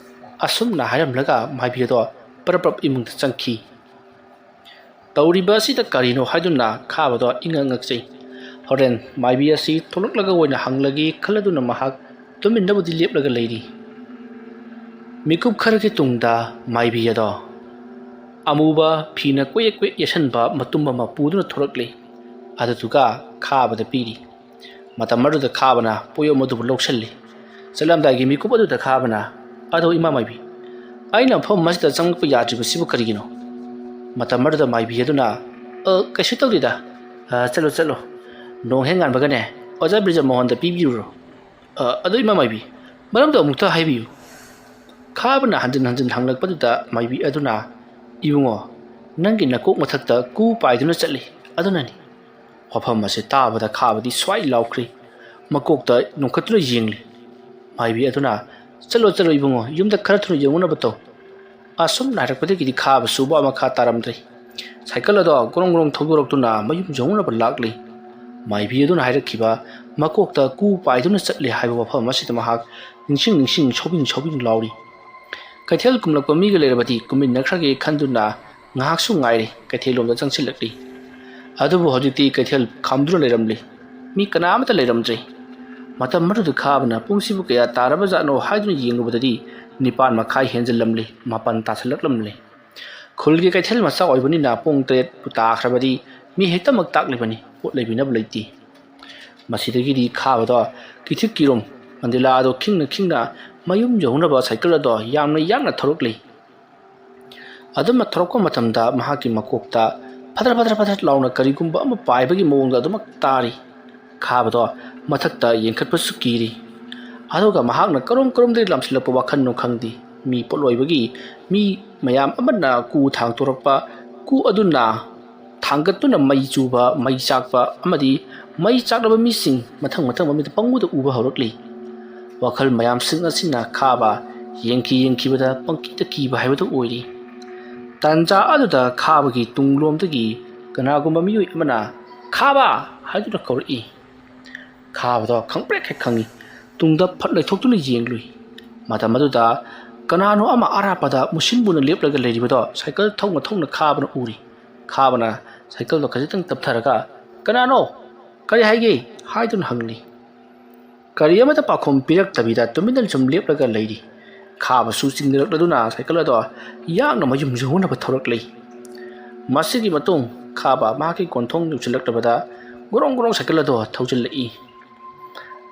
ꯑꯁꯨꯝꯅ ꯍꯥꯏꯔꯝꯂꯒ ꯃꯥꯏꯕꯤ ꯑꯗꯣ ꯄꯔꯞ ꯄꯔꯞ ꯏꯃꯨꯡꯗ ꯆꯪꯈꯤ꯫ ꯇꯧꯔꯤꯕ ꯑꯁꯤꯗ ꯀꯔꯤꯅꯣ ꯍꯥꯏꯗꯨꯅ ꯈꯥꯕꯗꯣ ꯏꯉꯛ ꯉꯛꯆꯩ꯫ ꯍꯣꯔꯦꯟ ꯃꯥꯏꯕꯤ ꯑꯁꯤ ꯊꯣꯛꯂꯛꯂꯒ ꯑꯣꯏꯅ ꯍꯪꯂꯒꯦ ꯈꯜꯂꯗꯨꯅ ꯃꯍꯥꯛ ꯇꯨꯃꯤꯟꯅꯕꯨꯗꯤ ꯂꯦꯞꯂꯒ ꯂꯩꯔꯤ꯫ ꯃꯤꯀꯨꯞ ꯈꯔꯒꯤ ꯇꯨꯡꯗ ꯃꯥꯏꯕꯤ ꯑꯗꯣ ꯑꯃꯨꯕ ꯐꯤꯅ ꯀꯣꯌꯦꯛ ꯀꯣꯌꯦꯛ ꯌꯦꯠꯁꯟꯕ ꯃꯇꯨꯝ ꯑꯃ ꯄꯨꯗꯨꯅ ꯊꯣꯔꯛꯂꯤ꯫ ꯑꯗꯨꯗꯨꯒ ꯈꯥꯕꯗ ꯄꯤꯔꯤ꯫ ꯃꯇꯝ ꯑꯗꯨꯗ ꯈꯥꯕꯅ ꯄꯣꯌꯣꯝ ꯑꯗꯨꯕꯨ ꯂꯧꯁꯤꯜꯂꯤ꯫ ꯆꯠꯂꯝꯗꯥꯏꯒꯤ ꯃꯤꯀꯨꯞ ꯑꯗꯨꯗ ꯈꯥꯕꯅ, "ꯑꯗꯣ ꯏꯃꯥ ꯃꯥꯏꯕꯤ, ꯑꯩꯅ ꯃꯐꯝ ꯑꯁꯤꯗ ꯆꯪꯂꯛꯄ ꯌꯥꯗ꯭ꯔꯤꯕꯁꯤꯕꯨ ꯀꯔꯤꯒꯤꯅꯣ?" ꯃꯇꯝ ꯑꯗꯨꯗ ꯃꯥꯏꯕꯤ ꯑꯗꯨꯅ, "ꯑ, ꯀꯩꯁꯨ ꯇꯧꯗꯦꯗ꯫ ꯑ, ꯆꯠꯂꯣ, ꯆꯠꯂꯣ꯫ ꯅꯣꯡ ꯍꯦꯛ ꯉꯥꯟꯕꯒꯅꯦ, ꯑꯣꯖꯥ ꯕ꯭ꯔꯤꯖꯃꯣꯍꯟꯗ ꯄꯤꯕꯤꯔꯨꯔꯣ꯫ ꯑ, ꯑꯗꯣ ꯏꯃꯥ ꯃꯥꯏꯕꯤ, ꯃꯔꯝꯗꯣ ꯑꯃꯨꯛꯇ ꯍꯥꯏꯕꯤꯌꯨ"꯫ ꯈꯥꯕꯅ ꯍꯟꯖꯤꯟ ꯍꯟꯖꯤꯟ ꯍꯪꯂꯛꯄꯗꯨꯗ ꯃꯥꯏꯕꯤ ꯑꯗꯨꯅ, "ꯏꯕꯨꯡꯉꯣ, ꯅꯪꯒꯤ ꯅꯀꯣꯛ ꯃꯊꯛꯇ ꯀꯨ ꯄꯥꯏꯗꯨꯅ ꯆꯠꯂꯤ, ꯑꯗꯨꯅꯅꯤ"꯫ ꯋꯥꯐꯝ ꯑꯁꯤ ꯇꯥꯕꯗ ꯈꯥꯕꯗꯤ ꯁ꯭ꯋꯥꯏ ꯂꯥꯎꯈ꯭ꯔꯤ꯫ ꯃꯀꯣꯛꯇ ꯅꯣꯡꯈꯠꯇꯨꯅ ꯌꯦꯡꯂꯤ꯫ ꯃꯥꯏꯕꯤ ꯑꯗꯨꯅ, "ꯆꯠꯂꯣ, ꯆꯠꯂꯣ ꯏꯕꯨꯡꯉꯣ, ꯌꯨꯝꯗ ꯈꯔ ꯊꯨꯅ ꯌꯧꯅꯅꯕ ꯇꯧ"꯫ ꯑꯁꯨꯝꯅ ꯍꯥꯏꯔꯛꯄꯗꯒꯤꯗꯤ ꯈꯥꯕꯁꯨ ꯋꯥ ꯃꯈꯥ ꯇꯥꯔꯝꯗ꯭ꯔꯦ꯫ ꯁꯥꯏꯀꯜ ꯑꯗꯣ ꯒ꯭ꯔꯣꯡ ꯒ꯭ꯔꯣꯡ ꯊꯧꯗꯣꯔꯛꯇꯨꯅ ꯃꯌꯨꯝ ꯌꯧꯅꯅꯕ ꯂꯥꯛꯂꯤ꯫ ꯃꯥꯏꯕꯤ ꯑꯗꯨꯅ ꯍꯥꯏꯔꯛꯈꯤꯕ ꯃꯀꯣꯛꯇ ꯀꯨ ꯄꯥꯏꯗꯨꯅ ꯆꯠꯂꯤ ꯍꯥꯏꯕ ꯋꯥꯐꯝ ꯑꯁꯤꯗ ꯃꯍꯥꯛ ꯅꯤꯡꯁꯤꯡ ꯅꯤꯡꯁꯤꯡ ꯁꯧꯕꯤꯡ ꯁꯧꯕꯤꯡ ꯂꯥꯎꯔꯤ꯫ ꯀꯩꯊꯦꯜ ꯀꯨꯝꯂꯛꯄ ꯃꯤꯒ ꯂꯩꯔꯕꯗꯤ ꯀꯨꯝꯃꯤꯟꯅꯈ꯭ꯔꯒꯦ ꯈꯟꯗꯨꯅ ꯉꯥꯏꯍꯥꯛꯁꯨ ꯉꯥꯏꯔꯤ꯫ ꯀꯩꯊꯦꯜꯂꯣꯝꯗ ꯆꯪꯁꯤꯜꯂꯛꯂꯤ꯫ ꯑꯗꯨꯕꯨ ꯍꯧꯖꯤꯛꯇꯤ ꯀꯩꯊꯦꯜ ꯈꯥꯝꯗꯨꯅ ꯂꯩꯔꯝꯂꯤ꯫ ꯃꯤ ꯀꯅꯥ ꯑꯃꯠꯇ ꯂꯩꯔꯝꯗ꯭ꯔꯦ꯫ ꯃꯇꯝ ꯑꯗꯨꯗ ꯈꯥꯕꯅ ꯄꯨꯡꯁꯤꯕꯨ ꯀꯌꯥ ꯇꯥꯔꯕꯖꯥꯠꯅꯣ ꯍꯥꯏꯗꯨꯅ ꯌꯦꯡꯂꯨꯕꯗꯗꯤ ꯅꯤꯄꯥꯟ ꯃꯈꯥꯏ ꯍꯦꯟꯖꯤꯜꯂꯝꯂꯤ, ꯃꯥꯄꯟ ꯇꯥꯁꯤꯜꯂꯛꯂꯝꯂꯤ꯫ ꯈꯨꯜꯒꯤ ꯀꯩꯊꯦꯜ ꯃꯆꯥ ꯑꯣꯏꯕꯅꯤꯅ ꯄꯨꯡ ꯇꯔꯦꯠꯄꯨ ꯇꯥꯈ꯭ꯔꯕꯗꯤ ꯃꯤ ꯍꯦꯛꯇꯃꯛ ꯇꯥꯛꯂꯤꯕꯅꯤ, ꯄꯣꯠ ꯂꯩꯕꯤꯅꯕ ꯂꯩꯇꯦ꯫ ꯃꯁꯤꯗꯒꯤꯗꯤ ꯈꯥꯕꯗꯣ ꯀꯤꯊꯤꯛ ꯀꯤꯔꯨꯝ ꯃꯟꯗꯤꯂꯥ ꯑꯗꯣ ꯈꯤꯡꯅ ꯈꯤꯡꯅ ꯃꯌꯨꯝ ꯌꯧꯅꯕ ꯁꯥꯏꯀꯜ ꯑꯗꯣ ꯌꯥꯝꯅ ꯌꯥꯡꯅ ꯊꯧꯔꯛꯂꯤ꯫ ꯑꯗꯨꯝꯅ ꯊꯧꯔꯛꯄ ꯃꯇꯝꯗ ꯃꯍꯥꯛꯀꯤ ꯃꯀꯣꯛꯇ ꯐꯗ꯭ꯔ ꯐꯗ꯭ꯔ ꯐꯗ꯭ꯔ ꯂꯥꯎꯅ ꯀꯔꯤꯒꯨꯝꯕ ꯑꯃ ꯄꯥꯏꯕꯒꯤ ꯃꯑꯣꯡꯗ ꯑꯗꯨꯃꯛ ꯇꯥꯔꯤ꯫ ꯈꯥꯕꯗꯣ ꯃꯊꯛꯇ ꯌꯦꯡꯈꯠꯄꯁꯨ ꯀꯤꯔꯤ꯫ ꯑꯗꯨꯒ ꯃꯍꯥꯛꯅ ꯀꯔꯣꯝ ꯀꯔꯣꯝꯗꯒꯤ ꯂꯥꯝꯁꯤꯜꯂꯛꯄ ꯋꯥꯈꯜꯅꯣ ꯈꯪꯗꯦ, ꯃꯤ ꯄꯣꯠꯂꯣꯏꯕꯒꯤ ꯃꯤ ꯃꯌꯥꯝ ꯑꯃꯅ ꯀꯨ ꯊꯥꯡꯇꯣꯔꯛꯄ, ꯀꯨ ꯑꯗꯨꯅ ꯊꯥꯡꯒꯠꯇꯨꯅ ꯃꯩ ꯆꯨꯕ, ꯃꯩ ꯆꯥꯛꯄ ꯑꯃꯗꯤ ꯃꯩ ꯆꯥꯛꯂꯕ ꯃꯤꯁꯤꯡ ꯃꯊꯪ ꯃꯊꯪ ꯃꯃꯤꯠꯇ ꯄꯪꯎꯗ ꯎꯕ ꯍꯧꯔꯛꯂꯤ꯫ ꯋꯥꯈꯜ ꯃꯌꯥꯝꯁꯤꯡ ꯑꯁꯤꯅ ꯈꯥꯕ ꯌꯦꯡꯈꯤ ꯌꯦꯡꯈꯤꯕꯗ ꯄꯪꯀꯤꯗ ꯀꯤꯕ ꯍꯥꯏꯕꯗꯨ ꯑꯣꯏꯔꯤ꯫ ꯇꯥꯟꯖꯥ ꯑꯗꯨꯗ ꯈꯥꯕꯒꯤ ꯇꯨꯡꯂꯣꯝꯗꯒꯤ ꯀꯅꯥꯒꯨꯝꯕ ꯃꯤꯑꯣꯏ ꯑꯃꯅ "ꯈꯥꯕ!" ꯍꯥꯏꯗꯨꯅ ꯀꯧꯔꯛꯏ꯫ ꯈꯥꯕꯗꯣ ꯈꯪꯄ꯭ꯔꯦꯛ ꯍꯦꯛ ꯈꯪꯏ꯫ ꯇꯨꯡꯗ ꯐꯠ ꯂꯩꯊꯣꯛꯇꯨꯅ ꯌꯦꯡꯂꯨꯏ꯫ ꯃꯇꯝ ꯑꯗꯨꯗ ꯀꯅꯥꯅꯣ ꯑꯃ ꯑꯔꯥꯞꯄꯗ ꯃꯨꯁꯤꯟ ꯃꯨꯅ ꯂꯦꯞꯂꯒ ꯂꯩꯔꯤꯕꯗꯣ ꯁꯥꯏꯀꯜ ꯊꯧꯅ ꯊꯧꯅ ꯈꯥꯕꯅ ꯎꯔꯤ꯫ ꯈꯥꯕꯅ ꯁꯥꯏꯀꯜꯗꯣ ꯈꯖꯤꯛꯇꯪ ꯇꯞꯊꯔꯒ, "ꯀꯅꯥꯅꯣ? ꯀꯔꯤ ꯍꯥꯏꯒꯦ?" ꯍꯥꯏꯗꯨꯅ ꯍꯪꯂꯤ꯫ ꯀꯔꯤ ꯑꯃꯠꯇ ꯄꯥꯎꯈꯨꯝ ꯄꯤꯔꯛꯇꯕꯤꯗ ꯇꯨꯃꯤꯟꯅ ꯁꯨꯝ ꯂꯦꯞꯂꯒ ꯂꯩꯔꯤ꯫ ꯈꯥꯕꯁꯨ ꯆꯤꯡꯅꯔꯛꯂꯗꯨꯅ ꯁꯥꯏꯀꯜ ꯑꯗꯣ ꯌꯥꯡꯅ ꯃꯌꯨꯝ ꯌꯧꯅꯕ ꯊꯧꯔꯛꯂꯤ꯫ ꯃꯁꯤꯒꯤ ꯃꯇꯨꯡ ꯈꯥꯕ ꯃꯍꯥꯛꯀꯤ ꯀꯣꯟꯊꯣꯡ ꯌꯧꯁꯤꯜꯂꯛꯂꯕꯗ ꯒꯣꯔꯣꯡ ꯒꯣꯔꯣꯡ ꯁꯥꯏꯀꯜ ꯑꯗꯣ ꯊꯧꯖꯤꯜꯂꯛꯏ꯫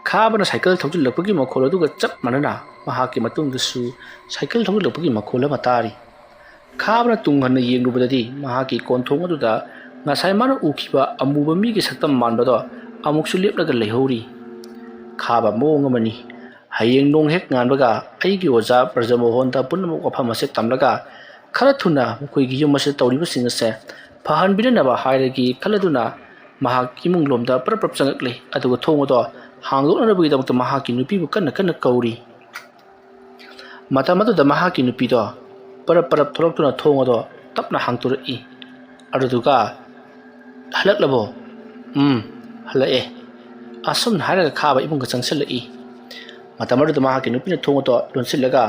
ꯈꯥꯕꯅ ꯁꯥꯏꯀꯜ ꯊꯧꯖꯤꯜꯂꯛꯄꯒꯤ ꯃꯈꯣꯜ ꯑꯗꯨꯒ ꯆꯞ ꯃꯥꯟꯅꯅ ꯃꯍꯥꯛꯀꯤ ꯃꯇꯨꯡꯗꯁꯨ ꯁꯥꯏꯀꯜ ꯊꯧꯖꯤꯜꯂꯛꯄꯒꯤ ꯃꯈꯣꯜ ꯑꯃ ꯇꯥꯔꯤ꯫ ꯈꯥꯕꯅ ꯇꯨꯡ ꯍꯟꯅ ꯌꯦꯡꯂꯨꯕꯗꯗꯤ ꯃꯍꯥꯛꯀꯤ ꯀꯣꯟꯊꯣꯡ ꯑꯗꯨꯗ ꯉꯁꯥꯏ ꯃꯥꯅ ꯎꯈꯤꯕ ꯑꯃꯨꯕ ꯃꯤꯒꯤ ꯁꯛꯇꯝ ꯃꯥꯟꯕꯗꯣ ꯑꯃꯨꯛꯁꯨ ꯂꯦꯞꯂꯒ ꯂꯩꯍꯧꯔꯤ꯫ ꯈꯥꯕ ꯃꯑꯣꯡ ꯑꯃꯅꯤ꯫ ꯍꯌꯦꯡ ꯅꯣꯡ ꯍꯦꯛ ꯉꯥꯟꯕꯒ ꯑꯩꯒꯤ ꯑꯣꯖꯥ ꯕ꯭ꯔꯖꯃꯣꯍꯟꯗ ꯄꯨꯝꯅꯃꯛ ꯋꯥꯐꯝ ꯑꯁꯦ ꯇꯝꯂꯒ ꯈꯔ ꯊꯨꯅ ꯃꯈꯣꯏꯒꯤ ꯌꯨꯝ ꯑꯁꯤꯗ ꯇꯧꯔꯤꯕꯁꯤꯡ ꯑꯁꯦ ꯐꯍꯟꯕꯤꯅꯅꯕ ꯍꯥꯏꯔꯒꯦ ꯈꯜꯂꯗꯨꯅ ꯃꯍꯥꯛ ꯏꯃꯨꯡ ꯂꯣꯝꯗ ꯄꯔꯞ ꯄꯔꯞ ꯆꯪꯉꯛꯂꯦ, ꯑꯗꯨꯒ ꯊꯣꯡ ꯑꯗꯣ ꯍꯥꯡꯗꯣꯛꯅꯅꯕꯒꯤꯗꯃꯛꯇ ꯃꯍꯥꯛꯀꯤ ꯅꯨꯄꯤꯕꯨ ꯀꯟꯅ ꯀꯟꯅ ꯀꯧꯔꯤ꯫ ꯃꯇꯝ ꯑꯗꯨꯗ ꯃꯍꯥꯛꯀꯤ ꯅꯨꯄꯤꯗꯣ ꯄꯔꯞ ꯄꯔꯞ ꯊꯣꯛꯂꯛꯇꯨꯅ ꯊꯣꯡ ꯑꯗꯣ ꯇꯞꯅ ꯍꯥꯡꯇꯣꯔꯛꯏ꯫ ꯑꯗꯨꯗꯨꯒ, "ꯍꯜꯂꯛꯂꯕꯣ?" "ꯎꯝ, ꯍꯜꯂꯛꯑꯦ꯫" ꯑꯁꯨꯝꯅ ꯍꯥꯏꯔꯒ ꯈꯥꯕ ꯏꯃꯨꯡꯒ ꯆꯪꯁꯤꯜꯂꯛꯏ꯫ ꯃꯇꯝ ꯑꯗꯨꯗ ꯃꯍꯥꯛꯀꯤ ꯅꯨꯄꯤꯅ ꯊꯣꯡ ꯑꯗꯣ ꯂꯣꯟꯁꯤꯜꯂꯒ,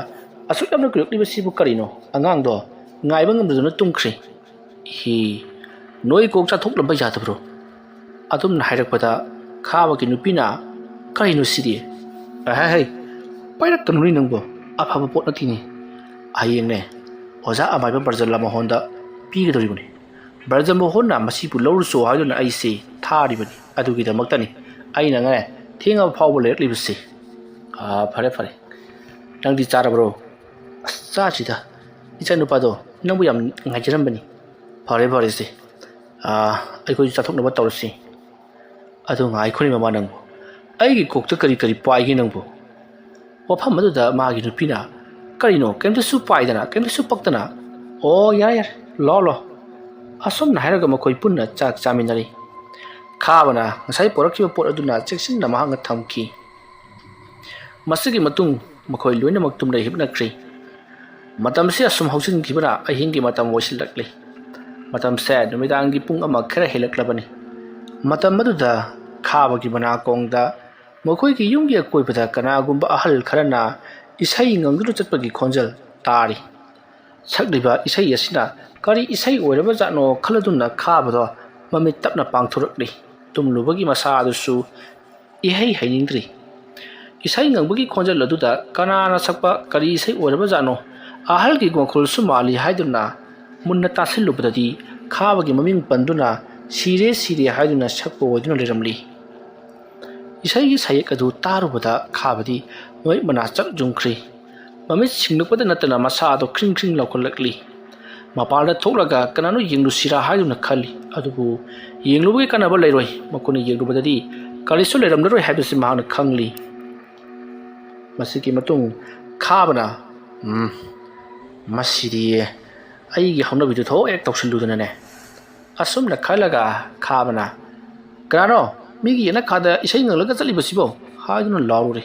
"ꯑꯁꯨꯛ ꯌꯥꯝꯅ ꯀꯨꯏꯔꯛꯂꯤꯕꯁꯤꯕꯨ ꯀꯔꯤꯅꯣ? ꯑꯉꯥꯡꯗꯣ ꯉꯥꯏꯕ ꯉꯝꯗꯗꯨꯅ ꯇꯨꯝꯈ꯭ꯔꯦ꯫" "ꯏꯍꯤ, ꯅꯣꯏ ꯀꯣꯛ ꯆꯥꯊꯣꯛꯂꯝꯕ ꯌꯥꯗꯕ꯭ꯔꯣ?" ꯑꯗꯨꯝꯅ ꯍꯥꯏꯔꯛꯄꯗ ꯈꯥꯕꯒꯤ ꯅꯨꯄꯤꯅ, "ꯀꯔꯤꯅꯣ ꯁꯤꯗꯤ? ꯑꯍꯩ ꯍꯩ, ꯄꯥꯏꯔꯛꯀꯅꯨꯅꯦ ꯅꯪꯕꯣ, ꯑꯐꯕ ꯄꯣꯠ ꯅꯠꯇꯦꯅꯦ꯫ ꯍꯌꯦꯡꯅꯦ ꯑꯣꯖꯥ ꯑꯃꯥꯏꯕ ꯕ꯭ꯔꯖꯂꯥ ꯃꯣꯍꯣꯟꯗ ꯄꯤꯒꯗꯧꯔꯤꯕꯅꯤ꯫ ꯕ꯭ꯔꯖꯃꯣꯍꯟꯅ ꯃꯁꯤꯕꯨ ꯂꯧꯔꯨꯆꯣ ꯍꯥꯏꯗꯨꯅ ꯑꯩꯁꯦ ꯊꯥꯔꯤꯕꯅꯤ꯫ ꯑꯗꯨꯒꯤꯗꯃꯛꯇꯅꯤ ꯑꯩꯅꯅꯦ ꯊꯦꯡꯉꯕ ꯐꯥꯎꯕ ꯂꯩꯔꯛꯂꯤꯕꯁꯦ꯫" "ꯑꯥ, ꯐꯔꯦ, ꯐꯔꯦ꯫ ꯅꯪꯗꯤ ꯆꯥꯔꯕ꯭ꯔꯣ?" "ꯑꯁ, ꯆꯥꯁꯤꯗ꯫ ꯏꯆꯥꯅꯨꯄꯥꯗꯣ ꯅꯪꯕꯨ ꯌꯥꯝ ꯉꯥꯏꯖꯔꯝꯕꯅꯤ꯫" "ꯐꯔꯦ, ꯐꯔꯦ ꯁꯦ꯫ ꯑꯥ, ꯑꯩꯈꯣꯏꯁꯨ ꯆꯥꯊꯣꯛꯅꯕ ꯇꯧꯔꯁꯤ꯫ ꯑꯗꯨ ꯉꯥꯏꯈꯣꯅꯦ ꯃꯃꯥ ꯅꯪꯕꯨ, ꯑꯩꯒꯤ ꯀꯣꯛꯇ ꯀꯔꯤ ꯀꯔꯤ ꯄꯥꯏꯒꯦ ꯅꯪꯕꯨ? ꯋꯥꯐꯝ ꯑꯗꯨꯗ ꯃꯥꯒꯤ ꯅꯨꯄꯤꯅ, "ꯀꯔꯤꯅꯣ, ꯀꯩꯝꯇꯁꯨ ꯄꯥꯏꯗꯅ, ꯀꯩꯝꯇꯁꯨ ꯄꯛꯇꯅ? ꯑꯣ, ꯌꯥꯔꯦ ꯌꯥꯔꯦ, ꯂꯥꯛꯑꯣ ꯂꯥꯛꯑꯣ"꯫ ꯑꯁꯨꯝꯅ ꯍꯥꯏꯔꯒ ꯃꯈꯣꯏ ꯄꯨꯟꯅ ꯆꯥꯛ ꯆꯥꯃꯤꯟꯅꯔꯤ꯫ ꯈꯥꯕꯅ ꯉꯁꯥꯏ ꯄꯨꯔꯛꯈꯤꯕ ꯄꯣꯠ ꯑꯗꯨꯅ ꯆꯦꯛꯁꯤꯟꯅ ꯃꯍꯥꯛꯅ ꯊꯝꯈꯤ꯫ ꯃꯁꯤꯒꯤ ꯃꯇꯨꯡ ꯃꯈꯣꯏ ꯂꯣꯏꯅꯃꯛ ꯇꯨꯝꯅ ꯍꯤꯞꯅꯈ꯭ꯔꯤ꯫ ꯃꯇꯝꯁꯤ ꯑꯁꯨꯝ ꯍꯧꯖꯤꯟꯈꯤꯕꯅ ꯑꯍꯤꯡꯒꯤ ꯃꯇꯝ ꯑꯣꯏꯁꯤꯜꯂꯛꯂꯤ꯫ ꯃꯇꯝꯁꯦ ꯅꯨꯃꯤꯗꯥꯡꯒꯤ ꯄꯨꯡ ꯑꯃ ꯈꯔ ꯍꯦꯜꯂꯛꯂꯕꯅꯤ꯫ ꯃꯇꯝ ꯑꯗꯨꯗ ꯈꯥꯕꯒꯤ ꯃꯅꯥꯀꯣꯡꯗ ꯃꯈꯣꯏꯒꯤ ꯌꯨꯝꯒꯤ ꯑꯀꯣꯏꯕꯗ ꯀꯅꯥꯒꯨꯝꯕ ꯑꯍꯜ ꯈꯔꯅ ꯏꯁꯩ ꯉꯪꯗꯨꯅ ꯆꯠꯄꯒꯤ ꯈꯣꯟꯖꯦꯜ ꯇꯥꯔꯤ꯫ ꯁꯛꯂꯤꯕ ꯏꯁꯩ ꯑꯁꯤꯅ ꯀꯔꯤ ꯏꯁꯩ ꯑꯣꯏꯔꯕꯖꯥꯠꯅꯣ ꯈꯜꯂꯗꯨꯅ ꯈꯥꯕꯗꯣ ꯃꯃꯤꯠ ꯇꯞꯅ ꯄꯥꯡꯊꯣꯔꯛꯂꯤ꯫ ꯇꯨꯝꯂꯨꯕꯒꯤ ꯃꯁꯥ ꯑꯗꯨꯁꯨ ꯏꯍꯩ ꯍꯩꯅꯤꯡꯗ꯭ꯔꯤ꯫ ꯏꯁꯩ ꯉꯪꯕꯒꯤ ꯈꯣꯟꯖꯦꯜ ꯑꯗꯨꯗ ꯀꯅꯥꯅ ꯁꯛꯄ ꯀꯔꯤ ꯏꯁꯩ ꯑꯣꯏꯔꯕꯖꯥꯠꯅꯣ? ꯑꯍꯜꯒꯤ ꯈꯣꯜꯁꯨ ꯃꯥꯜꯂꯤ ꯍꯥꯏꯗꯨꯅ ꯃꯨꯟꯅ ꯇꯥꯁꯤꯜꯂꯨꯕꯗꯗꯤ ꯈꯥꯕꯒꯤ ꯃꯃꯤꯡ ꯄꯟꯗꯨꯅ "ꯁꯤꯔꯦ, ꯁꯤꯔꯦ" ꯍꯥꯏꯗꯨꯅ ꯁꯛꯄ ꯑꯣꯏꯗꯨꯅ ꯂꯩꯔꯝꯂꯤ꯫ ꯏꯁꯩꯒꯤ ꯁꯩꯌꯦꯛ ꯑꯗꯨ ꯇꯥꯔꯨꯕꯗ ꯈꯥꯕꯗꯤ ꯃꯃꯤꯠ ꯃꯅꯥ ꯆꯥꯛ ꯌꯨꯡꯈ꯭ꯔꯤ꯫ ꯃꯃꯤꯠ ꯁꯤꯡꯂꯛꯄꯗ ꯅꯠꯇꯅ ꯃꯁꯥ ꯑꯗꯨ ꯈ꯭ꯔꯤꯡ ꯈ꯭ꯔꯤꯡ ꯂꯥꯎꯈꯠꯂꯛꯂꯤ꯫ ꯃꯄꯥꯟꯗ ꯊꯣꯛꯂꯒ ꯀꯅꯥꯅꯣ ꯌꯦꯡꯂꯨꯁꯤꯔꯥ ꯍꯥꯏꯗꯨꯅ ꯈꯜꯂꯤ꯫ ꯑꯗꯨꯕꯨ ꯌꯦꯡꯂꯨꯕꯒꯤ ꯀꯥꯟꯅꯕ ꯂꯩꯔꯣꯏ꯫ ꯃꯈꯣꯏꯅ ꯌꯦꯡꯂꯨꯕꯗꯗꯤ ꯀꯔꯤꯁꯨ ꯂꯩꯔꯝꯂꯔꯣꯏ ꯍꯥꯏꯕꯁꯤ ꯃꯍꯥꯛꯅ ꯈꯪꯂꯤ꯫ ꯃꯁꯤꯒꯤ ꯃꯇꯨꯡ ꯈꯥꯕꯅ, "ꯎꯝ, ꯃꯁꯤꯗꯤ ꯑꯩꯒꯤ ꯍꯧꯅꯕꯤꯗꯨ ꯊꯣꯛ ꯍꯦꯛ ꯇꯧꯁꯤꯜꯂꯨꯗꯅꯅꯦ"꯫ ꯑꯁꯨꯝꯅ ꯈꯜꯂꯒ ꯈꯥꯕꯅ, "ꯀꯅꯥꯅꯣ ꯃꯤꯒꯤ ꯌꯦꯅꯈꯥꯗ ꯏꯁꯩ ꯉꯪꯂꯒ ꯆꯠꯂꯤꯕꯁꯤꯕꯣ?" ꯍꯥꯏꯗꯨꯅ ꯂꯥꯎꯔꯨꯔꯦ꯫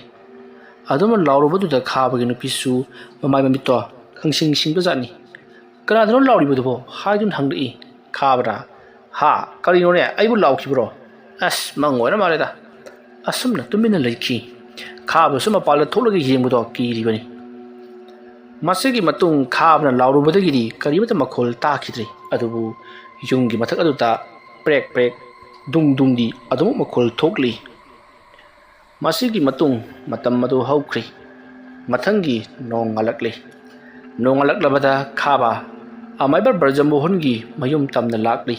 ꯑꯗꯨꯝꯅ ꯂꯥꯎꯔꯨꯕꯗꯨꯗ ꯈꯥꯕꯒꯤ ꯅꯨꯄꯤꯁꯨ ꯃꯃꯥꯏ ꯃꯃꯤꯠꯇꯣ ꯈꯪꯁꯤꯡ ꯁꯤꯡꯕꯖꯥꯠꯅꯤ꯫ "ꯀꯅꯥꯗꯅꯣ ꯂꯥꯎꯔꯤꯕꯗꯨꯕꯣ?" ꯍꯥꯏꯗꯨꯅ ꯍꯪꯂꯛꯏ꯫ ꯈꯥꯕꯅ, "ꯍꯥ? ꯀꯔꯤꯅꯣꯅꯦ? ꯑꯩꯕꯨ ꯂꯥꯎꯈꯤꯕ꯭ꯔꯣ? ꯑꯁ, ꯃꯪ ꯑꯣꯏꯔ ꯃꯥꯜꯂꯦꯗ"꯫ ꯑꯁꯨꯝꯅ ꯇꯨꯃꯤꯟꯅ ꯂꯩꯈꯤ꯫ ꯈꯥꯕꯁꯨ ꯃꯄꯥꯟꯗ ꯊꯣꯛꯂꯒ ꯌꯦꯡꯕꯗꯣ ꯀꯤꯔꯤꯕꯅꯤ꯫ ꯃꯁꯤꯒꯤ ꯃꯇꯨꯡ ꯈꯥꯕꯅ ꯂꯥꯎꯔꯨꯕꯗꯒꯤꯗꯤ ꯀꯔꯤꯃꯠꯇ ꯃꯈꯣꯜ ꯇꯥꯈꯤꯗ꯭ꯔꯦ꯫ ꯑꯗꯨꯕꯨ ꯌꯨꯝꯒꯤ ꯃꯊꯛ ꯑꯗꯨꯗ ꯄ꯭ꯔꯦꯛ ꯄ꯭ꯔꯦꯛ ꯗꯨꯡ ꯗꯨꯡꯗꯤ ꯑꯗꯨꯃꯛ ꯃꯈꯣꯜ ꯊꯣꯛꯂꯤ꯫ ꯃꯁꯤꯒꯤ ꯃꯇꯨꯡ ꯃꯇꯝ ꯑꯗꯨ ꯍꯧꯈ꯭ꯔꯤ꯫ ꯃꯊꯪꯒꯤ ꯅꯣꯡ ꯉꯥꯜꯂꯛꯂꯤ꯫ ꯅꯣꯡ ꯉꯥꯜꯂꯛꯂꯕꯗ ꯈꯥꯕ ꯑꯃꯥꯏꯕ ꯕ꯭ꯔꯖꯃꯣꯍꯟꯒꯤ ꯃꯌꯨꯝ ꯇꯝꯅ ꯂꯥꯛꯂꯤ꯫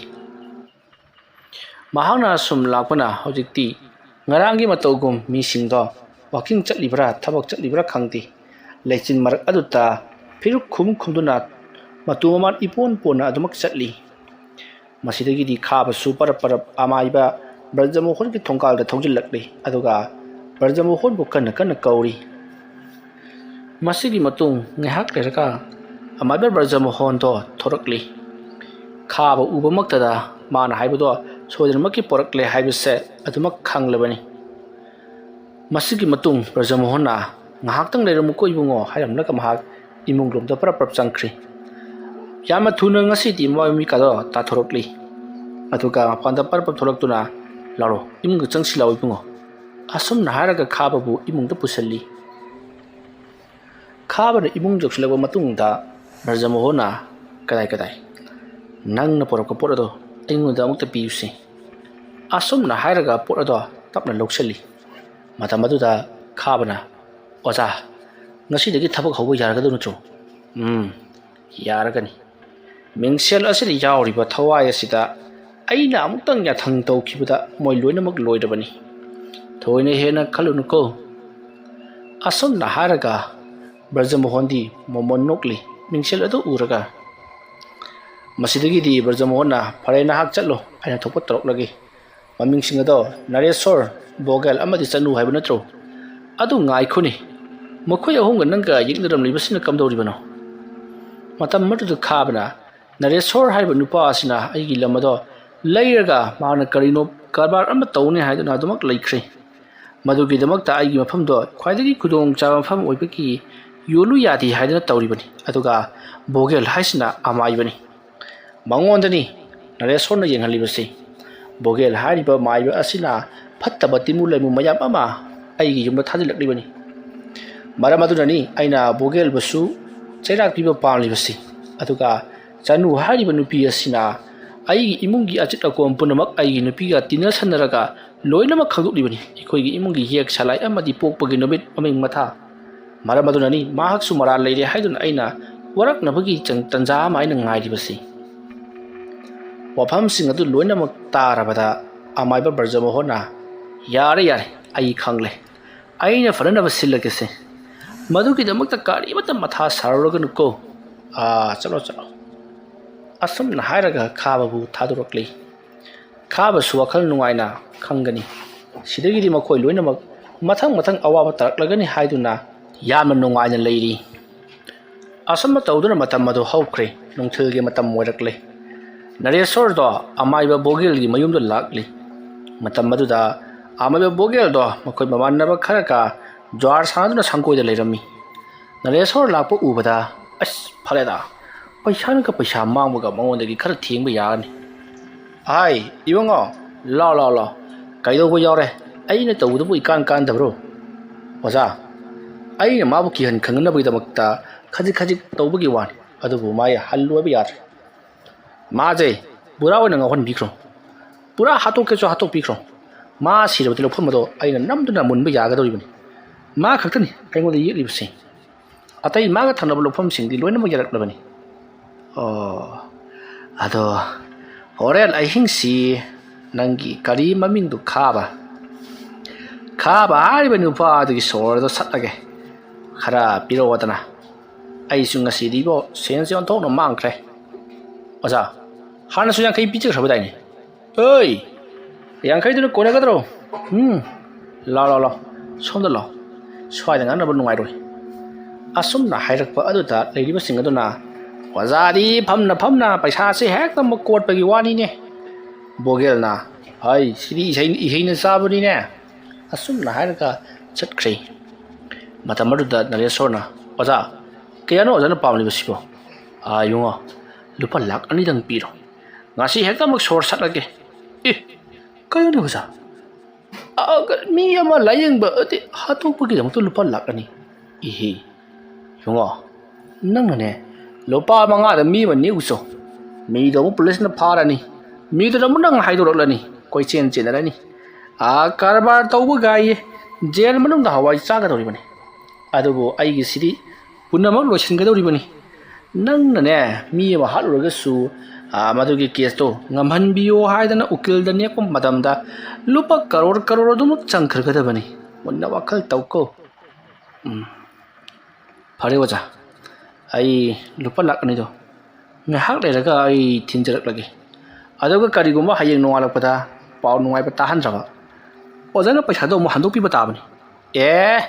ꯃꯍꯥꯛꯅ ꯁꯨꯝ ꯂꯥꯛꯄꯅ ꯍꯧꯖꯤꯛꯇꯤ ꯉꯔꯥꯡꯒꯤ ꯃꯇꯧꯒꯨꯝ ꯃꯤꯁꯤꯡꯗꯣ ꯋꯥꯀꯤꯡ ꯆꯠꯂꯤꯕ꯭ꯔꯥ, ꯊꯕꯛ ꯆꯠꯂꯤꯕ꯭ꯔꯥ ꯈꯪꯗꯦ꯫ ꯂꯩꯆꯤꯟ ꯃꯔꯛ ꯑꯗꯨꯗ ꯐꯤꯔꯨꯛ ꯈꯨꯝ ꯈꯨꯝꯗꯨꯅ ꯃꯇꯨ ꯃꯃꯥꯟ ꯏꯄꯣꯟ ꯄꯣꯟꯅ ꯑꯗꯨꯃꯛ ꯆꯠꯂꯤ꯫ ꯃꯁꯤꯗꯒꯤꯗꯤ ꯈꯥꯕꯁꯨ ꯄꯔꯞ ꯄꯔꯞ ꯑꯃꯥꯏꯕ ꯕ꯭ꯔꯖꯃꯣꯍꯟꯒꯤ ꯊꯣꯡꯒꯥꯜꯗ ꯊꯧꯖꯤꯜꯂꯛꯂꯤ, ꯑꯗꯨꯒ ꯕ꯭ꯔꯖꯃꯣꯍꯟꯕꯨ ꯀꯟꯅ ꯀꯟꯅ ꯀꯧꯔꯤ꯫ ꯃꯁꯤꯒꯤ ꯃꯇꯨꯡ ꯉꯥꯏꯍꯥꯛ ꯂꯩꯔꯒ ꯑꯃꯥꯏꯕ ꯕ꯭ꯔꯖꯃꯣꯍꯟꯗꯣ ꯊꯣꯔꯛꯂꯤ꯫ ꯈꯥꯕ ꯎꯕꯃꯛꯇꯗ ꯃꯥꯅ ꯍꯥꯏꯕꯗꯣ ꯁꯣꯏꯗꯅꯃꯛꯀꯤ ꯄꯣꯔꯛꯂꯦ ꯍꯥꯏꯕꯁꯦ ꯑꯗꯨꯃꯛ ꯈꯪꯂꯕꯅꯤ꯫ ꯃꯁꯤꯒꯤ ꯃꯇꯨꯡ ꯕ꯭ꯔꯖꯃꯣꯍꯟꯅ, "ꯉꯥꯏꯍꯥꯛꯇꯪ ꯂꯩꯔꯝꯃꯨꯀꯣ ꯏꯕꯨꯡꯉꯣ" ꯍꯥꯏꯔꯝꯂꯒ ꯃꯍꯥꯛ ꯏꯃꯨꯡ ꯂꯣꯝꯗ ꯄꯔꯞ ꯄꯔꯞ ꯆꯪꯈ꯭ꯔꯤ꯫ ꯌꯥꯝꯅ ꯊꯨꯅ ꯉꯁꯤꯗꯤ ꯃꯃꯤꯀꯥꯗꯣ ꯇꯥꯊꯣꯔꯛꯂꯤ꯫ ꯑꯗꯨꯒ ꯃꯄꯥꯟꯗ ꯄꯔꯞ ꯄꯔꯞ ꯊꯣꯛꯂꯛꯇꯨꯅ, "ꯂꯥꯛꯑꯣ, ꯏꯃꯨꯡꯗ ꯆꯪꯁꯤ ꯂꯥꯛꯑꯣ ꯏꯕꯨꯡꯉꯣ"꯫ ꯑꯁꯨꯝꯅ ꯍꯥꯏꯔꯒ ꯈꯥꯕꯕꯨ ꯏꯃꯨꯡꯗ ꯄꯨꯁꯤꯜꯂꯤ꯫ ꯈꯥꯕꯅ ꯏꯃꯨꯡ ꯌꯧꯁꯤꯜꯂꯛꯄ ꯃꯇꯨꯡꯗ ꯕ꯭ꯔꯖꯃꯣꯍꯟꯅ, "ꯀꯗꯥꯏ ꯀꯗꯥꯏ? ꯅꯪꯅ ꯄꯨꯔꯛꯄ ꯄꯣꯠ ꯑꯗꯣ ꯑꯩꯉꯣꯟꯗ ꯑꯃꯨꯛꯇ ꯄꯤꯌꯨꯁꯦ"꯫ ꯑꯁꯨꯝꯅ ꯍꯥꯏꯔꯒ ꯄꯣꯠ ꯑꯗꯣ ꯇꯞꯅ ꯂꯧꯁꯤꯜꯂꯤ꯫ ꯃꯇꯝ ꯑꯗꯨꯗ ꯈꯥꯕꯅ, "ꯑꯣꯖꯥ, ꯉꯁꯤꯗꯒꯤ ꯊꯕꯛ ꯍꯧꯕ ꯌꯥꯔꯒꯗꯧ ꯅꯠꯇ꯭ꯔꯣ?" "ꯎꯝ, ꯌꯥꯔꯒꯅꯤ꯫ ꯃꯤꯡꯁꯦꯜ ꯑꯁꯤꯗ ꯌꯥꯎꯔꯤꯕ ꯊꯋꯥꯏ ꯑꯁꯤꯗ ꯑꯩꯅ ꯑꯃꯨꯛꯇꯪ ꯌꯥꯊꯪ ꯇꯧꯈꯤꯕꯗ ꯃꯣꯏ ꯂꯣꯏꯅꯃꯛ ꯂꯣꯏꯔꯕꯅꯤ꯫ ꯊꯣꯏꯅ ꯍꯦꯟꯅ ꯈꯜꯂꯨꯅꯨꯀꯣ"꯫ ꯑꯁꯨꯝꯅ ꯍꯥꯏꯔꯒ ꯕ꯭ꯔꯖꯃꯣꯍꯟꯗꯤ ꯃꯣꯃꯣꯟ ꯅꯣꯛꯂꯤ꯫ ꯃꯤꯡꯁꯦꯜ ꯑꯗꯨ ꯎꯔꯒ, ꯃꯁꯤꯗꯒꯤꯗꯤ ꯕ꯭ꯔꯖꯃꯣꯍꯟꯅ, "ꯐꯔꯦ, ꯅꯍꯥꯛ ꯆꯠꯂꯣ, ꯑꯩꯅ ꯊꯣꯛꯄ ꯇꯧꯔꯛꯂꯒꯦ꯫ ꯃꯃꯤꯡꯁꯤꯡ ꯑꯗꯣ ꯅꯔꯦꯁꯣꯔ, ꯕꯣꯒꯦꯜ ꯑꯃꯗꯤ ꯆꯅꯨ ꯍꯥꯏꯕ ꯅꯠꯇ꯭ꯔꯣ? ꯑꯗꯨ ꯉꯥꯏꯈꯣꯅꯦ, ꯃꯈꯣꯏ ꯑꯍꯨꯝꯒ ꯅꯪꯒ ꯌꯦꯛꯅꯔꯝꯂꯤꯕꯁꯤꯅ ꯀꯝꯗꯧꯔꯤꯕꯅꯣ?" ꯃꯇꯝ ꯑꯗꯨꯗ ꯈꯥꯕꯅ, "ꯅꯔꯦꯁꯣꯔ ꯍꯥꯏꯔꯤꯕ ꯅꯨꯄꯥ ꯑꯁꯤꯅ ꯑꯩꯒꯤ ꯂꯝ ꯑꯗꯣ ꯂꯩꯔꯒ ꯃꯥꯅ ꯀꯔꯤꯅꯣ ꯀꯔꯕꯥꯔ ꯑꯃ ꯇꯧꯅꯤ ꯍꯥꯏꯗꯨꯅ ꯑꯗꯨꯃꯛ ꯂꯩꯈ꯭ꯔꯦ꯫ ꯃꯗꯨꯒꯤꯗꯃꯛꯇ ꯑꯩꯒꯤ ꯃꯐꯝꯗꯣ ꯈ꯭ꯋꯥꯏꯗꯒꯤ ꯈꯨꯗꯣꯡꯆꯥꯕ ꯃꯐꯝ ꯑꯣꯏꯕꯒꯤ ꯌꯣꯜꯂꯨ ꯌꯥꯗꯦ ꯍꯥꯏꯗꯨꯅ ꯇꯧꯔꯤꯕꯅꯤ꯫ ꯑꯗꯨꯒ ꯕꯣꯒꯦꯜ ꯍꯥꯏꯁꯤꯅ ꯑꯃꯥꯏꯕꯅꯤ꯫ ꯃꯉꯣꯟꯗꯅꯤ ꯅꯔꯦꯁꯣꯔꯅ ꯌꯦꯡꯍꯜꯂꯤꯕꯁꯤ꯫ ꯕꯣꯒꯦꯜ ꯍꯥꯏꯔꯤꯕ ꯃꯥꯏꯕ ꯑꯁꯤꯅ ꯐꯠꯇꯕ ꯇꯤꯃꯨ ꯂꯩꯃꯨ ꯃꯌꯥꯝ ꯑꯃ ꯑꯩꯒꯤ ꯌꯨꯝꯗ ꯊꯥꯖꯤꯜꯂꯛꯂꯤꯕꯅꯤ꯫ ꯃꯔꯝ ꯑꯗꯨꯅꯅꯤ ꯑꯩꯅ ꯕꯣꯒꯦꯜꯕꯨꯁꯨ ꯆꯩꯔꯥꯛ ꯄꯤꯕ ꯄꯥꯝꯂꯤꯕꯁꯤ꯫ ꯑꯗꯨꯒ ꯆꯅꯨ ꯍꯥꯏꯔꯤꯕ ꯅꯨꯄꯤ ꯑꯁꯤꯅ ꯑꯩꯒꯤ ꯏꯃꯨꯡꯒꯤ ꯑꯆꯤꯠ ꯑꯀꯣꯝ ꯄꯨꯝꯅꯃꯛ ꯑꯩꯒꯤ ꯅꯨꯄꯤꯒ ꯇꯤꯟꯅꯁꯟꯅꯔꯒ ꯂꯣꯏꯅꯃꯛ ꯈꯪꯗꯣꯛꯂꯤꯕꯅꯤ꯫ ꯑꯩꯈꯣꯏꯒꯤ ꯏꯃꯨꯡꯒꯤ ꯌꯦꯛ ꯁꯂꯥꯏ ꯑꯃꯗꯤ ꯄꯣꯛꯄꯒꯤ ꯅꯨꯃꯤꯠ ꯃꯃꯤꯡ ꯃꯊꯥ꯫ ꯃꯔꯝ ꯑꯗꯨꯅꯅꯤ ꯃꯍꯥꯛꯁꯨ ꯃꯔꯥꯜ ꯂꯩꯔꯦ ꯍꯥꯏꯗꯨꯅ ꯑꯩꯅ ꯋꯥꯔꯛꯅꯕꯒꯤ ꯆꯪ-, ꯇꯟꯖꯥ ꯑꯃ ꯑꯩꯅ ꯉꯥꯏꯔꯤꯕꯁꯤ"꯫ ꯋꯥꯐꯝꯁꯤꯡ ꯑꯗꯨ ꯂꯣꯏꯅꯃꯛ ꯇꯥꯔꯕꯗ ꯑꯃꯥꯏꯕ ꯕ꯭ꯔꯖꯃꯣꯍꯟꯅ, "ꯌꯥꯔꯦ, ꯌꯥꯔꯦ, ꯑꯩ ꯈꯪꯂꯦ꯫ ꯑꯩꯅ ꯐꯅꯅꯕ ꯁꯤꯜꯂꯒꯦꯁꯦ꯫ ꯃꯗꯨꯒꯤꯗꯃꯛꯇ ꯀꯔꯤꯃꯠꯇ ꯃꯊꯥ ꯁꯥꯔꯨꯔꯒꯅꯨꯀꯣ꯫ ꯑꯥ, ꯆꯠꯂꯣ, ꯆꯠꯂꯣ"꯫ ꯑꯁꯨꯝꯅ ꯍꯥꯏꯔꯒ ꯈꯥꯕꯕꯨ ꯊꯥꯗꯣꯔꯛꯂꯤ꯫ ꯈꯥꯕꯁꯨ ꯋꯥꯈꯜ ꯅꯨꯡꯉꯥꯏꯅ ꯈꯪꯒꯅꯤ꯫ ꯁꯤꯗꯒꯤꯗꯤ ꯃꯈꯣꯏ ꯂꯣꯏꯅꯃꯛ ꯃꯊꯪ ꯃꯊꯪ ꯑꯋꯥꯕ ꯇꯥꯔꯛꯂꯒꯅꯤ ꯍꯥꯏꯗꯨꯅ ꯌꯥꯝꯅ ꯅꯨꯡꯉꯥꯏꯅ ꯂꯩꯔꯤ꯫ ꯑꯁꯨꯝꯅ ꯇꯧꯗꯨꯅ ꯃꯇꯝ ꯑꯗꯨ ꯍꯧꯈ꯭ꯔꯦ꯫ ꯅꯨꯡꯊꯤꯜꯒꯤ ꯃꯇꯝ ꯑꯣꯏꯔꯛꯂꯦ꯫ ꯅꯔꯦꯁꯣꯔꯗꯣ ꯑꯃꯥꯏꯕ ꯕꯣꯒꯦꯜꯒꯤ ꯃꯌꯨꯝꯗ ꯂꯥꯛꯂꯤ꯫ ꯃꯇꯝ ꯑꯗꯨꯗ ꯑꯃꯥꯏꯕ ꯕꯣꯒꯦꯜꯗꯣ ꯃꯈꯣꯏ ꯃꯃꯥꯟꯅꯕ ꯈꯔꯒ ꯖ꯭ꯋꯥꯔ ꯁꯥꯟꯅꯗꯨꯅ ꯁꯪꯒꯣꯏꯗ ꯂꯩꯔꯝꯃꯤ꯫ ꯅꯔꯦꯁꯣꯔ ꯂꯥꯛꯄ ꯎꯕꯗ, "ꯑꯁ, ꯐꯔꯦꯗ, ꯄꯩꯁꯥꯅꯒ ꯄꯩꯁꯥ ꯃꯥꯡꯕꯒ ꯃꯉꯣꯟꯗꯒꯤ ꯈꯔ ꯊꯦꯡꯕ ꯌꯥꯒꯅꯤ꯫" "ꯑꯥꯏ, ꯏꯕꯨꯡꯉꯣ, ꯂꯥꯎ, ꯂꯥꯎ, ꯂꯥꯎ꯫ ꯀꯩꯗꯧꯕ ꯌꯥꯎꯔꯦ? ꯑꯩꯅ ꯇꯧꯕꯗꯨꯕꯨ ꯏꯀꯥꯟ ꯀꯥꯟꯗꯕ꯭ꯔꯣ?" "ꯑꯣꯖꯥ, ꯑꯩꯅ ꯃꯥꯕꯨ ꯀꯤꯍꯟ ꯈꯪꯍꯟꯅꯕꯒꯤꯗꯃꯛꯇ ꯈꯖꯤꯛ ꯈꯖꯤꯛ ꯇꯧꯕꯒꯤ ꯋꯥꯅꯤ, ꯑꯗꯨꯕꯨ ꯃꯥ ꯍꯜꯂꯨ ꯍꯥꯏꯕ ꯌꯥꯗ꯭ꯔꯦ꯫ ꯃꯥꯁꯦ ꯄꯨꯔꯥ ꯑꯣꯏꯅ ꯉꯥꯎꯍꯟꯕꯤꯈ꯭ꯔꯣ꯫ ꯄꯨꯔꯥ ꯍꯥꯠꯇꯣꯛꯀꯦꯁꯨ ꯍꯥꯠꯇꯣꯛꯄꯤꯈ꯭ꯔꯣ꯫ ꯃꯥ ꯁꯤꯔꯕꯗꯤ ꯂꯧꯐꯝ ꯑꯗꯣ ꯑꯩꯅ ꯅꯝꯗꯨꯅ ꯃꯨꯟꯕ ꯌꯥꯒꯗꯧꯔꯤꯕꯅꯤ꯫ ꯃꯥ ꯈꯛꯇꯅꯤ ꯑꯩꯉꯣꯟꯗ ꯌꯦꯛꯂꯤꯕꯁꯤ꯫ ꯑꯇꯩ ꯃꯥꯒ ꯊꯪꯅꯕ ꯂꯧꯐꯝꯁꯤꯡꯗꯤ ꯂꯣꯏꯅꯃꯛ ꯌꯥꯔꯛꯂꯕꯅꯤ꯫" "ꯑꯣ, ꯑꯗꯣ ꯍꯣꯔꯦꯟ ꯑꯍꯤꯡꯁꯤ ꯅꯪꯒꯤ ꯀꯔꯤ ꯃꯃꯤꯡꯗꯨ ꯈꯥꯕ? ꯈꯥꯕ ꯍꯥꯏꯔꯤꯕ ꯅꯨꯄꯥꯗꯨꯒꯤ ꯁꯣꯔꯗꯣ ꯁꯠꯂꯒꯦ꯫ ꯈꯔ ꯄꯤꯔꯛꯑꯣꯗꯅ꯫ ꯑꯩꯁꯨ ꯉꯁꯤꯗꯤꯕꯣ ꯁꯦꯟꯁꯦ ꯑꯣꯟꯊꯣꯛꯅ ꯃꯥꯡꯈ꯭ꯔꯦ꯫" "ꯑꯣꯖꯥ, ꯍꯥꯟꯅꯁꯨ ꯌꯥꯡꯈꯩ ꯄꯤꯖꯈ꯭ꯔꯕꯗꯥꯏꯅꯦ?" "ꯑꯣꯏ, ꯌꯥꯡꯈꯩꯗꯨꯅ ꯀꯣꯟꯅꯒꯗ꯭ꯔꯣ? ꯎꯝ, ꯂꯥꯎ, ꯂꯥꯎ, ꯂꯥꯎ, ꯁꯣꯝꯗ ꯂꯥꯎ꯫ ꯁ꯭ꯋꯥꯏꯗ ꯉꯥꯡꯅꯕ ꯅꯨꯡꯉꯥꯏꯔꯣꯏ꯫" ꯑꯁꯨꯝꯅ ꯍꯥꯏꯔꯛꯄ ꯑꯗꯨꯗ ꯂꯩꯔꯤꯕꯁꯤꯡ ꯑꯗꯨꯅ, "ꯑꯣꯖꯥꯗꯤ ꯐꯝꯅ ꯐꯝꯅ ꯄꯩꯁꯥꯁꯦ ꯍꯦꯛꯇ ꯃꯀꯣꯠꯄꯒꯤ ꯋꯥꯅꯤꯅꯦ꯫" ꯕꯣꯒꯦꯜꯅ, "ꯍꯥꯏ, ꯁꯤꯗꯤ ꯏꯁꯩ-, ꯏꯍꯩꯅ ꯆꯥꯕꯅꯤꯅꯦ꯫" ꯑꯁꯨꯝꯅ ꯍꯥꯏꯔꯒ ꯆꯠꯈ꯭ꯔꯦ꯫ ꯃꯇꯝ ꯑꯗꯨꯗ ꯅꯔꯦꯁꯣꯔꯅ, "ꯑꯣꯖꯥ, ꯀꯌꯥꯅꯣ ꯑꯣꯖꯥꯅ ꯄꯥꯝꯂꯤꯕꯁꯤꯕꯣ?" "ꯑꯥ, ꯏꯕꯨꯡꯉꯣ, ꯂꯨꯄꯥ ꯂꯥꯛ ꯑꯅꯤꯗꯪ ꯄꯤꯔꯣ꯫ ꯉꯁꯤ ꯍꯦꯛꯇꯃꯛ ꯁꯣꯔ ꯁꯠꯂꯒꯦ꯫" "ꯑꯦ, ꯀꯩꯅꯣꯅꯦ ꯑꯣꯖꯥ? ꯑ, ꯃꯤ ꯑꯃ ꯂꯥꯌꯦꯡꯕ, ꯑꯗꯤ, ꯍꯥꯠꯇꯣꯛꯄꯒꯤꯗꯃꯛꯇ ꯂꯨꯄꯥ ꯂꯥꯛ ꯑꯅꯤ? ꯏꯍꯦ, ꯏꯕꯨꯡꯉꯣ, ꯅꯪꯅꯅꯦ, ꯂꯨꯄꯥ ꯃꯉꯥꯗ ꯃꯤ ꯑꯃ ꯅꯦꯛꯎꯆꯣ꯫ ꯃꯤꯗꯣ ꯑꯃꯨꯛ ꯄꯨꯂꯤꯁꯅ ꯐꯥꯔꯅꯤ꯫ ꯃꯤꯗꯨꯅ ꯑꯃꯨꯛ ꯅꯪ ꯍꯥꯏꯗꯣꯔꯛꯂꯅꯤ꯫ ꯀꯣꯏꯆꯦꯟ ꯆꯦꯟꯅꯔꯅꯤ꯫ ꯑꯥ, ꯀꯔꯕꯥꯔ ꯇꯧꯕ ꯒꯥꯏꯌꯦ꯫ ꯖꯦꯜ ꯃꯅꯨꯡꯗ ꯍꯋꯥꯏ ꯆꯥꯒꯗꯧꯔꯤꯕꯅꯤ꯫ ꯑꯗꯨꯕꯨ ꯑꯩꯒꯤꯁꯤꯗꯤ ꯄꯨꯝꯅꯃꯛ ꯂꯣꯏꯁꯤꯟꯒꯗꯧꯔꯤꯕꯅꯤ꯫ ꯅꯪꯅꯅꯦ, ꯃꯤ ꯑꯃ ꯍꯥꯠꯂꯨꯔꯒꯁꯨ, ꯑꯥ, ꯃꯗꯨꯒꯤ ꯀꯦꯁꯇꯣ ꯉꯝꯍꯟꯕꯤꯌꯣ ꯍꯥꯏꯗꯅ ꯎꯀꯤꯜꯗ ꯅꯦꯛꯄ ꯃꯇꯝꯗ ꯂꯨꯄꯥ ꯀꯔꯣꯔ ꯀꯔꯣꯔ ꯑꯗꯨꯃꯛ ꯆꯪꯈ꯭ꯔꯒꯗꯕꯅꯤ꯫ ꯃꯨꯟꯅ ꯋꯥꯈꯜ ꯇꯧꯀꯣ꯫" "ꯎꯝ, ꯐꯔꯦ ꯑꯣꯖꯥ, ꯑꯩ ꯂꯨꯄꯥ ꯂꯥꯛ ꯑꯅꯤꯗꯣ ꯉꯥꯏꯍꯥꯛ ꯂꯩꯔꯒ ꯑꯩ ꯊꯤꯟꯖꯔꯛꯂꯒꯦ꯫ ꯑꯗꯨꯒ ꯀꯔꯤꯒꯨꯝꯕ ꯍꯌꯦꯡ ꯅꯣꯡꯉꯥꯜꯂꯛꯄꯗ ꯄꯥꯎ ꯅꯨꯡꯉꯥꯏꯕ ꯇꯥꯍꯟꯗ꯭ꯔꯕ, ꯑꯣꯖꯥꯅ ꯄꯩꯁꯥꯗꯣ ꯑꯃꯨꯛ ꯍꯟꯗꯣꯛꯄꯤꯕ ꯇꯥꯕꯅꯤ꯫ ꯑꯦ,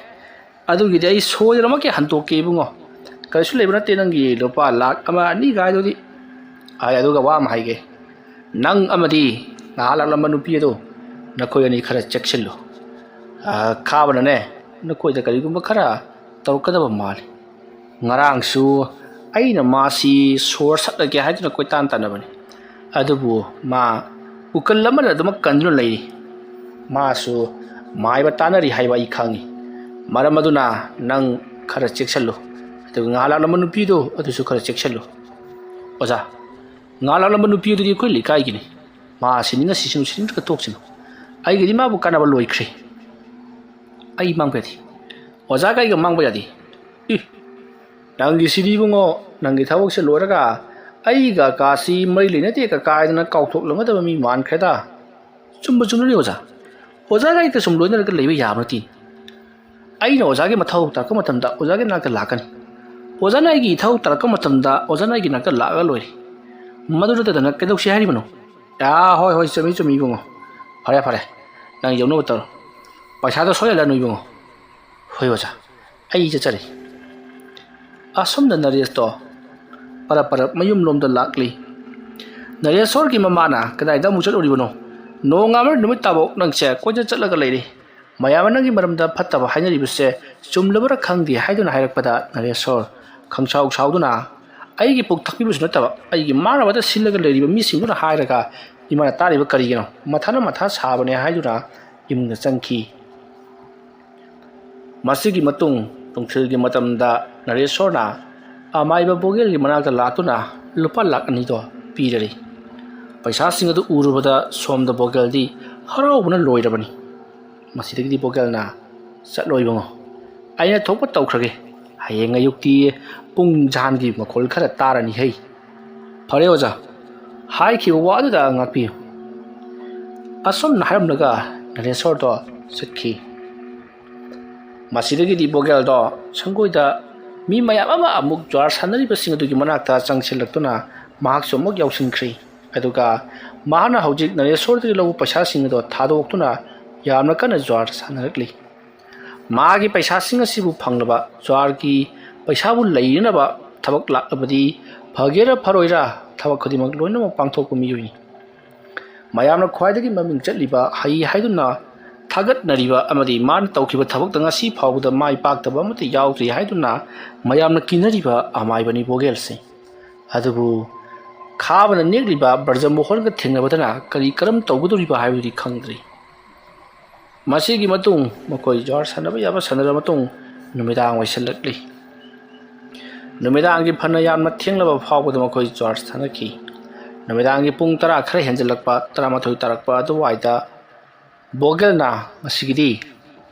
ꯑꯗꯨꯒꯤꯗꯤ ꯑꯩ ꯁꯣꯏꯗꯅꯃꯛꯀꯤ ꯍꯟꯗꯣꯛꯀꯦ ꯏꯕꯨꯡꯉꯣ꯫ ꯀꯔꯤꯁꯨ ꯂꯩꯕ ꯅꯠꯇꯦ ꯅꯪꯒꯤ ꯂꯨꯄꯥ ꯂꯥꯛ ꯑꯃ ꯑꯅꯤ ꯀꯥꯏꯗꯨꯗꯤ꯫ ꯑꯩ ꯑꯗꯨꯒ ꯋꯥ ꯑꯃ ꯍꯥꯏꯒꯦ, ꯅꯪ ꯑꯃꯗꯤ ꯉꯍꯥꯛ ꯂꯥꯛꯂꯝꯕ ꯅꯨꯄꯤ ꯑꯗꯣ ꯅꯈꯣꯏ ꯑꯅꯤ ꯈꯔ ꯆꯦꯛꯁꯤꯜꯂꯨ꯫ ꯑ, ꯈꯥꯕꯅꯅꯦ, ꯅꯈꯣꯏꯗ ꯀꯔꯤꯒꯨꯝꯕ ꯈꯔ ꯇꯧꯔꯛꯀꯗꯕ ꯃꯥꯜꯂꯤ꯫ ꯉꯔꯥꯡꯁꯨ ꯑꯩꯅ ꯃꯥꯁꯤ ꯁꯣꯔ ꯁꯠꯂꯒꯦ ꯍꯥꯏꯗꯨꯅ ꯀꯣꯏꯇꯥꯟ ꯇꯥꯟꯅꯕꯅꯤ꯫ ꯑꯗꯨꯕꯨ ꯃꯥ ꯎꯀꯜ ꯑꯃꯅ ꯑꯗꯨꯃꯛ ꯀꯟꯗꯨꯅ ꯂꯩꯔꯤ꯫ ꯃꯥꯁꯨ ꯃꯥꯏꯕ ꯇꯥꯟꯅꯔꯤ ꯍꯥꯏꯕ ꯑꯩ ꯈꯪꯏ꯫ ꯃꯔꯝ ꯑꯗꯨꯅ ꯅꯪ ꯈꯔ ꯆꯦꯛꯁꯤꯜꯂꯨ꯫ ꯑꯗꯨꯒ ꯉꯍꯥꯛ ꯂꯥꯛꯂꯝꯕ ꯅꯨꯄꯤꯗꯨ ꯑꯗꯨꯁꯨ ꯈꯔ ꯆꯦꯛꯁꯤꯜꯂꯨ꯫ ꯑꯣꯖꯥ, ꯉꯍꯥꯛ ꯂꯥꯛꯂꯝꯕ ꯅꯨꯄꯤ ꯑꯗꯨꯗꯤ ꯑꯩꯈꯣꯏ ꯂꯩꯀꯥꯏꯒꯤꯅꯤ꯫ ꯃꯥ ꯁꯤꯅꯤꯡꯉ ꯁꯤꯁꯅꯨ, ꯁꯤꯅꯤꯡꯗ꯭ꯔꯒ ꯇꯣꯛꯁꯅꯨ꯫ ꯑꯩꯒꯤꯗꯤ ꯃꯥꯕꯨ ꯀꯥꯟꯅꯕ ꯂꯣꯏꯈ꯭ꯔꯦ꯫ ꯑꯩ ꯃꯥꯡꯕ ꯌꯥꯗꯦ꯫ ꯑꯣꯖꯥꯒ ꯑꯩꯒ ꯃꯥꯡꯕ ꯌꯥꯗꯦ꯫ ꯏ, ꯅꯪꯒꯤ ꯁꯤꯗꯤ ꯏꯕꯨꯡꯉꯣ, ꯅꯪꯒꯤ ꯊꯕꯛꯁꯦ ꯂꯣꯏꯔꯒ ꯑꯩꯒ ꯀꯥꯁꯤ ꯃꯔꯤ ꯂꯩꯅꯗꯦ ꯀꯥꯏꯗꯅ ꯀꯥꯎꯊꯣꯛꯂꯝꯒꯗꯕ ꯃꯤ ꯃꯥꯟꯈ꯭ꯔꯦꯗ꯫ ꯆꯨꯝꯕ ꯆꯨꯝꯅꯔꯤ ꯑꯣꯖꯥ꯫ ꯑꯣꯖꯥꯒ ꯑꯩꯒ ꯁꯨꯝ ꯂꯣꯏꯅꯔꯒ ꯂꯩꯕ ꯌꯥꯕ ꯅꯠꯇꯦ꯫ ꯑꯩꯅ ꯑꯣꯖꯥꯒꯤ ꯃꯊꯧ ꯇꯥꯔꯛꯄ ꯃꯇꯝꯗ ꯑꯣꯖꯥꯒꯤ ꯅꯥꯛꯇ ꯂꯥꯛꯀꯅꯤ꯫ ꯑꯣꯖꯥꯅ ꯑꯩꯒꯤ ꯏꯊꯧ ꯇꯥꯔꯛꯄ ꯃꯇꯝꯗ ꯑꯣꯖꯥꯅ ꯑꯩꯒꯤ ꯅꯥꯛꯇ ꯂꯥꯛꯑꯒ ꯂꯣꯏꯔꯦ꯫ ꯃꯗꯨ ꯅꯠꯇꯗꯅ ꯀꯩꯗꯧꯁꯤ ꯍꯥꯏꯔꯤꯕꯅꯣ? ꯑꯥ, ꯍꯣꯏ, ꯍꯣꯏ, ꯆꯨꯝꯃꯤ, ꯆꯨꯝꯃꯤ, ꯏꯕꯨꯡꯉꯣ꯫ ꯐꯔꯦ, ꯐꯔꯦ, ꯅꯪ ꯌꯧꯅꯕ ꯇꯧꯔꯣ꯫ ꯄꯩꯁꯥꯗꯣ ꯁꯣꯏꯍꯜꯂꯅꯨ, ꯏꯕꯨꯡꯉꯣ꯫ ꯍꯣꯏ, ꯑꯣꯖꯥ, ꯑꯩ ꯆꯠꯆꯔꯤ꯫ ꯑꯁꯣꯝꯗ ꯅꯔꯦꯁꯇꯣ ꯄꯔꯞ ꯄꯔꯞ ꯃꯌꯨꯝꯂꯣꯝꯗ ꯂꯥꯛꯂꯤ꯫ ꯅꯔꯦꯁꯣꯔꯒꯤ ꯃꯃꯥꯅ, "ꯀꯗꯥꯏꯗ ꯑꯃꯨꯛ ꯆꯠꯂꯨꯔꯤꯕꯅꯣ? ꯅꯣꯡꯉꯥꯟꯕ ꯅꯨꯃꯤꯠ ꯇꯥꯕꯧ ꯅꯪꯁꯦ ꯀꯣꯏꯆꯠ ꯆꯠꯂꯒ ꯂꯩꯔꯤ꯫ ꯃꯌꯥꯝꯅ ꯅꯪꯒꯤ ꯃꯔꯝꯗ ꯐꯠꯇꯕ ꯍꯥꯏꯅꯔꯤꯕꯁꯦ ꯆꯨꯝꯂꯕꯔꯥ ꯈꯪꯗꯦ" ꯍꯥꯏꯗꯨꯅ ꯍꯥꯏꯔꯛꯄꯗ, ꯅꯔꯦꯁꯣꯔ ꯈꯪꯁꯥꯎ ꯁꯥꯎꯗꯨꯅ, "ꯑꯩꯒꯤ ꯄꯨꯛ ꯊꯛꯄꯤꯕꯁꯨ ꯅꯠꯇꯕ, ꯑꯩꯒꯤ ꯃꯥꯡꯅꯕꯗ ꯁꯤꯜꯂꯒ ꯂꯩꯔꯤꯕ ꯃꯤꯁꯤꯡꯗꯨꯅ ꯍꯥꯏꯔꯒ ꯏꯃꯥꯅ ꯇꯥꯔꯤꯕ ꯀꯔꯤꯒꯤꯅꯣ? ꯃꯊꯥꯅ ꯃꯊꯥ ꯁꯥꯕꯅꯦ" ꯍꯥꯏꯗꯨꯅ ꯏꯃꯨꯡꯗ ꯆꯪꯈꯤ꯫ ꯃꯁꯤꯒꯤ ꯃꯇꯨꯡ ꯅꯨꯡꯊꯤꯜꯒꯤ ꯃꯇꯝꯗ ꯅꯔꯦꯁꯣꯔꯅ ꯑꯃꯥꯏꯕ ꯕꯣꯒꯦꯜꯒꯤ ꯃꯅꯥꯛꯇ ꯂꯥꯛꯇꯨꯅ ꯂꯨꯄꯥ ꯂꯥꯛ ꯑꯅꯤꯗꯣ ꯄꯤꯔꯔꯤ꯫ ꯄꯩꯁꯥꯁꯤꯡ ꯑꯗꯨ ꯎꯔꯨꯕꯗ ꯁꯣꯝꯗ ꯕꯣꯒꯦꯜꯗꯤ ꯍꯔꯥꯎꯕꯅ ꯂꯣꯏꯔꯕꯅꯤ꯫ ꯃꯁꯤꯗꯒꯤꯗꯤ ꯕꯣꯒꯦꯜꯅ, "ꯆꯠꯂꯣ ꯏꯕꯨꯡꯉꯣ, ꯑꯩꯅ ꯊꯣꯛꯄ ꯇꯧꯈ꯭ꯔꯒꯦ꯫ ꯍꯌꯦꯡ ꯑꯌꯨꯛꯇꯤ ꯄꯨꯡ ꯖꯥꯟꯒꯤ ꯃꯈꯣꯜ ꯈꯔ ꯇꯥꯔꯅꯤ ꯍꯩ"꯫ "ꯐꯔꯦ ꯑꯣꯖꯥ, ꯍꯥꯏꯈꯤꯕ ꯋꯥ ꯑꯗꯨꯗ ꯉꯥꯛꯄꯤꯌꯨ"꯫ ꯑꯁꯨꯝꯅ ꯍꯥꯏꯔꯝꯂꯒ ꯅꯔꯦꯁꯣꯔꯗꯣ ꯆꯠꯈꯤ꯫ ꯃꯁꯤꯗꯒꯤꯗꯤ ꯕꯣꯒꯦꯜꯗꯣ ꯁꯪꯒꯣꯏꯗ ꯃꯤ ꯃꯌꯥꯝ ꯑꯃ ꯑꯃꯨꯛ ꯖ꯭ꯋꯥꯔ ꯁꯥꯟꯅꯔꯤꯕꯁꯤꯡ ꯑꯗꯨꯒꯤ ꯃꯅꯥꯛꯇ ꯆꯪꯁꯤꯜꯂꯛꯇꯨꯅ ꯃꯍꯥꯛꯁꯨ ꯑꯃꯨꯛ ꯌꯥꯎꯁꯤꯟꯈ꯭ꯔꯤ꯫ ꯑꯗꯨꯒ ꯃꯍꯥꯛꯅ ꯍꯧꯖꯤꯛ ꯅꯔꯦꯁꯣꯔꯗꯒꯤ ꯂꯧꯕ ꯄꯩꯁꯥꯁꯤꯡ ꯑꯗꯣ ꯊꯥꯗꯣꯛꯇꯨꯅ ꯌꯥꯝꯅ ꯀꯟꯅ ꯖ꯭ꯋꯥꯔ ꯁꯥꯟꯅꯔꯛꯂꯤ꯫ ꯃꯥꯒꯤ ꯄꯩꯁꯥꯁꯤꯡ ꯑꯁꯤꯕꯨ ꯐꯪꯂꯕ, ꯖ꯭ꯋꯥꯔꯒꯤ ꯄꯩꯁꯥꯕꯨ ꯂꯩꯅꯅꯕ ꯊꯕꯛ ꯂꯥꯛꯂꯕꯗꯤ ꯐꯒꯦꯔꯥ ꯐꯔꯣꯏꯔꯥ ꯊꯕꯛ ꯈꯨꯗꯤꯡꯃꯛ ꯂꯣꯏꯅꯃꯛ ꯄꯥꯡꯊꯣꯛꯄ ꯃꯤꯑꯣꯏꯅꯤ꯫ ꯃꯌꯥꯝꯅ ꯈ꯭ꯋꯥꯏꯗꯒꯤ ꯃꯃꯤꯡ ꯆꯠꯂꯤꯕ, ꯍꯩ ꯍꯥꯏꯗꯨꯅ ꯊꯥꯒꯠꯅꯔꯤꯕ ꯑꯃꯗꯤ ꯃꯥꯅ ꯇꯧꯈꯤꯕ ꯊꯕꯛꯇ ꯉꯁꯤ ꯐꯥꯎꯕꯗ ꯃꯥꯏ ꯄꯥꯛꯇꯕ ꯑꯃꯠꯇ ꯌꯥꯎꯗ꯭ꯔꯤ ꯍꯥꯏꯗꯨꯅ ꯃꯌꯥꯝꯅ ꯀꯤꯅꯔꯤꯕ ꯑꯃꯥꯏꯕꯅꯤ ꯕꯣꯒꯦꯜꯁꯤ꯫ ꯑꯗꯨꯕꯨ ꯈꯥꯕꯅ ꯅꯦꯛꯂꯤꯕ ꯕ꯭ꯔꯖꯃꯣꯍꯟꯒ ꯊꯦꯡꯅꯕꯗꯅ ꯀꯔꯤ ꯀꯔꯝ ꯇꯧꯒꯗꯧꯔꯤꯕ ꯍꯥꯏꯕꯗꯨꯗꯤ ꯈꯪꯗ꯭ꯔꯤ꯫ ꯃꯁꯤꯒꯤ ꯃꯇꯨꯡ ꯃꯈꯣꯏ ꯖ꯭ꯋꯥꯔ ꯁꯥꯟꯅꯕ ꯌꯥꯕ ꯁꯥꯟꯅꯔꯕ ꯃꯇꯨꯡ ꯅꯨꯃꯤꯗꯥꯡ ꯑꯣꯏꯁꯤꯜꯂꯛꯂꯤ꯫ ꯅꯨꯃꯤꯗꯥꯡꯒꯤ ꯐꯅ ꯌꯥꯝꯅ ꯊꯦꯡꯂꯕ ꯐꯥꯎꯕꯗ ꯃꯈꯣꯏ ꯖ꯭ꯋꯥꯔ ꯁꯥꯟꯅꯈꯤ꯫ ꯅꯨꯃꯤꯗꯥꯡꯒꯤ ꯄꯨꯡ ꯇꯔꯥ ꯈꯔ ꯍꯦꯟꯖꯜꯂꯛꯄ, ꯇꯔꯥꯃꯥꯊꯣꯏ ꯇꯥꯔꯛꯄ ꯑꯗꯨꯋꯥꯏꯗ ꯕꯣꯒꯦꯜꯅ, "ꯉꯁꯤꯒꯤꯗꯤ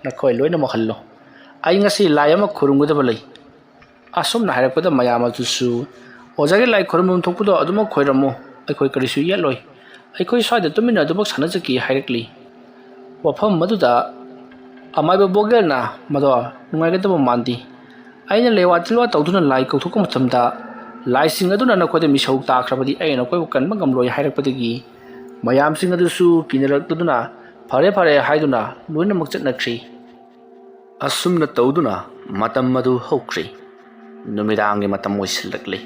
ꯅꯈꯣꯏ ꯂꯣꯏꯅꯃꯛ ꯍꯜꯂꯣ꯫ ꯑꯩ ꯉꯁꯤ ꯂꯥꯏ ꯑꯃ ꯈꯨꯔꯨꯝꯒꯗꯕ ꯂꯩ꯫ ꯑꯁꯨꯝꯅ ꯍꯥꯏꯔꯛꯄꯗ ꯃꯌꯥꯝ ꯑꯗꯨꯁꯨ, "ꯑꯣꯖꯥꯒꯤ ꯂꯥꯏ ꯈꯨꯔꯨꯝꯐꯝ ꯊꯣꯛꯄꯗꯣ ꯑꯗꯨꯃꯛ ꯈꯣꯏꯔꯝꯃꯨ, ꯑꯩꯈꯣꯏ ꯀꯔꯤꯁꯨ ꯌꯦꯠꯂꯣꯏ꯫ ꯑꯩꯈꯣꯏ ꯁ꯭ꯋꯥꯏꯗ ꯇꯨꯃꯤꯟꯅ ꯑꯗꯨꯃꯛ ꯁꯥꯟꯅꯖꯈꯤ" ꯍꯥꯏꯔꯛꯂꯤ꯫ ꯋꯥꯐꯝ ꯑꯗꯨꯗ ꯑꯃꯥꯏꯕ ꯕꯣꯒꯦꯜꯅ, "ꯃꯗꯣ ꯅꯨꯡꯉꯥꯏꯒꯗꯕ ꯃꯥꯟꯗꯦ꯫ ꯑꯩꯅ ꯂꯦꯋꯥ ꯇꯤꯜꯋꯥ ꯇꯧꯗꯨꯅ ꯂꯥꯏ ꯀꯧꯊꯣꯛꯄ ꯃꯇꯝꯗ ꯂꯥꯏꯁꯤꯡ ꯑꯗꯨꯅ ꯅꯈꯣꯏꯗ ꯃꯤꯁꯧ ꯇꯥꯈ꯭ꯔꯕꯗꯤ ꯑꯩꯅ ꯅꯈꯣꯏꯕꯨ ꯀꯟꯕ ꯉꯝꯂꯣꯏ" ꯍꯥꯏꯔꯛꯄꯗꯒꯤ ꯃꯌꯥꯝꯁꯤꯡ ꯑꯗꯨꯁꯨ ꯀꯤꯅꯔꯛꯇꯗꯨꯅ "ꯐꯔꯦ ꯐꯔꯦ" ꯍꯥꯏꯗꯨꯅ ꯂꯣꯏꯅꯃꯛ ꯆꯠꯅꯈ꯭ꯔꯤ꯫ ꯑꯁꯨꯝꯅ ꯇꯧꯗꯨꯅ ꯃꯇꯝ ꯑꯗꯨ ꯍꯧꯈ꯭ꯔꯤ꯫ ꯅꯨꯃꯤꯗꯥꯡꯒꯤ ꯃꯇꯝ ꯑꯣꯏꯁꯤꯜꯂꯛꯂꯤ꯫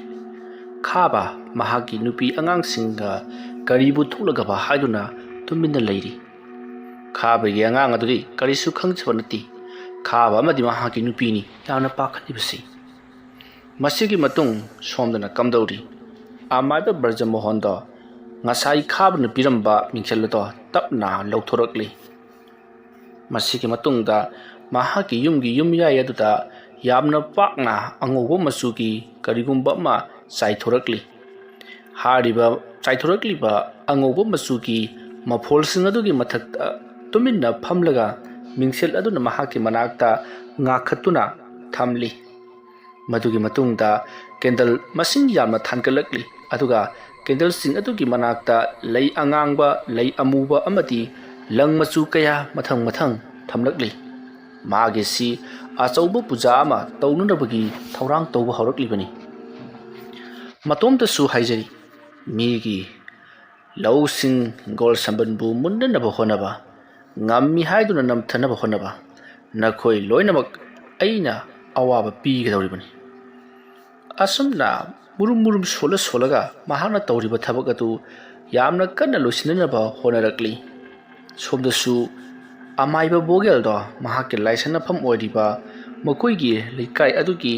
ꯈꯥꯕ ꯃꯍꯥꯛꯀꯤ ꯅꯨꯄꯤ ꯑꯉꯥꯡꯁꯤꯡꯒ ꯀꯔꯤꯕꯨ ꯊꯣꯛꯂꯒꯕ ꯍꯥꯏꯗꯨꯅ ꯇꯨꯃꯤꯟꯅ ꯂꯩꯔꯤ꯫ ꯈꯥꯕꯒꯤ ꯑꯉꯥꯡ ꯑꯗꯨꯗꯤ ꯀꯔꯤꯁꯨ ꯈꯪꯖꯕ ꯅꯠꯇꯦ꯫ ꯈꯥꯕ ꯑꯃꯗꯤ ꯃꯍꯥꯛꯀꯤ ꯅꯨꯄꯤꯅꯤ ꯌꯥꯝꯅ ꯄꯥꯈꯠꯂꯤꯕꯁꯤ꯫ ꯃꯁꯤꯒꯤ ꯃꯇꯨꯡ ꯁꯣꯝꯗꯅ ꯀꯝꯗꯧꯔꯤ? ꯑꯃꯥꯏꯕ ꯕ꯭ꯔꯖꯃꯣꯍꯟꯗꯣ ꯉꯁꯥꯏ ꯈꯥꯕꯅ ꯄꯤꯔꯝꯕ ꯃꯤꯡꯁꯦꯜ ꯑꯗꯣ ꯇꯞꯅ ꯂꯧꯊꯣꯔꯛꯂꯤ꯫ ꯃꯁꯤꯒꯤ ꯃꯇꯨꯡꯗ ꯃꯍꯥꯛꯀꯤ ꯌꯨꯝꯒꯤ ꯌꯨꯝꯌꯥꯏ ꯑꯗꯨꯗ ꯌꯥꯝꯅ ꯄꯥꯛꯅ ꯑꯉꯧꯕ ꯃꯆꯨꯒꯤ ꯀꯔꯤꯒꯨꯝꯕ ꯑꯃ ꯆꯥꯏꯊꯣꯔꯛꯂꯤ꯫ ꯍꯥꯏꯔꯤꯕ ꯆꯥꯏꯊꯣꯔꯛꯂꯤꯕ ꯑꯉꯧꯕ ꯃꯆꯨꯒꯤ ꯃꯐꯣꯜꯁꯤꯡ ꯑꯗꯨꯒꯤ ꯃꯊꯛꯇ ꯇꯨꯃꯤꯟꯅ ꯐꯝꯂꯒ ꯃꯤꯡꯁꯦꯜ ꯑꯗꯨꯅ ꯃꯍꯥꯛꯀꯤ ꯃꯅꯥꯛꯇ ꯉꯥꯈꯠꯇꯨꯅ ꯊꯝꯂꯤ꯫ ꯃꯗꯨꯒꯤ ꯃꯇꯨꯡꯗ ꯀꯦꯟꯗꯜ ꯃꯁꯤꯡ ꯌꯥꯝꯅ ꯊꯥꯟꯒꯠꯂꯛꯂꯤ, ꯑꯗꯨꯒ ꯀꯦꯟꯗꯜꯁꯤꯡ ꯑꯗꯨꯒꯤ ꯃꯅꯥꯛꯇ ꯂꯩ ꯑꯉꯥꯡꯕ, ꯂꯩ ꯑꯃꯨꯕ ꯑꯃꯗꯤ ꯂꯪ ꯃꯆꯨ ꯀꯌꯥ ꯃꯊꯪ ꯃꯊꯪ ꯊꯝꯂꯛꯂꯤ꯫ ꯃꯥꯒꯤꯁꯤ ꯑꯆꯧꯕ ꯄꯨꯖꯥ ꯑꯃ ꯇꯧꯅꯅꯕꯒꯤ ꯊꯧꯔꯥꯡ ꯇꯧꯕ ꯍꯧꯔꯛꯂꯤꯕꯅꯤ꯫ ꯃꯇꯣꯝꯇꯁꯨ ꯍꯥꯏꯖꯔꯤ, ꯃꯤꯒꯤ ꯂꯧꯁꯤꯡ ꯍꯤꯡꯒꯣꯜ ꯁꯝꯕꯜꯕꯨ ꯃꯨꯟꯅꯅꯕ ꯍꯣꯠꯅꯕ, ꯉꯝꯃꯤ ꯍꯥꯏꯗꯨꯅ ꯅꯝꯊꯅꯕ ꯍꯣꯠꯅꯕ, ꯅꯈꯣꯏ ꯂꯣꯏꯅꯃꯛ ꯑꯩꯅ ꯑꯋꯥꯕ ꯄꯤꯒꯗꯧꯔꯤꯕꯅꯤ꯫ ꯑꯁꯨꯝꯅ ꯃꯨꯔꯨꯝ ꯃꯨꯔꯨꯝ ꯁꯣꯜꯂ ꯁꯣꯜꯂꯒ ꯃꯍꯥꯛꯅ ꯇꯧꯔꯤꯕ ꯊꯕꯛ ꯑꯗꯨ ꯌꯥꯝꯅ ꯀꯟꯅ ꯂꯣꯏꯁꯤꯟꯅꯅꯕ ꯍꯣꯠꯅꯔꯛꯂꯤ꯫ ꯁꯣꯝꯗꯁꯨ ꯑꯃꯥꯏꯕ ꯕꯣꯒꯦꯜꯗꯣ ꯃꯍꯥꯛꯀꯤ ꯂꯥꯏꯁꯥꯟꯅꯐꯝ ꯑꯣꯏꯔꯤꯕ ꯃꯈꯣꯏꯒꯤ ꯂꯩꯀꯥꯏ ꯑꯗꯨꯒꯤ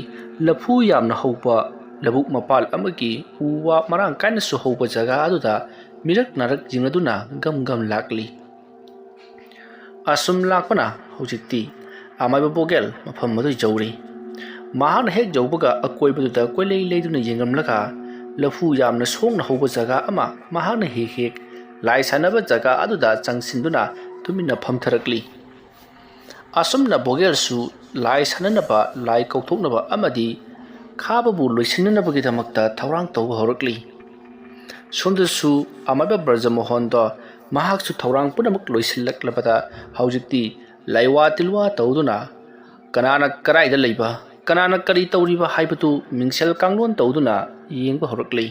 ꯂꯐꯨ ꯌꯥꯝꯅ ꯍꯧꯕ ꯂꯧꯕꯨꯛ ꯃꯄꯥꯜ ꯑꯃꯒꯤ ꯎ ꯋꯥ ꯃꯔꯥꯡ ꯀꯥꯏꯅꯁꯨ ꯍꯧꯕ ꯖꯒꯥ ꯑꯗꯨꯗ ꯃꯤꯔꯛ ꯅꯥꯔꯛ ꯌꯦꯡꯂꯗꯨꯅ ꯒꯝ ꯒꯝ ꯂꯥꯛꯂꯤ꯫ ꯑꯁꯨꯝ ꯂꯥꯛꯄꯅ ꯍꯧꯖꯤꯛꯇꯤ ꯑꯃꯥꯏꯕ ꯕꯣꯒꯦꯜ ꯃꯐꯝ ꯑꯗꯨ ꯌꯧꯔꯤ꯫ ꯃꯍꯥꯛꯅ ꯍꯦꯛ ꯌꯧꯕꯒ ꯑꯀꯣꯏꯕꯗꯨꯗ ꯀꯣꯏꯂꯩ ꯂꯩꯗꯨꯅ ꯌꯦꯡꯂꯝꯂꯒ ꯂꯐꯨ ꯌꯥꯝꯅ ꯁꯣꯡꯅ ꯍꯧꯕ ꯖꯒꯥ ꯑꯃ ꯃꯍꯥꯛꯅ ꯍꯦꯛ ꯍꯦꯛ ꯂꯥꯏ ꯁꯥꯟꯅꯕ ꯖꯒꯥ ꯑꯗꯨꯗ ꯆꯪꯁꯤꯟꯗꯨꯅ ꯇꯨꯃꯤꯟꯅ ꯐꯝꯊꯔꯛꯂꯤ꯫ ꯑꯁꯨꯝꯅ ꯕꯣꯒꯦꯜꯁꯨ ꯂꯥꯏ ꯁꯥꯟꯅꯅꯕ, ꯂꯥꯏ ꯀꯧꯊꯣꯛꯅꯕ ꯑꯃꯗꯤ ꯈꯥꯕꯕꯨ ꯂꯣꯏꯁꯤꯟꯅꯅꯕꯒꯤꯗꯃꯛꯇ ꯊꯧꯔꯥꯡ ꯇꯧꯕ ꯍꯧꯔꯛꯂꯤ꯫ ꯁꯣꯝꯗꯁꯨ ꯑꯃꯥꯏꯕ ꯕ꯭ꯔꯖꯃꯣꯍꯟꯗꯣ ꯃꯍꯥꯛꯁꯨ ꯊꯧꯔꯥꯡ ꯄꯨꯝꯅꯃꯛ ꯂꯣꯏꯁꯤꯜꯂꯛꯂꯕꯗ ꯍꯧꯖꯤꯛꯇꯤ ꯂꯩꯋꯥ ꯇꯤꯜꯋꯥ ꯇꯧꯗꯨꯅ ꯀꯅꯥꯅ ꯀꯗꯥꯏꯗ ꯂꯩꯕ, ꯀꯅꯥꯅ ꯀꯔꯤ ꯇꯧꯔꯤꯕ ꯍꯥꯏꯕꯗꯨ ꯃꯤꯡꯁꯦꯜ ꯀꯥꯡꯂꯣꯟ ꯇꯧꯗꯨꯅ ꯌꯦꯡꯕ ꯍꯧꯔꯛꯂꯤ꯫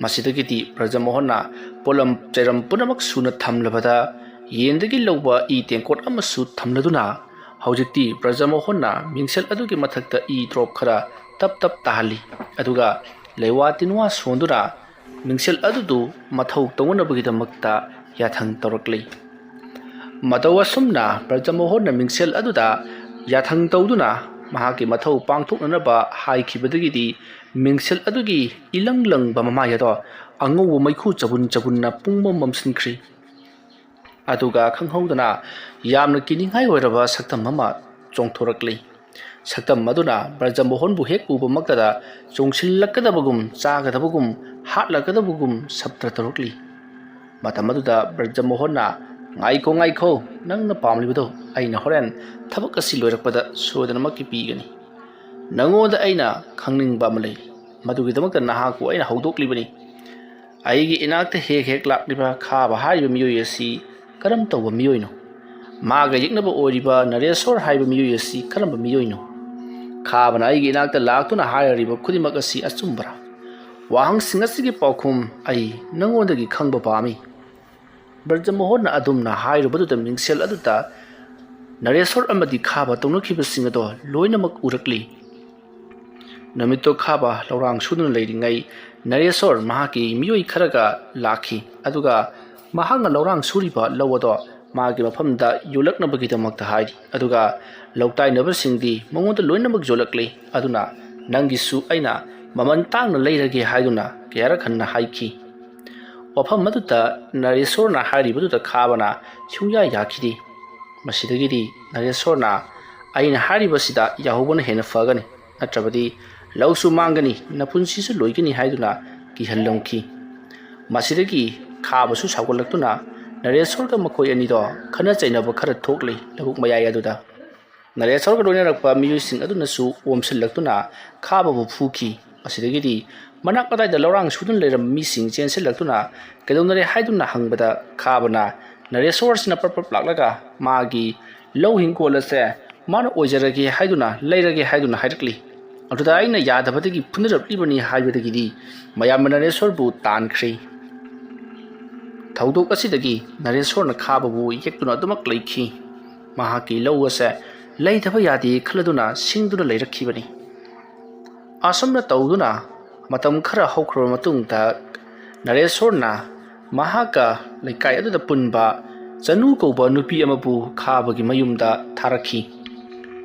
ꯃꯁꯤꯗꯒꯤꯗꯤ ꯕ꯭ꯔꯖꯃꯣꯍꯟꯅ ꯄꯣꯠꯂꯝ ꯆꯩꯔꯝ ꯄꯨꯝꯅꯃꯛ ꯁꯨꯅ ꯊꯝꯂꯕꯗ ꯌꯦꯟꯗꯒꯤ ꯂꯧꯕ ꯏ ꯇꯦꯡꯀꯣꯠ ꯑꯃꯁꯨ ꯊꯝꯂꯗꯨꯅ ꯍꯧꯖꯤꯛꯇꯤ ꯕ꯭ꯔꯖꯃꯣꯍꯟꯅ ꯃꯤꯡꯁꯦꯜ ꯑꯗꯨꯒꯤ ꯃꯊꯛꯇ ꯏ ꯗ꯭ꯔꯣꯞ ꯈꯔ ꯇꯞ ꯇꯞ ꯇꯥꯍꯜꯂꯤ꯫ ꯑꯗꯨꯒ ꯂꯩꯋꯥ ꯇꯤꯟꯋꯥ ꯁꯣꯟꯗꯨꯅ ꯃꯤꯡꯁꯦꯜ ꯑꯗꯨꯗꯨ ꯃꯊꯧ ꯇꯧꯅꯅꯕꯒꯤꯗꯃꯛꯇ ꯌꯥꯊꯪ ꯇꯧꯔꯛꯂꯤ꯫ ꯃꯇꯧ ꯑꯁꯨꯝꯅ ꯕ꯭ꯔꯖꯃꯣꯍꯟꯅ ꯃꯤꯡꯁꯦꯜ ꯑꯗꯨꯗ ꯌꯥꯊꯪ ꯇꯧꯗꯨꯅ ꯃꯍꯥꯛꯀꯤ ꯃꯊꯧ ꯄꯥꯡꯊꯣꯛꯅꯅꯕ ꯍꯥꯏꯈꯤꯕꯗꯒꯤꯗꯤ ꯃꯤꯡꯁꯦꯜ ꯑꯗꯨꯒꯤ ꯏꯂꯪ ꯂꯪꯕ ꯃꯃꯥꯏ ꯑꯗꯣ ꯑꯉꯧꯕ ꯃꯩꯈꯨ ꯆꯕꯨꯟ ꯆꯕꯨꯟꯅ ꯄꯨꯡꯃꯝ ꯃꯝꯁꯤꯟꯈ꯭ꯔꯤ꯫ ꯑꯗꯨꯒ ꯈꯪꯍꯧꯗꯅ ꯌꯥꯝꯅ ꯀꯤꯅꯤꯡꯉꯥꯏ ꯑꯣꯏꯔꯕ ꯁꯛꯇꯝ ꯑꯃ ꯆꯣꯡꯊꯣꯔꯛꯂꯤ꯫ ꯁꯛꯇꯝ ꯑꯗꯨꯅ ꯕ꯭ꯔꯖꯃꯣꯍꯟꯕꯨ ꯍꯦꯛ ꯎꯕꯃꯛꯇꯗ ꯆꯣꯡꯁꯤꯜꯂꯛꯀꯗꯕꯒꯨꯝ, ꯆꯥꯒꯗꯕꯒꯨꯝ, ꯍꯥꯠꯂꯒꯗꯕꯒꯨꯝ ꯁꯞꯇ꯭ꯔ ꯇꯧꯔꯛꯂꯤ꯫ ꯃꯇꯝ ꯑꯗꯨꯗ ꯕ꯭ꯔꯖꯃꯣꯍꯟꯅ, "ꯉꯥꯏꯈꯣ, ꯉꯥꯏꯈꯣ, ꯅꯪꯅ ꯄꯥꯝꯂꯤꯕꯗꯣ ꯑꯩꯅ ꯍꯣꯔꯦꯟ ꯊꯕꯛ ꯑꯁꯤ ꯂꯣꯏꯔꯛꯄꯗ ꯁꯣꯏꯗꯅꯃꯛꯀꯤ ꯄꯤꯒꯅꯤ꯫ ꯅꯉꯣꯟꯗ ꯑꯩꯅ ꯈꯪꯅꯤꯡꯕ ꯑꯃ ꯂꯩ꯫ ꯃꯗꯨꯒꯤꯗꯃꯛꯇ ꯅꯍꯥꯛꯄꯨ ꯑꯩꯅ ꯍꯧꯗꯣꯛꯂꯤꯕꯅꯤ꯫ ꯑꯩꯒꯤ ꯏꯅꯥꯛꯇ ꯍꯦꯛ ꯍꯦꯛ ꯂꯥꯛꯂꯤꯕ ꯈꯥꯕ ꯍꯥꯏꯔꯤꯕ ꯃꯤꯑꯣꯏ ꯑꯁꯤ ꯀꯔꯝ ꯇꯧꯕ ꯃꯤꯑꯣꯏꯅꯣ? ꯃꯥꯒ ꯌꯦꯛꯅꯕ ꯑꯣꯏꯔꯤꯕ ꯅꯔꯦꯁꯣꯔ ꯍꯥꯏꯕ ꯃꯤꯑꯣꯏ ꯑꯁꯤ ꯀꯔꯝꯕ ꯃꯤꯑꯣꯏꯅꯣ? ꯈꯥꯕꯅ ꯑꯩꯒꯤ ꯏꯅꯥꯛꯇ ꯂꯥꯛꯇꯨꯅ ꯍꯥꯏꯔꯤꯕ ꯈꯨꯗꯤꯡꯃꯛ ꯑꯁꯤ ꯑꯆꯨꯝꯕꯔꯥ? ꯋꯥꯍꯪꯁꯤꯡ ꯑꯁꯤꯒꯤ ꯄꯥꯎꯈꯨꯝ ꯑꯩ ꯅꯉꯣꯟꯗꯒꯤ ꯈꯪꯕ ꯄꯥꯝꯃꯤ꯫ ꯕ꯭ꯔꯖꯃꯣꯍꯟꯅ ꯑꯗꯨꯝꯅ ꯍꯥꯏꯔꯨꯕꯗꯨꯗ ꯃꯤꯡꯁꯦꯜ ꯑꯗꯨꯗ ꯅꯔꯦꯁꯣꯔ ꯑꯃꯗꯤ ꯈꯥꯕ ꯇꯧꯅꯈꯤꯕꯁꯤꯡ ꯑꯗꯣ ꯂꯣꯏꯅꯃꯛ ꯎꯔꯛꯂꯤ꯫ ꯅꯨꯃꯤꯠꯇꯣ ꯈꯥꯕ ꯂꯧꯔꯥꯡ ꯁꯨꯗꯨꯅ ꯂꯩꯔꯤꯉꯩ ꯅꯔꯦꯁꯣꯔ ꯃꯍꯥꯛꯀꯤ ꯃꯤꯑꯣꯏ ꯈꯔꯒ ꯂꯥꯛꯈꯤ꯫ ꯑꯗꯨꯒ ꯃꯍꯥꯛꯅ ꯂꯧꯔꯥꯡ ꯁꯨꯔꯤꯕ ꯂꯧ ꯑꯗꯣ ꯃꯥꯒꯤ ꯃꯐꯝꯗ ꯌꯣꯜꯂꯛꯅꯕꯒꯤꯗꯃꯛꯇ ꯍꯥꯏꯔꯤ꯫ ꯑꯗꯨꯒ ꯂꯧꯇꯥꯏꯅꯕꯁꯤꯡꯗꯤ ꯃꯉꯣꯟꯗ ꯂꯣꯏꯅꯃꯛ ꯌꯣꯜꯂꯛꯂꯤ꯫ ꯑꯗꯨꯅ ꯅꯪꯒꯤꯁꯨ ꯑꯩꯅ ꯃꯃꯜ ꯇꯥꯡꯅ ꯂꯩꯔꯒꯦ ꯍꯥꯏꯗꯨꯅ ꯀꯌꯥꯔꯛ ꯍꯟꯅ ꯍꯥꯏꯈꯤ꯫ ꯋꯥꯐꯝ ꯑꯗꯨꯗ ꯅꯔꯦꯁꯣꯔꯅ ꯍꯥꯏꯔꯤꯕꯗꯨꯗ ꯈꯥꯕꯅ ꯁꯨꯡꯌꯥ ꯌꯥꯈꯤꯗꯦ꯫ ꯃꯁꯤꯗꯒꯤꯗꯤ ꯅꯔꯦꯁꯣꯔꯅ "ꯑꯩꯅ ꯍꯥꯏꯔꯤꯕꯁꯤꯗ ꯌꯥꯍꯧꯕꯅ ꯍꯦꯟꯅ ꯐꯒꯅꯤ, ꯅꯠꯇ꯭ꯔꯕꯗꯤ ꯂꯧꯁꯨ ꯃꯥꯡꯒꯅꯤ, ꯅꯄꯨꯟꯁꯤꯁꯨ ꯂꯣꯏꯒꯅꯤ" ꯍꯥꯏꯗꯨꯅ ꯀꯤꯍꯜꯂꯝꯈꯤ꯫ ꯃꯁꯤꯗꯒꯤ ꯈꯥꯕꯁꯨ ꯁꯥꯎꯒꯠꯂꯛꯇꯨꯅ ꯅꯔꯦꯁꯣꯔꯒ ꯃꯈꯣꯏ ꯑꯅꯤꯗꯣ ꯈꯠꯅ ꯆꯩꯅꯕ ꯈꯔ ꯊꯣꯛꯂꯤ ꯂꯧꯕꯨꯛ ꯃꯌꯥꯏ ꯑꯗꯨꯗ꯫ ꯅꯔꯦꯁꯣꯔꯒ ꯂꯣꯏꯅꯔꯛꯄ ꯃꯤꯑꯣꯏꯁꯤꯡ ꯑꯗꯨꯅꯁꯨ ꯑꯣꯝꯁꯤꯜꯂꯛꯇꯨꯅ ꯈꯥꯕꯕꯨ ꯐꯨꯈꯤ꯫ ꯃꯁꯤꯗꯒꯤꯗꯤ ꯃꯅꯥꯛ ꯃꯗꯥꯏꯗ ꯂꯧꯔꯥꯡ ꯁꯨꯗꯨꯅ ꯂꯩꯔꯝꯕ ꯃꯤꯁꯤꯡ ꯆꯦꯟꯁꯤꯜꯂꯛꯇꯨꯅ ꯀꯩꯗꯧꯅꯔꯦ ꯍꯥꯏꯗꯨꯅ ꯍꯪꯕꯗ ꯈꯥꯕꯅ ꯅꯔꯦꯁꯣꯔꯁꯤꯅ ꯄ꯭ꯔꯞ ꯄ꯭ꯔꯞ ꯂꯥꯛꯂꯒ ꯃꯥꯒꯤ ꯂꯧ ꯍꯤꯡꯒꯣꯜ ꯑꯁꯦ ꯃꯥꯅ ꯑꯣꯏꯖꯔꯒꯦ ꯍꯥꯏꯗꯨꯅ, ꯂꯩꯔꯒꯦ ꯍꯥꯏꯗꯨꯅ ꯍꯥꯏꯔꯛꯂꯤ꯫ ꯑꯗꯨꯗ ꯑꯩꯅ ꯌꯥꯗꯕꯗꯒꯤ ꯐꯨꯅꯔꯛꯂꯤꯕꯅꯤ ꯍꯥꯏꯕꯗꯒꯤꯗꯤ ꯃꯌꯥꯝꯅ ꯅꯔꯦꯁꯣꯔꯕꯨ ꯇꯥꯟꯈ꯭ꯔꯦ꯫ ꯊꯧꯗꯣꯛ ꯑꯁꯤꯗꯒꯤ ꯅꯔꯦꯁꯣꯔꯅ ꯈꯥꯕꯕꯨ ꯌꯦꯛꯇꯨꯅ ꯑꯗꯨꯃꯛ ꯂꯩꯈꯤ꯫ ꯃꯍꯥꯛꯀꯤ ꯂꯧ ꯑꯁꯦ ꯂꯩꯗꯕ ꯌꯥꯗꯦ ꯈꯜꯂꯗꯨꯅ ꯁꯤꯡꯗꯨꯅ ꯂꯩꯔꯛꯈꯤꯕꯅꯤ꯫ ꯑꯁꯨꯝꯅ ꯇꯧꯗꯨꯅ ꯃꯇꯝ ꯈꯔ ꯍꯧꯈ꯭ꯔꯕ ꯃꯇꯨꯡꯗ ꯅꯔꯦꯁꯣꯔꯅ ꯃꯍꯥꯛꯀ ꯂꯩꯀꯥꯏ ꯑꯗꯨꯗ ꯄꯨꯟꯕ ꯆꯅꯨ ꯀꯧꯕ ꯅꯨꯄꯤ ꯑꯃꯕꯨ ꯈꯥꯕꯒꯤ ꯃꯌꯨꯝꯗ ꯊꯥꯔꯛꯈꯤ꯫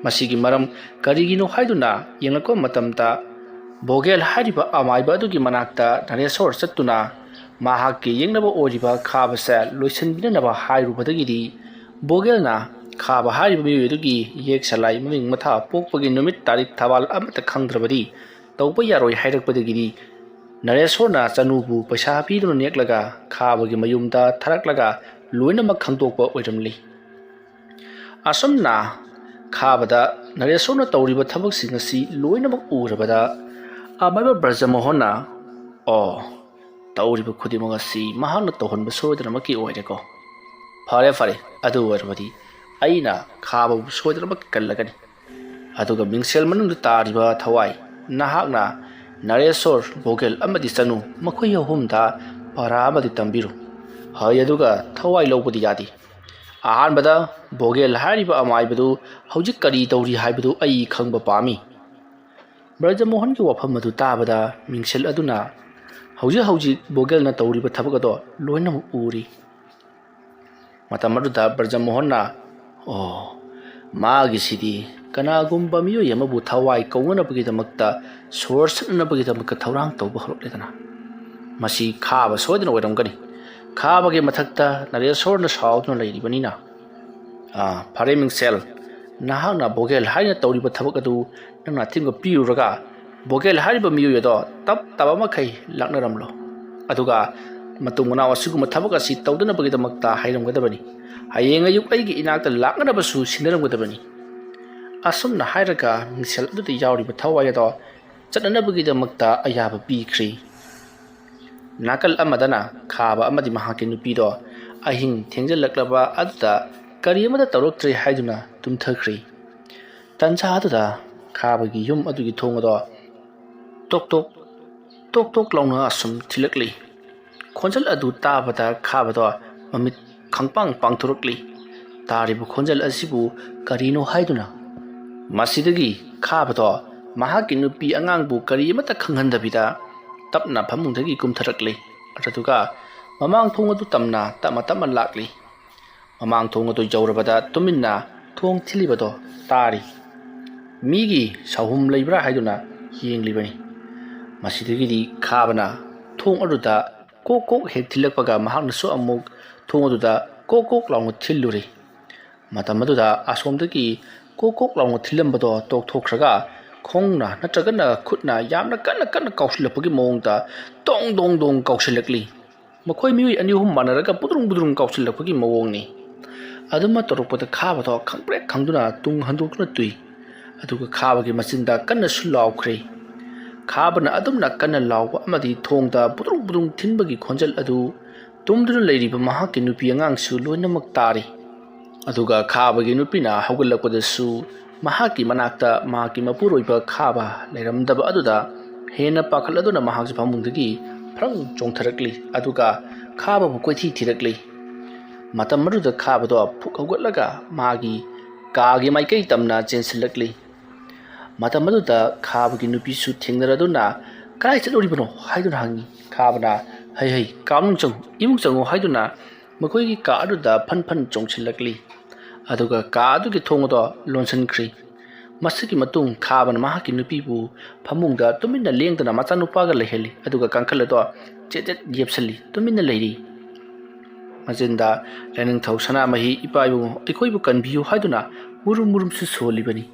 ꯃꯁꯤꯒꯤ ꯃꯔꯝ ꯀꯔꯤꯒꯤꯅꯣ ꯍꯥꯏꯗꯨꯅ ꯌꯦꯡꯂꯛꯄ ꯃꯇꯝꯗ ꯕꯣꯒꯦꯜ ꯍꯥꯏꯔꯤꯕ ꯑꯃꯥꯏꯕ ꯑꯗꯨꯒꯤ ꯃꯅꯥꯛꯇ ꯅꯔꯦꯁꯣꯔ ꯆꯠꯇꯨꯅ ꯃꯍꯥꯛꯀꯤ ꯌꯦꯛꯅꯕ ꯑꯣꯏꯔꯤꯕ ꯈꯥꯕꯁꯦ ꯂꯣꯏꯁꯤꯟꯕꯤꯅꯅꯕ ꯍꯥꯏꯔꯨꯕꯗꯒꯤꯗꯤ ꯕꯣꯒꯦꯜꯅ ꯈꯥꯕ ꯍꯥꯏꯔꯤꯕ ꯃꯤꯑꯣꯏ ꯑꯗꯨꯒꯤ ꯌꯦꯛ ꯁꯂꯥꯏ ꯃꯃꯤꯡ ꯃꯊꯥ ꯄꯣꯛꯄꯒꯤ ꯅꯨꯃꯤꯠ ꯇꯥꯔꯤꯛ ꯊꯕꯥꯜ ꯑꯃꯠꯇ ꯈꯪꯗ꯭ꯔꯕꯗꯤ ꯇꯧꯕ ꯌꯥꯔꯣꯏ ꯍꯥꯏꯔꯛꯄꯗꯒꯤꯗꯤ ꯅꯔꯦꯁꯣꯔꯅ ꯆꯅꯨꯕꯨ ꯄꯩꯁꯥ ꯄꯤꯗꯨꯅ ꯅꯦꯛꯂꯒ ꯈꯥꯕꯒꯤ ꯃꯌꯨꯝꯗ ꯊꯥꯔꯛꯂꯒ ꯂꯣꯏꯅꯃꯛ ꯈꯪꯗꯣꯛꯄ ꯑꯣꯏꯔꯝꯂꯤ꯫ ꯑꯁꯨꯝꯅ ꯈꯥꯕꯗ ꯅꯔꯦꯁꯣꯔꯅ ꯇꯧꯔꯤꯕ ꯊꯕꯛꯁꯤꯡ ꯑꯁꯤ ꯂꯣꯏꯅꯃꯛ ꯎꯔꯕꯗ ꯑꯃꯥꯏꯕ ꯕ꯭ꯔꯖꯃꯣꯍꯟꯅ, "ꯑꯣ, ꯇꯧꯔꯤꯕ ꯈꯨꯗꯤꯡꯃꯛ ꯑꯁꯤ ꯃꯍꯥꯛꯅ ꯇꯧꯍꯟꯕ ꯁꯣꯏꯗꯅꯃꯛꯀꯤ ꯑꯣꯏꯔꯦꯀꯣ꯫ "ꯐꯔꯦ, ꯐꯔꯦ, ꯑꯗꯨ ꯑꯣꯏꯔꯕꯗꯤ ꯑꯩꯅ ꯈꯥꯕꯕꯨ ꯁꯣꯏꯗꯅꯃꯛ ꯀꯜꯂꯒꯅꯤ꯫ ꯑꯗꯨꯒ ꯃꯤꯡꯁꯦꯜ ꯃꯅꯨꯡꯗ ꯇꯥꯔꯤꯕ ꯊꯋꯥꯏ, ꯅꯍꯥꯛꯅ ꯅꯔꯦꯁꯣꯔ, ꯕꯣꯒꯦꯜ ꯑꯃꯗꯤ ꯆꯅꯨ, ꯃꯈꯣꯏ ꯑꯍꯨꯝꯗ ꯄꯔꯥ ꯑꯃꯗꯤ ꯇꯝꯕꯤꯔꯨ꯫ ꯍꯣꯏ, ꯑꯗꯨꯒ ꯊꯋꯥꯏ ꯂꯧꯕꯗꯤ ꯌꯥꯗꯦ꯫ ꯑꯍꯥꯟꯕꯗ ꯕꯣꯒꯦꯜ ꯍꯥꯏꯔꯤꯕ ꯑꯃꯥꯏꯕꯗꯨ ꯍꯧꯖꯤꯛ ꯀꯔꯤ ꯇꯧꯔꯤ ꯍꯥꯏꯕꯗꯨ ꯑꯩ ꯈꯪꯕ ꯄꯥꯝꯃꯤ꯫" ꯕ꯭ꯔꯖꯃꯣꯍꯟꯒꯤ ꯋꯥꯐꯝ ꯑꯗꯨ ꯇꯥꯕꯗ ꯃꯤꯡꯁꯦꯜ ꯑꯗꯨꯅ ꯍꯧꯖꯤꯛ ꯍꯧꯖꯤꯛ ꯕꯣꯒꯦꯜꯅ ꯇꯧꯔꯤꯕ ꯊꯕꯛ ꯑꯗꯣ ꯂꯣꯏꯅꯃꯛ ꯎꯔꯤ꯫ ꯃꯇꯝ ꯑꯗꯨꯗ ꯕ꯭ꯔꯖꯃꯣꯍꯟꯅ, "ꯑꯣ, ꯃꯥꯒꯤꯁꯤꯗꯤ ꯀꯅꯥꯒꯨꯝꯕ ꯃꯤꯑꯣꯏ ꯑꯃꯕꯨ ꯊꯋꯥꯏ ꯀꯧꯅꯅꯕꯒꯤꯗꯃꯛꯇ ꯁꯣꯔ ꯁꯠꯅꯅꯕꯒꯤꯗꯃꯛꯇ ꯊꯧꯔꯥꯡ ꯇꯧꯕ ꯍꯧꯔꯛꯂꯦꯗꯅ꯫ ꯃꯁꯤ ꯈꯥꯕ ꯁꯣꯏꯗꯅ ꯑꯣꯏꯔꯝꯒꯅꯤ꯫ ꯈꯥꯕꯒꯤ ꯃꯊꯛꯇ ꯅꯔꯦꯁꯣꯔꯅ ꯁꯥꯎꯗꯨꯅ ꯂꯩꯔꯤꯕꯅꯤꯅ꯫ ꯑꯥ, ꯐꯔꯦ ꯃꯤꯡꯁꯦꯜ, ꯅꯍꯥꯛꯅ ꯕꯣꯒꯦꯜ ꯍꯥꯏꯅ ꯇꯧꯔꯤꯕ ꯊꯕꯛ ꯑꯗꯨ ꯅꯪꯅ ꯑꯊꯤꯡꯕ ꯄꯤꯔꯨꯔꯒ ꯕꯣꯒꯦꯜ ꯍꯥꯏꯔꯤꯕ ꯃꯤꯑꯣꯏ ꯑꯗꯣ ꯇꯞ ꯇꯞ ꯃꯈꯩ ꯂꯥꯛꯅꯔꯝꯂꯣ꯫ ꯑꯗꯨꯒ ꯃꯇꯨꯡ ꯃꯅꯥꯎ ꯑꯁꯤꯒꯨꯝꯕ ꯊꯕꯛ ꯑꯁꯤ ꯇꯧꯗꯅꯕꯒꯤꯗꯃꯛꯇ ꯍꯥꯏꯔꯝꯒꯗꯕꯅꯤ꯫ ꯍꯌꯦꯡ ꯑꯌꯨꯛ ꯑꯩꯒꯤ ꯏꯅꯥꯛꯇ ꯂꯥꯛꯅꯅꯕꯁꯨ ꯁꯤꯟꯅꯔꯝꯒꯗꯕꯅꯤ꯫" ꯑꯁꯨꯝꯅ ꯍꯥꯏꯔꯒ ꯃꯤꯡꯁꯦꯜ ꯑꯗꯨꯗ ꯌꯥꯎꯔꯤꯕ ꯊꯋꯥꯏ ꯑꯗꯣ ꯆꯠꯅꯅꯕꯒꯤꯗꯃꯛꯇ ꯑꯌꯥꯕ ꯄꯤꯈ꯭ꯔꯤ꯫ ꯅꯥꯀꯜ ꯑꯃꯗꯅ ꯈꯥꯕ ꯑꯃꯗꯤ ꯃꯍꯥꯛꯀꯤ ꯅꯨꯄꯤꯗꯣ ꯑꯍꯤꯡ ꯊꯦꯡꯖꯤꯜꯂꯛꯂꯕ ꯑꯗꯨꯗ ꯀꯔꯤ ꯑꯃꯠꯇ ꯇꯧꯔꯛꯇ꯭ꯔꯦ ꯍꯥꯏꯗꯨꯅ ꯇꯨꯝꯊꯈ꯭ꯔꯤ꯫ ꯇꯟꯖꯥ ꯑꯗꯨꯗ ꯈꯥꯕꯒꯤ ꯌꯨꯝ ꯑꯗꯨꯒꯤ ꯊꯣꯡ ꯑꯗꯣ ꯇꯣꯛ ꯇꯣꯛ, ꯇꯣꯛ ꯇꯣꯛ ꯂꯥꯎꯅ ꯑꯁꯨꯝ ꯊꯤꯜꯂꯛꯂꯤ꯫ ꯈꯣꯟꯖꯦꯜ ꯑꯗꯨ ꯇꯥꯕꯗ ꯈꯥꯕꯗꯣ ꯃꯃꯤꯠ ꯈꯪꯄꯥꯡ ꯄꯥꯡꯊꯣꯔꯛꯂꯤ꯫ ꯇꯥꯔꯤꯕ ꯈꯣꯟꯖꯦꯜ ꯑꯁꯤꯕꯨ ꯀꯔꯤꯅꯣ ꯍꯥꯏꯗꯨꯅ꯫ ꯃꯁꯤꯗꯒꯤ ꯈꯥꯕꯗꯣ ꯃꯍꯥꯛꯀꯤ ꯅꯨꯄꯤ ꯑꯉꯥꯡꯕꯨ ꯀꯔꯤ ꯑꯃꯠꯇ ꯈꯪꯍꯟꯗꯕꯤꯗ ꯇꯞꯅ ꯐꯃꯨꯡꯗꯒꯤ ꯀꯨꯝꯊꯔꯛꯂꯤ꯫ ꯑꯗꯨꯒ ꯃꯃꯥꯡ ꯊꯣꯡ ꯑꯗꯨ ꯇꯝꯅ ꯇꯞꯅ ꯇꯞꯅ ꯂꯥꯛꯂꯤ꯫ ꯃꯃꯥꯡ ꯊꯣꯡ ꯑꯗꯨ ꯌꯧꯔꯕꯗ ꯇꯨꯃꯤꯟꯅ ꯊꯣꯡ ꯊꯤꯜꯂꯤꯕꯗꯣ ꯇꯥꯔꯤ꯫ ꯃꯤꯒꯤ ꯁꯥꯍꯨꯝ ꯂꯩꯕ꯭ꯔꯥ ꯍꯥꯏꯗꯨꯅ ꯌꯦꯡꯂꯤꯕꯅꯤ꯫ ꯃꯁꯤꯗꯒꯤꯗꯤ ꯈꯥꯕꯅ ꯊꯣꯡ ꯑꯗꯨꯗ ꯀꯣꯛ ꯀꯣꯛ ꯍꯦꯛ ꯊꯤꯜꯂꯛꯄꯒ ꯃꯍꯥꯛꯅꯁꯨ ꯑꯃꯨꯛ ꯊꯣꯡ ꯑꯗꯨꯗ ꯀꯣꯛ ꯀꯣꯛ ꯂꯥꯎꯅ ꯊꯤꯜꯂꯨꯔꯤ꯫ ꯃꯇꯝ ꯑꯗꯨꯗ ꯑꯁꯣꯝꯗꯒꯤ ꯀꯣꯛ ꯀꯣꯛ ꯂꯥꯎꯅ ꯊꯤꯜꯂꯝꯕꯗꯣ ꯇꯣꯛꯊꯣꯛꯈ꯭ꯔꯒ ꯈꯣꯡꯅ ꯅꯠꯇ꯭ꯔꯒꯅ ꯈꯨꯠꯅ ꯌꯥꯝꯅ ꯀꯟꯅ ꯀꯟꯅ ꯀꯥꯎꯁꯤꯜꯂꯛꯄꯒꯤ ꯃꯑꯣꯡꯗ ꯗꯣꯡ ꯗꯣꯡ ꯗꯣꯡ ꯀꯥꯎꯁꯤꯜꯂꯛꯂꯤ꯫ ꯃꯈꯣꯏ ꯃꯤꯑꯣꯏ ꯑꯅꯤ ꯑꯍꯨꯝ ꯃꯥꯟꯅꯔꯒ ꯕꯨꯗ꯭ꯔꯨꯡ ꯕꯨꯗ꯭ꯔꯨꯡ ꯀꯥꯎꯁꯤꯜꯂꯛꯄꯒꯤ ꯃꯑꯣꯡꯅꯤ꯫ ꯑꯗꯨꯃ ꯇꯧꯔꯛꯄꯗ ꯈꯥꯕꯗꯣ ꯈꯪꯄ꯭ꯔꯦꯛ ꯈꯪꯗꯨꯅ ꯇꯨꯡ ꯍꯟꯗꯣꯛꯇꯨꯅ ꯇꯨꯏ꯫ ꯑꯗꯨꯒ ꯈꯥꯕꯒꯤ ꯃꯆꯤꯟꯗ ꯀꯟꯅꯁꯨ ꯂꯥꯎꯈ꯭ꯔꯦ꯫ ꯈꯥꯕꯅ ꯑꯗꯨꯝꯅ ꯀꯟꯅ ꯂꯥꯎꯕ ꯑꯃꯗꯤ ꯊꯣꯡꯗ ꯕꯨꯗ꯭ꯔꯨꯡ ꯕꯨꯗ꯭ꯔꯨꯡ ꯊꯤꯟꯕꯒꯤ ꯈꯣꯟꯖꯦꯜ ꯑꯗꯨ ꯇꯨꯝꯗꯨꯅ ꯂꯩꯔꯤꯕ ꯃꯍꯥꯛꯀꯤ ꯅꯨꯄꯤ ꯑꯉꯥꯡꯁꯨ ꯂꯣꯏꯅꯃꯛ ꯇꯥꯔꯤ꯫ ꯑꯗꯨꯒ ꯈꯥꯕꯒꯤ ꯅꯨꯄꯤꯅ ꯍꯧꯒꯠꯂꯛꯄꯗꯁꯨ ꯃꯍꯥꯛꯀꯤ ꯃꯅꯥꯛꯇ ꯃꯍꯥꯛꯀꯤ ꯃꯄꯨꯔꯣꯏꯕ ꯈꯥꯕ ꯂꯩꯔꯝꯗꯕ ꯑꯗꯨꯗ ꯍꯦꯟꯅ ꯄꯥꯈꯠꯂꯗꯨꯅ ꯃꯍꯥꯛꯁꯨ ꯐꯃꯨꯡꯗꯒꯤ ꯐ꯭ꯔꯪ ꯆꯣꯡꯊꯔꯛꯂꯤ꯫ ꯑꯗꯨꯒ ꯈꯥꯕꯕꯨ ꯀꯣꯏꯊꯤ ꯊꯤꯔꯛꯂꯤ꯫ ꯃꯇꯝ ꯑꯗꯨꯗ ꯈꯥꯕꯗꯣ ꯐꯨꯛ ꯍꯧꯒꯠꯂꯒ ꯃꯥꯒꯤ ꯀꯥꯒꯤ ꯃꯥꯏꯀꯩ ꯇꯝꯅ ꯆꯦꯟꯁꯤꯜꯂꯛꯂꯤ꯫ ꯃꯇꯝ ꯑꯗꯨꯗ ꯈꯥꯕꯒꯤ ꯅꯨꯄꯤꯁꯨ ꯊꯦꯡꯅꯔꯗꯨꯅ "ꯀꯗꯥꯏ ꯆꯠꯂꯨꯔꯤꯕꯅꯣ?" ꯍꯥꯏꯗꯨꯅ ꯍꯪꯉꯤ꯫ ꯈꯥꯕꯅ "ꯍꯩ ꯍꯩ, ꯀꯥ ꯃꯅꯨꯡ ꯆꯪꯉꯨ, ꯏꯃꯨꯡ ꯆꯪꯉꯨ" ꯍꯥꯏꯗꯨꯅ ꯃꯈꯣꯏꯒꯤ ꯀꯥ ꯑꯗꯨꯗ ꯐꯟ ꯐꯟ ꯆꯣꯡꯁꯤꯜꯂꯛꯂꯤ꯫ ꯑꯗꯨꯒ ꯀꯥ ꯑꯗꯨꯒꯤ ꯊꯣꯡ ꯑꯗꯣ ꯂꯣꯟꯁꯤꯟꯈ꯭ꯔꯤ꯫ ꯃꯁꯤꯒꯤ ꯃꯇꯨꯡ ꯈꯥꯕꯅ ꯃꯍꯥꯛꯀꯤ ꯅꯨꯄꯤꯕꯨ ꯐꯃꯨꯡꯗ ꯇꯨꯃꯤꯟꯅ ꯂꯦꯡꯗꯅ ꯃꯆꯥꯅꯨꯄꯥꯒ ꯂꯩꯍꯜꯂꯤ꯫ ꯑꯗꯨꯒ ꯀꯥꯡꯈꯜ ꯑꯗꯣ ꯆꯦꯠ ꯆꯦꯠ ꯌꯦꯞꯁꯤꯜꯂꯤ꯫ ꯇꯨꯃꯤꯟꯅ ꯂꯩꯔꯤ꯫ ꯃꯆꯤꯟꯗ "ꯂꯥꯏꯅꯤꯡꯊꯧ ꯁꯅꯥꯃꯍꯤ ꯏꯄꯥ ꯏꯕꯨꯡꯉꯣ, ꯑꯩꯈꯣꯏꯕꯨ ꯀꯟꯕꯤꯌꯨ" ꯍꯥꯏꯗꯨꯅ ꯃꯨꯔꯨꯝ ꯃꯨꯔꯨꯝꯁꯨ ꯁꯣꯜꯂꯤꯕꯅꯤ꯫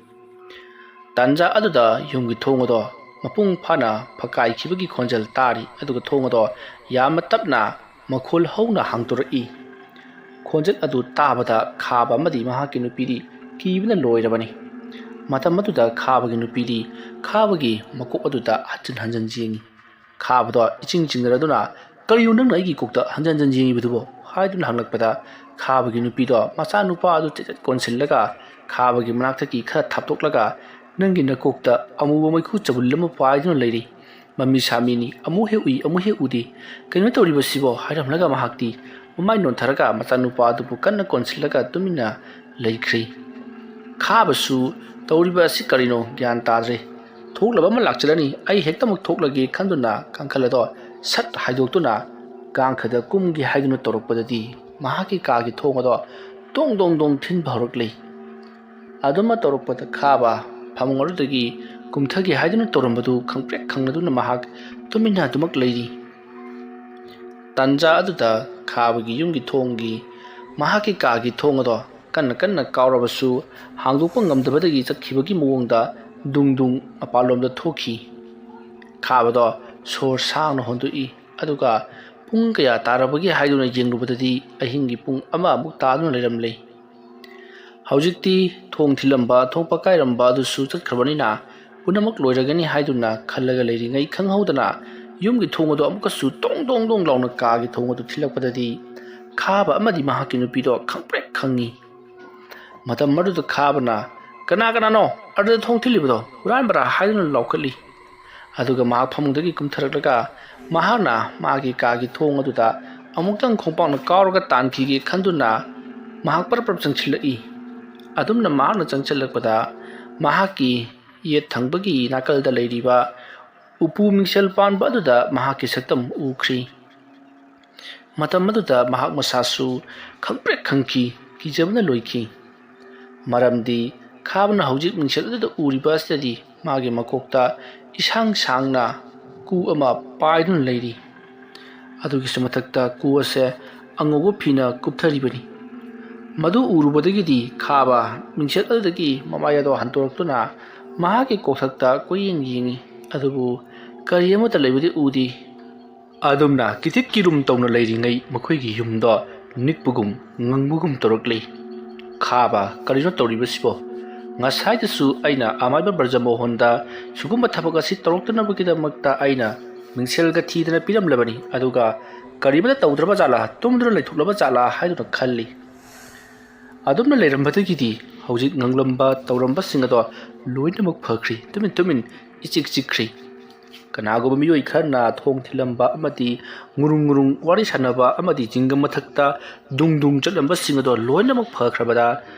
ꯇꯥꯟꯖꯥ ꯑꯗꯨꯗ ꯌꯨꯝꯒꯤ ꯊꯣꯡ ꯑꯗꯣ ꯃꯄꯨꯡ ꯐꯥꯅ ꯐꯛꯀꯥꯏꯈꯤꯕꯒꯤ ꯈꯣꯟꯖꯦꯜ ꯇꯥꯔꯤ꯫ ꯑꯗꯨꯒ ꯊꯣꯡ ꯑꯗꯣ ꯌꯥꯝꯅ ꯇꯞꯅ ꯃꯈꯣꯜ ꯍꯧꯅ ꯍꯥꯡꯗꯣꯔꯛꯏ꯫ ꯈꯣꯟꯖꯦꯜ ꯑꯗꯨ ꯇꯥꯕꯗ ꯈꯥꯕ ꯑꯃꯗꯤ ꯃꯍꯥꯛꯀꯤ ꯅꯨꯄꯤꯗꯤ ꯀꯤꯕꯅ ꯂꯣꯏꯔꯕꯅꯤ꯫ ꯃꯇꯝ ꯑꯗꯨꯗ ꯈꯥꯕꯒꯤ ꯅꯨꯄꯤꯗꯤ ꯈꯥꯕꯒꯤ ꯃꯀꯣꯛ ꯑꯗꯨꯗ ꯍꯟꯖꯤꯟ ꯍꯟꯖꯤꯟ ꯌꯦꯡꯉꯤ꯫ ꯈꯥꯕꯗꯣ ꯏꯆꯤꯡ ꯆꯤꯡꯅꯔꯗꯨꯅ "ꯀꯔꯤꯅꯣ ꯅꯪꯅ ꯑꯩꯒꯤ ꯀꯣꯛꯇ ꯍꯟꯖꯟ ꯍꯟꯖꯟ ꯌꯦꯡꯉꯤꯕꯗꯨꯕꯣ?" ꯍꯥꯏꯗꯨꯅ ꯍꯪꯂꯛꯄꯗ, ꯈꯥꯕꯒꯤ ꯅꯨꯄꯤꯗꯣ ꯃꯆꯥꯅꯨꯄꯥ ꯑꯗꯨ ꯆꯦꯠ ꯆꯦꯠ ꯀꯣꯟꯁꯤꯜꯂꯒ ꯈꯥꯕꯒꯤ ꯃꯅꯥꯛꯇꯒꯤ ꯈꯔ ꯊꯥꯞꯇꯣꯛꯂꯒ, "ꯅꯪꯒꯤ ꯅꯀꯣꯛꯇ ꯑꯃꯨꯕ ꯃꯩꯈꯨ ꯆꯕꯨꯜ ꯑꯃ ꯄꯥꯏꯗꯨꯅ ꯂꯩꯔꯤ꯫ ꯃꯃꯤ ꯁꯥꯃꯤꯅꯤ, ꯑꯃꯨꯛ ꯍꯦꯛ ꯎꯏ, ꯑꯃꯨꯛ ꯍꯦꯛ ꯎꯗꯦ꯫ ꯀꯩꯅꯣ ꯇꯧꯔꯤꯕꯁꯤꯕꯣ?" ꯍꯥꯏꯔꯝꯂꯒ ꯃꯍꯥꯛꯇꯤ ꯃꯃꯥꯏ ꯅꯣꯟꯊꯔꯒ ꯃꯆꯥꯅꯨꯄꯥ ꯑꯗꯨꯕꯨ ꯀꯟꯅ ꯀꯣꯟꯁꯤꯜꯂꯒ ꯇꯨꯃꯤꯟꯅ ꯂꯩꯈ꯭ꯔꯤ꯫ ꯈꯥꯕꯁꯨ ꯇꯧꯔꯤꯕ ꯑꯁꯤ ꯀꯔꯤꯅꯣ ꯒ꯭ꯌꯥꯟ ꯇꯥꯗ꯭ꯔꯦ꯫ "ꯊꯣꯛꯂꯕ ꯑꯃ ꯂꯥꯛꯆꯔꯅꯤ, ꯑꯩ ꯍꯦꯛꯇꯃꯛ ꯊꯣꯛꯂꯒꯦ" ꯈꯟꯗꯨꯅ ꯀꯥꯡꯈꯜ ꯑꯗꯣ ꯁꯠ ꯍꯥꯏꯗꯣꯛꯇꯨꯅ ꯀꯥꯡꯈꯗ ꯀꯨꯝꯒꯦ ꯍꯥꯏꯗꯨꯅ ꯇꯧꯔꯛꯄꯗꯗꯤ ꯃꯍꯥꯛꯀꯤ ꯀꯥꯒꯤ ꯊꯣꯡ ꯑꯗꯣ ꯇꯣꯡ ꯇꯣꯡ ꯇꯣꯡ ꯊꯤꯟꯕ ꯍꯧꯔꯛꯂꯤ꯫ ꯑꯗꯨꯃ ꯇꯧꯔꯛꯄꯗ ꯈꯥꯕ ꯐꯃꯨꯡ ꯑꯗꯨꯗꯒꯤ ꯀꯨꯝꯊꯒꯦ ꯍꯥꯏꯗꯨꯅ ꯇꯧꯔꯝꯕꯗꯨ ꯈꯪꯄ꯭ꯔꯦꯛ ꯈꯪꯅꯗꯨꯅ ꯃꯍꯥꯛ ꯇꯨꯃꯤꯟꯅ ꯑꯗꯨꯃꯛ ꯂꯩꯔꯤ꯫ ꯇꯥꯟꯖꯥ ꯑꯗꯨꯗ ꯈꯥꯕꯒꯤ ꯌꯨꯝꯒꯤ ꯊꯣꯡꯒꯤ, ꯃꯍꯥꯛꯀꯤ ꯀꯥꯒꯤ ꯊꯣꯡ ꯑꯗꯣ ꯀꯟꯅ ꯀꯟꯅ ꯀꯥꯎꯔꯕꯁꯨ ꯍꯥꯡꯗꯣꯛꯄ ꯉꯝꯗꯕꯗꯒꯤ ꯆꯠꯈꯤꯕꯒꯤ ꯃꯑꯣꯡꯗ ꯗꯨꯡ ꯗꯨꯡ ꯃꯄꯥꯟꯂꯣꯝꯗ ꯊꯣꯛꯈꯤ꯫ ꯈꯥꯕꯗꯣ ꯁꯣꯔ ꯁꯥꯡꯅ ꯍꯣꯟꯗꯣꯛꯏ꯫ ꯑꯗꯨꯒ ꯄꯨꯡ ꯀꯌꯥ ꯇꯥꯔꯕꯒꯦ ꯍꯥꯏꯗꯨꯅ ꯌꯦꯡꯂꯨꯕꯗꯗꯤ ꯑꯍꯤꯡꯒꯤ ꯄꯨꯡ ꯑꯃꯃꯨꯛ ꯇꯥꯗꯨꯅ ꯂꯩꯔꯝꯂꯦ꯫ ꯍꯧꯖꯤꯛꯇꯤ ꯊꯣꯡ ꯊꯤꯜꯂꯝꯕ, ꯊꯣꯡ ꯄꯀꯥꯏꯔꯝꯕ ꯑꯗꯨꯁꯨ ꯆꯠꯈ꯭ꯔꯕꯅꯤꯅ ꯄꯨꯝꯅꯃꯛ ꯂꯣꯏꯔꯒꯅꯤ ꯍꯥꯏꯗꯨꯅ ꯈꯜꯂꯒ ꯂꯩꯔꯤꯉꯩ ꯈꯪꯍꯧꯗꯅ ꯌꯨꯝꯒꯤ ꯊꯣꯡ ꯑꯗꯨ ꯑꯃꯨꯛꯀꯁꯨ ꯇꯣꯡ ꯇꯣꯡ ꯇꯣꯡ ꯂꯥꯎꯅ ꯀꯥꯒꯤ ꯊꯣꯡ ꯑꯗꯨ ꯊꯤꯜꯂꯛꯄꯗꯗꯤ ꯈꯥꯕ ꯑꯃꯗꯤ ꯃꯍꯥꯛꯀꯤ ꯅꯨꯄꯤꯗꯣ ꯈꯪꯄ꯭ꯔꯦꯛ ꯈꯪꯉꯤ꯫ ꯃꯇꯝ ꯑꯗꯨꯗ ꯈꯥꯕꯅ, "ꯀꯅꯥ ꯀꯅꯥꯅꯣ ꯑꯗꯨꯗ ꯊꯣꯡ ꯊꯤꯜꯂꯤꯕꯗꯣ? ꯍꯨꯔꯥꯟꯕꯔꯥ?" ꯍꯥꯏꯗꯨꯅ ꯂꯥꯎꯈꯠꯂꯤ꯫ ꯑꯗꯨꯒ ꯃꯍꯥꯛ ꯐꯃꯨꯡꯗꯒꯤ ꯀꯨꯝꯊꯔꯛꯂꯒ ꯃꯍꯥꯛꯅ ꯃꯥꯒꯤ ꯀꯥꯒꯤ ꯊꯣꯡ ꯑꯗꯨꯗ ꯑꯃꯨꯛꯇꯪ ꯈꯣꯡꯄꯥꯛꯅ ꯀꯥꯎꯔꯒ ꯇꯥꯟꯈꯤꯒꯦ ꯈꯟꯗꯨꯅ ꯃꯍꯥꯛ ꯄꯔꯞ ꯄꯔꯞ ꯆꯪꯁꯤꯜꯂꯛꯏ꯫ ꯑꯗꯨꯝꯅ ꯃꯍꯥꯛꯅ ꯆꯪꯁꯤꯜꯂꯛꯄꯗ ꯃꯍꯥꯛꯀꯤ ꯌꯦꯠ ꯊꯪꯕꯒꯤ ꯅꯥꯀꯜꯗ ꯂꯩꯔꯤꯕ ꯎꯄꯨ ꯃꯤꯡꯁꯦꯜ ꯄꯥꯟꯕ ꯑꯗꯨꯗ ꯃꯍꯥꯛꯀꯤ ꯁꯛꯇꯝ ꯎꯈ꯭ꯔꯤ꯫ ꯃꯇꯝ ꯑꯗꯨꯗ ꯃꯍꯥꯛ ꯃꯁꯥꯁꯨ ꯈꯪꯄ꯭ꯔꯦꯛ ꯈꯪꯈꯤ, ꯀꯤꯖꯕꯅ ꯂꯣꯏꯈꯤ꯫ ꯃꯔꯝꯗꯤ ꯈꯥꯕꯅ ꯍꯧꯖꯤꯛ ꯃꯤꯡꯁꯦꯜ ꯑꯗꯨꯗ ꯎꯔꯤꯕ ꯑꯁꯤꯗꯗꯤ ꯃꯥꯒꯤ ꯃꯀꯣꯛꯇ ꯏꯁꯥꯡ ꯁꯥꯡꯅ ꯀꯨ ꯑꯃ ꯄꯥꯏꯗꯨꯅ ꯂꯩꯔꯤ꯫ ꯑꯗꯨꯒꯤꯁꯨ ꯃꯊꯛꯇ ꯀꯨ ꯑꯁꯦ ꯑꯉꯧꯕ ꯐꯤꯅ ꯀꯨꯞꯊꯔꯤꯕꯅꯤ꯫ ꯃꯗꯨ ꯎꯔꯨꯕꯗꯒꯤꯗꯤ ꯈꯥꯕ ꯃꯤꯡꯁꯦꯜ ꯑꯗꯨꯗꯒꯤ ꯃꯃꯥꯏ ꯑꯗꯣ ꯍꯟꯗꯣꯔꯛꯇꯨꯅ ꯃꯍꯥꯛꯀꯤ ꯀꯣꯛꯊꯛꯇ ꯀꯣꯏꯌꯦꯡ ꯌꯦꯡꯉꯤ꯫ ꯑꯗꯨꯕꯨ ꯀꯔꯤ ꯑꯃꯠꯇ ꯂꯩꯕꯗꯤ ꯎꯗꯦ꯫ ꯑꯗꯨꯝꯅ ꯀꯤꯊꯤꯠ ꯀꯤꯔꯨꯝ ꯇꯧꯅ ꯂꯩꯔꯤꯉꯩ ꯃꯈꯣꯏꯒꯤ ꯌꯨꯝꯗꯣ ꯅꯤꯛꯄꯒꯨꯝ ꯉꯪꯕꯒꯨꯝ ꯇꯧꯔꯛꯂꯤ꯫ "ꯈꯥꯕ, ꯀꯔꯤꯅꯣ ꯇꯧꯔꯤꯕꯁꯤꯕꯣ? ꯉꯁꯥꯏꯗꯁꯨ ꯑꯩꯅ ꯑꯃꯥꯏꯕ ꯕ꯭ꯔꯖꯃꯣꯍꯟꯗ ꯁꯤꯒꯨꯝꯕ ꯊꯕꯛ ꯑꯁꯤ ꯇꯧꯔꯛꯇꯅꯕꯒꯤꯗꯃꯛꯇ ꯑꯩꯅ ꯃꯤꯡꯁꯦꯜꯒ ꯊꯤꯗꯅ ꯄꯤꯔꯝꯂꯕꯅꯤ, ꯑꯗꯨꯒ ꯀꯔꯤꯃꯠꯇ ꯇꯧꯗ꯭ꯔꯕ ꯖꯥꯠꯂꯥ, ꯇꯨꯝꯗꯨꯅ ꯂꯩꯊꯣꯛꯂꯕ ꯖꯥꯠꯂꯥ ꯍꯥꯏꯗꯨꯅ ꯈꯜꯂꯤ꯫ ꯑꯗꯨꯝꯅ ꯂꯩꯔꯝꯕꯗꯒꯤꯗꯤ ꯍꯧꯖꯤꯛ ꯉꯥꯡꯂꯝꯕ ꯇꯧꯔꯝꯕꯁꯤꯡ ꯑꯗꯣ ꯂꯣꯏꯅꯃꯛ ꯐꯈ꯭ꯔꯤ꯫ ꯇꯨꯃꯤꯟ ꯇꯨꯃꯤꯟ ꯏꯆꯤꯛ ꯆꯤꯛꯈ꯭ꯔꯤ꯫ ꯀꯅꯥꯒꯨꯝꯕ ꯃꯤꯑꯣꯏ ꯈꯔꯅ ꯊꯣꯡ ꯊꯤꯜꯂꯝꯕ ꯑꯃꯗꯤ ꯉꯨꯔꯨꯡ ꯉꯨꯔꯨꯡ ꯋꯥꯔꯤ ꯁꯥꯟꯅꯕ ꯑꯃꯗꯤ ꯖꯤꯡꯒ ꯃꯊꯛꯇ ꯗꯨꯡ ꯗꯨꯡ ꯆꯠꯂꯝꯕꯁꯤꯡ ꯑꯗꯣ ꯂꯣꯏꯅꯃꯛ ꯐꯈ꯭ꯔꯕꯗ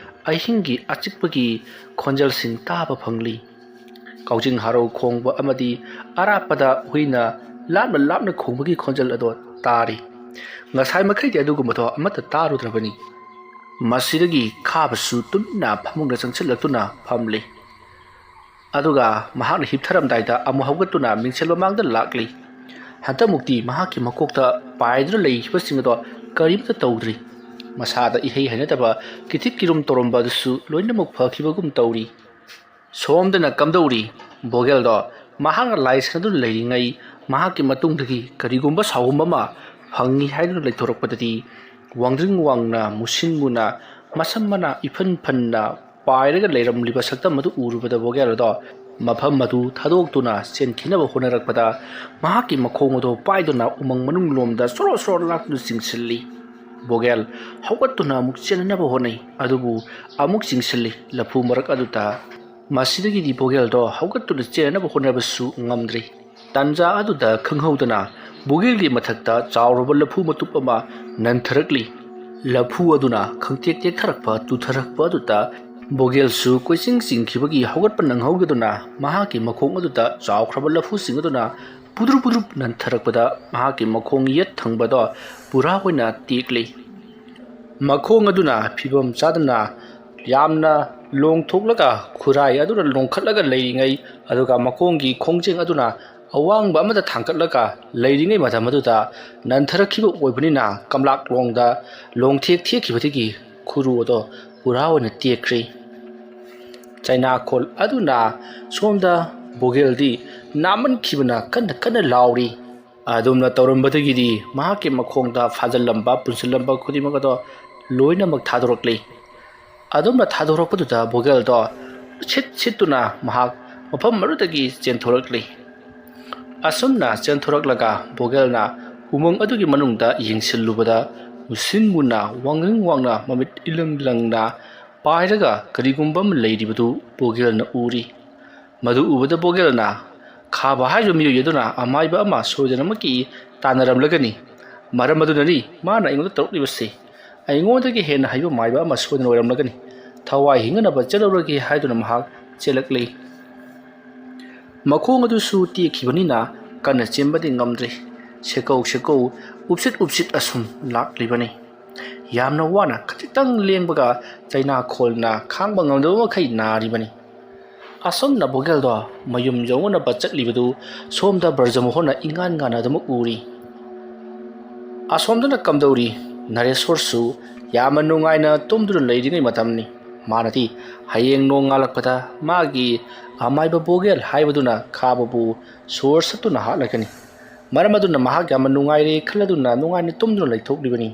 ꯑꯍꯤꯡꯒꯤ ꯑꯆꯤꯛꯄꯒꯤ ꯈꯣꯟꯖꯦꯜꯁꯤꯡ ꯇꯥꯕ ꯐꯪꯂꯤ꯫ ꯀꯥꯎꯖꯤꯡ ꯍꯔꯥꯎ ꯈꯣꯡꯕ ꯑꯃꯗꯤ ꯑꯔꯥꯞꯄꯗ ꯍꯨꯏꯅ ꯂꯥꯞꯅ ꯂꯥꯞꯅ ꯈꯣꯡꯕꯒꯤ ꯈꯣꯟꯖꯦꯜ ꯑꯗꯣ ꯇꯥꯔꯤ꯫ ꯉꯁꯥꯏ ꯃꯈꯩꯗꯤ ꯑꯗꯨꯒꯨꯝꯕꯗꯣ ꯑꯃꯠꯇ ꯇꯥꯔꯨꯗ꯭ꯔꯕꯅꯤ꯫ ꯃꯁꯤꯗꯒꯤ ꯈꯥꯕꯁꯨ ꯇꯨꯃꯤꯟꯅ ꯐꯃꯨꯡꯗ ꯆꯪꯁꯤꯜꯂꯛꯇꯨꯅ ꯐꯝꯂꯤ꯫ ꯑꯗꯨꯒ ꯃꯍꯥꯛꯅ ꯍꯤꯞꯊꯔꯝꯗꯥꯏꯗ ꯑꯃꯨꯛ ꯍꯧꯒꯠꯇꯨꯅ ꯃꯤꯡꯁꯦꯜ ꯃꯃꯥꯡꯗ ꯂꯥꯛꯂꯤ꯫ ꯍꯟꯗꯛꯃꯨꯛꯇꯤ ꯃꯍꯥꯛꯀꯤ ꯃꯀꯣꯛꯇ ꯄꯥꯏꯗꯨꯅ ꯂꯩꯈꯤꯕꯁꯤꯡ ꯑꯗꯣ ꯀꯔꯤꯝꯇ ꯇꯧꯗ꯭ꯔꯤ꯫ ꯃꯁꯥꯗ ꯏꯍꯩ ꯍꯩꯅꯗꯕ ꯀꯤꯊꯤꯠ ꯀꯤꯔꯨꯝ ꯇꯧꯔꯝꯕ ꯑꯗꯨꯁꯨ ꯂꯣꯏꯅꯃꯛ ꯐꯈꯤꯕꯒꯨꯝ ꯇꯧꯔꯤ꯫ ꯁꯣꯝꯗꯅ ꯀꯝꯗꯧꯔꯤ? ꯚꯣꯒꯦꯜꯗꯣ ꯃꯍꯥꯛꯅ ꯂꯥꯏ ꯁꯥꯟꯅꯗꯨꯅ ꯂꯩꯔꯤꯉꯩ ꯃꯍꯥꯛꯀꯤ ꯃꯇꯨꯡꯗꯒꯤ ꯀꯔꯤꯒꯨꯝꯕ ꯁꯥꯎꯍꯨꯝ ꯑꯃ ꯐꯪꯉꯤ ꯍꯥꯏꯗꯨꯅ ꯂꯩꯊꯣꯔꯛꯄꯗꯗꯤ ꯋꯥꯡꯗ꯭ꯔꯤꯡ ꯋꯥꯡꯅ ꯃꯨꯁꯤꯟ ꯃꯨꯅ ꯃꯁꯝ ꯃꯅꯥ ꯏꯐꯟ ꯐꯟꯅ ꯄꯥꯏꯔꯒ ꯂꯩꯔꯝꯂꯤꯕ ꯁꯛꯇꯝ ꯑꯗꯨ ꯎꯔꯨꯕꯗ ꯚꯣꯒꯦꯜꯗꯣ ꯃꯐꯝ ꯑꯗꯨ ꯊꯥꯗꯣꯛꯇꯨꯅ ꯆꯦꯟꯈꯤꯅꯕ ꯍꯣꯠꯅꯔꯛꯄꯗ, ꯃꯍꯥꯛꯀꯤ ꯃꯈꯣꯡ ꯑꯗꯨ ꯄꯥꯏꯗꯨꯅ ꯎꯃꯪ ꯃꯅꯨꯡ ꯂꯣꯝꯗ ꯁꯣꯔꯣ ꯁꯣꯔꯣ ꯂꯥꯛꯇꯨꯅ ꯆꯤꯡꯁꯤꯜꯂꯤ꯫ ꯕꯣꯒꯦꯜ ꯍꯧꯒꯠꯇꯨꯅ ꯑꯃꯨꯛ ꯆꯦꯟꯅꯅꯕ ꯍꯣꯠꯅꯩ, ꯑꯗꯨꯕꯨ ꯑꯃꯨꯛ ꯆꯤꯡꯁꯤꯜꯂꯤ ꯂꯐꯨ ꯃꯔꯛ ꯑꯗꯨꯗ꯫ ꯃꯁꯤꯗꯒꯤꯗꯤ ꯕꯣꯒꯦꯜꯗꯣ ꯍꯧꯒꯠꯇꯨꯅ ꯆꯦꯟꯅꯕ ꯍꯣꯠꯅꯕꯁꯨ ꯉꯝꯗ꯭ꯔꯤ꯫ ꯇꯥꯟꯖꯥ ꯑꯗꯨꯗ ꯈꯪꯍꯧꯗꯅ ꯕꯣꯒꯦꯜꯒꯤ ꯃꯊꯛꯇ ꯆꯥꯎꯔꯕ ꯂꯐꯨ ꯃꯇꯨꯞ ꯑꯃ ꯅꯟꯊꯔꯛꯂꯤ꯫ ꯂꯐꯨ ꯑꯗꯨꯅ ꯈꯪꯇꯦꯛ ꯇꯦꯛꯊꯔꯛꯄ, ꯇꯨꯊꯔꯛꯄ ꯑꯗꯨꯗ ꯕꯣꯒꯦꯜꯁꯨ ꯀꯣꯏꯆꯤꯡ ꯆꯤꯡꯈꯤꯕꯒꯤ ꯍꯧꯒꯠꯄ ꯅꯪꯍꯧꯗꯗꯨꯅ ꯃꯍꯥꯛꯀꯤ ꯃꯈꯣꯡ ꯑꯗꯨꯗ ꯆꯥꯎꯈ꯭ꯔꯕ ꯂꯐꯨꯁꯤꯡ ꯑꯗꯨꯅ ꯄꯨꯗ꯭ꯔꯨꯞ ꯄꯨꯗ꯭ꯔꯨꯞ ꯅꯟꯊꯔꯛꯄꯗ ꯃꯍꯥꯛꯀꯤ ꯃꯈꯣꯡ ꯌꯦꯠ ꯊꯪꯕꯗꯣ ꯄꯨꯔꯥ ꯑꯣꯏꯅ ꯇꯦꯛꯂꯤ꯫ ꯃꯈꯣꯡ ꯑꯗꯨꯅ ꯐꯤꯕꯝ ꯆꯥꯗꯅ ꯌꯥꯝꯅ ꯂꯣꯡꯊꯣꯛꯂꯒ ꯈꯨꯔꯥꯏ ꯑꯗꯨꯅ ꯂꯣꯡꯈꯠꯂꯒ ꯂꯩꯔꯤꯉꯩ, ꯑꯗꯨꯒ ꯃꯈꯣꯡꯒꯤ ꯈꯣꯡꯖꯦꯡ ꯑꯗꯨꯅ ꯑꯋꯥꯡꯕ ꯑꯃꯗ ꯊꯥꯡꯒꯠꯂꯒ ꯂꯩꯔꯤꯉꯩ ꯃꯇꯝ ꯑꯗꯨꯗ ꯅꯟꯊꯔꯛꯈꯤꯕ ꯑꯣꯏꯕꯅꯤꯅ ꯀꯝꯂꯥꯛꯂꯣꯡꯗ ꯂꯣꯡꯊꯦꯛ ꯊꯦꯛꯈꯤꯕꯗꯒꯤ ꯈꯨꯔꯨ ꯑꯗꯣ ꯄꯨꯔꯥ ꯑꯣꯏꯅ ꯇꯦꯛꯈ꯭ꯔꯦ꯫ ꯆꯩꯅꯥꯈꯣꯜ ꯑꯗꯨꯅ ꯁꯣꯝꯗ ꯕꯣꯒꯦꯜꯗꯤ ꯅꯥꯃꯟꯈꯤꯕꯅ ꯀꯟꯅ ꯀꯟꯅ ꯂꯥꯎꯔꯤ꯫ ꯑꯗꯨꯝꯅ ꯇꯧꯔꯝꯕꯗꯒꯤꯗꯤ ꯃꯍꯥꯛꯀꯤ ꯃꯈꯣꯡꯗ ꯐꯥꯖꯤꯜꯂꯝꯕ, ꯄꯨꯟꯁꯤꯜꯂꯝꯕ ꯈꯨꯗꯤꯡꯃꯛ ꯑꯗꯣ ꯂꯣꯏꯅꯃꯛ ꯊꯥꯗꯣꯔꯛꯂꯤ꯫ ꯑꯗꯨꯝꯅ ꯊꯥꯗꯣꯔꯛꯄꯗꯨꯗ ꯕꯣꯒꯦꯜꯗꯣ ꯁꯤꯠ ꯁꯤꯠꯇꯨꯅ ꯃꯍꯥꯛ ꯃꯐꯝ ꯑꯗꯨꯗꯒꯤ ꯆꯦꯟꯊꯣꯔꯛꯂꯤ꯫ ꯑꯁꯨꯝꯅ ꯆꯦꯟꯊꯣꯔꯛꯂꯒ ꯕꯣꯒꯦꯜꯅ ꯎꯃꯪ ꯑꯗꯨꯒꯤ ꯃꯅꯨꯡꯗ ꯌꯦꯡꯁꯤꯜꯂꯨꯕꯗ, ꯃꯨꯁꯤꯟ ꯃꯨꯅ, ꯋꯥꯉꯪ ꯋꯥꯡꯅ, ꯃꯃꯤꯠ ꯏꯂꯪ ꯂꯪꯅ ꯄꯥꯏꯔꯒ ꯀꯔꯤꯒꯨꯝꯕ ꯑꯃ ꯂꯩꯔꯤꯕꯗꯨ ꯕꯣꯒꯦꯜꯅ ꯎꯔꯤ꯫ ꯃꯗꯨ ꯎꯕꯗ ꯕꯣꯒꯦꯜꯅ, "ꯈꯥꯕ ꯍꯥꯏꯔꯤꯕ ꯃꯤꯑꯣꯏ ꯑꯗꯨꯅ ꯑꯃꯥꯏꯕ ꯑꯃ ꯁꯣꯏꯗꯅꯃꯛꯀꯤ ꯇꯥꯟꯅꯔꯝꯂꯒꯅꯤ꯫ ꯃꯔꯝ ꯑꯗꯨꯅꯅꯤ ꯃꯥꯅ ꯑꯩꯉꯣꯟꯗ ꯇꯧꯔꯛꯂꯤꯕꯁꯤ꯫ ꯑꯩꯉꯣꯟꯗꯒꯤ ꯍꯦꯟꯅ ꯍꯩꯕ ꯃꯥꯏꯕ ꯑꯃ ꯁꯣꯏꯗꯅ ꯑꯣꯏꯔꯝꯂꯒꯅꯤ꯫ ꯊꯋꯥꯏ ꯍꯤꯡꯅꯅꯕ ꯆꯦꯜꯍꯧꯔꯒꯦ" ꯍꯥꯏꯗꯨꯅ ꯃꯍꯥꯛ ꯆꯦꯜꯂꯛꯂꯤ꯫ ꯃꯈꯣꯡ ꯑꯗꯨꯁꯨ ꯇꯦꯛꯈꯤꯕꯅꯤꯅ ꯀꯟꯅ ꯆꯦꯟꯕꯗꯤ ꯉꯝꯗ꯭ꯔꯤ꯫ ꯁꯦꯀꯧ ꯁꯦꯀꯧ, ꯎꯞꯁꯤꯠ ꯎꯞꯁꯤꯠ ꯑꯁꯨꯝ ꯂꯥꯛꯂꯤꯕꯅꯤ꯫ ꯌꯥꯝꯅ ꯋꯥꯅ ꯈꯖꯤꯛꯇꯪ ꯂꯦꯡꯕꯒ ꯆꯩꯅꯥꯈꯣꯜꯅ ꯈꯥꯡꯕ ꯉꯝꯗꯕ ꯃꯈꯩ ꯅꯥꯔꯤꯕꯅꯤ꯫ ꯑꯁꯨꯝꯅ ꯕꯣꯒꯦꯜꯗꯣ ꯃꯌꯨꯝ ꯌꯧꯅꯅꯕ ꯆꯠꯂꯤꯕꯗꯨ ꯁꯣꯝꯗ ꯕ꯭ꯔꯖꯃꯣꯍꯟꯅ ꯏꯉꯥꯟ ꯉꯥꯟꯅꯗꯨꯃꯛ ꯎꯔꯤ꯫ ꯑꯁꯣꯝꯗꯅ ꯀꯝꯗꯧꯔꯤ? ꯅꯔꯦꯁꯣꯔꯁꯨ ꯌꯥꯝꯅ ꯅꯨꯡꯉꯥꯏꯅ ꯇꯨꯝꯗꯨꯅ ꯂꯩꯔꯤꯉꯩ ꯃꯇꯝꯅꯤ꯫ ꯃꯥꯅꯗꯤ ꯍꯌꯦꯡ ꯅꯣꯡꯉꯥꯜꯂꯛꯄꯗ ꯃꯥꯒꯤ ꯑꯃꯥꯏꯕ ꯕꯣꯒꯦꯜ ꯍꯥꯏꯕꯗꯨꯅ ꯈꯥꯕꯕꯨ ꯁꯣꯔ ꯁꯠꯇꯨꯅ ꯍꯥꯠꯂꯒꯅꯤ꯫ ꯃꯔꯝ ꯑꯗꯨꯅ ꯃꯍꯥꯛ ꯌꯥꯝꯅ ꯅꯨꯡꯉꯥꯏꯔꯦ ꯈꯜꯂꯗꯨꯅ ꯅꯨꯡꯉꯥꯏꯅ ꯇꯨꯝꯗꯨꯅ ꯂꯩꯊꯣꯛꯂꯤꯕꯅꯤ꯫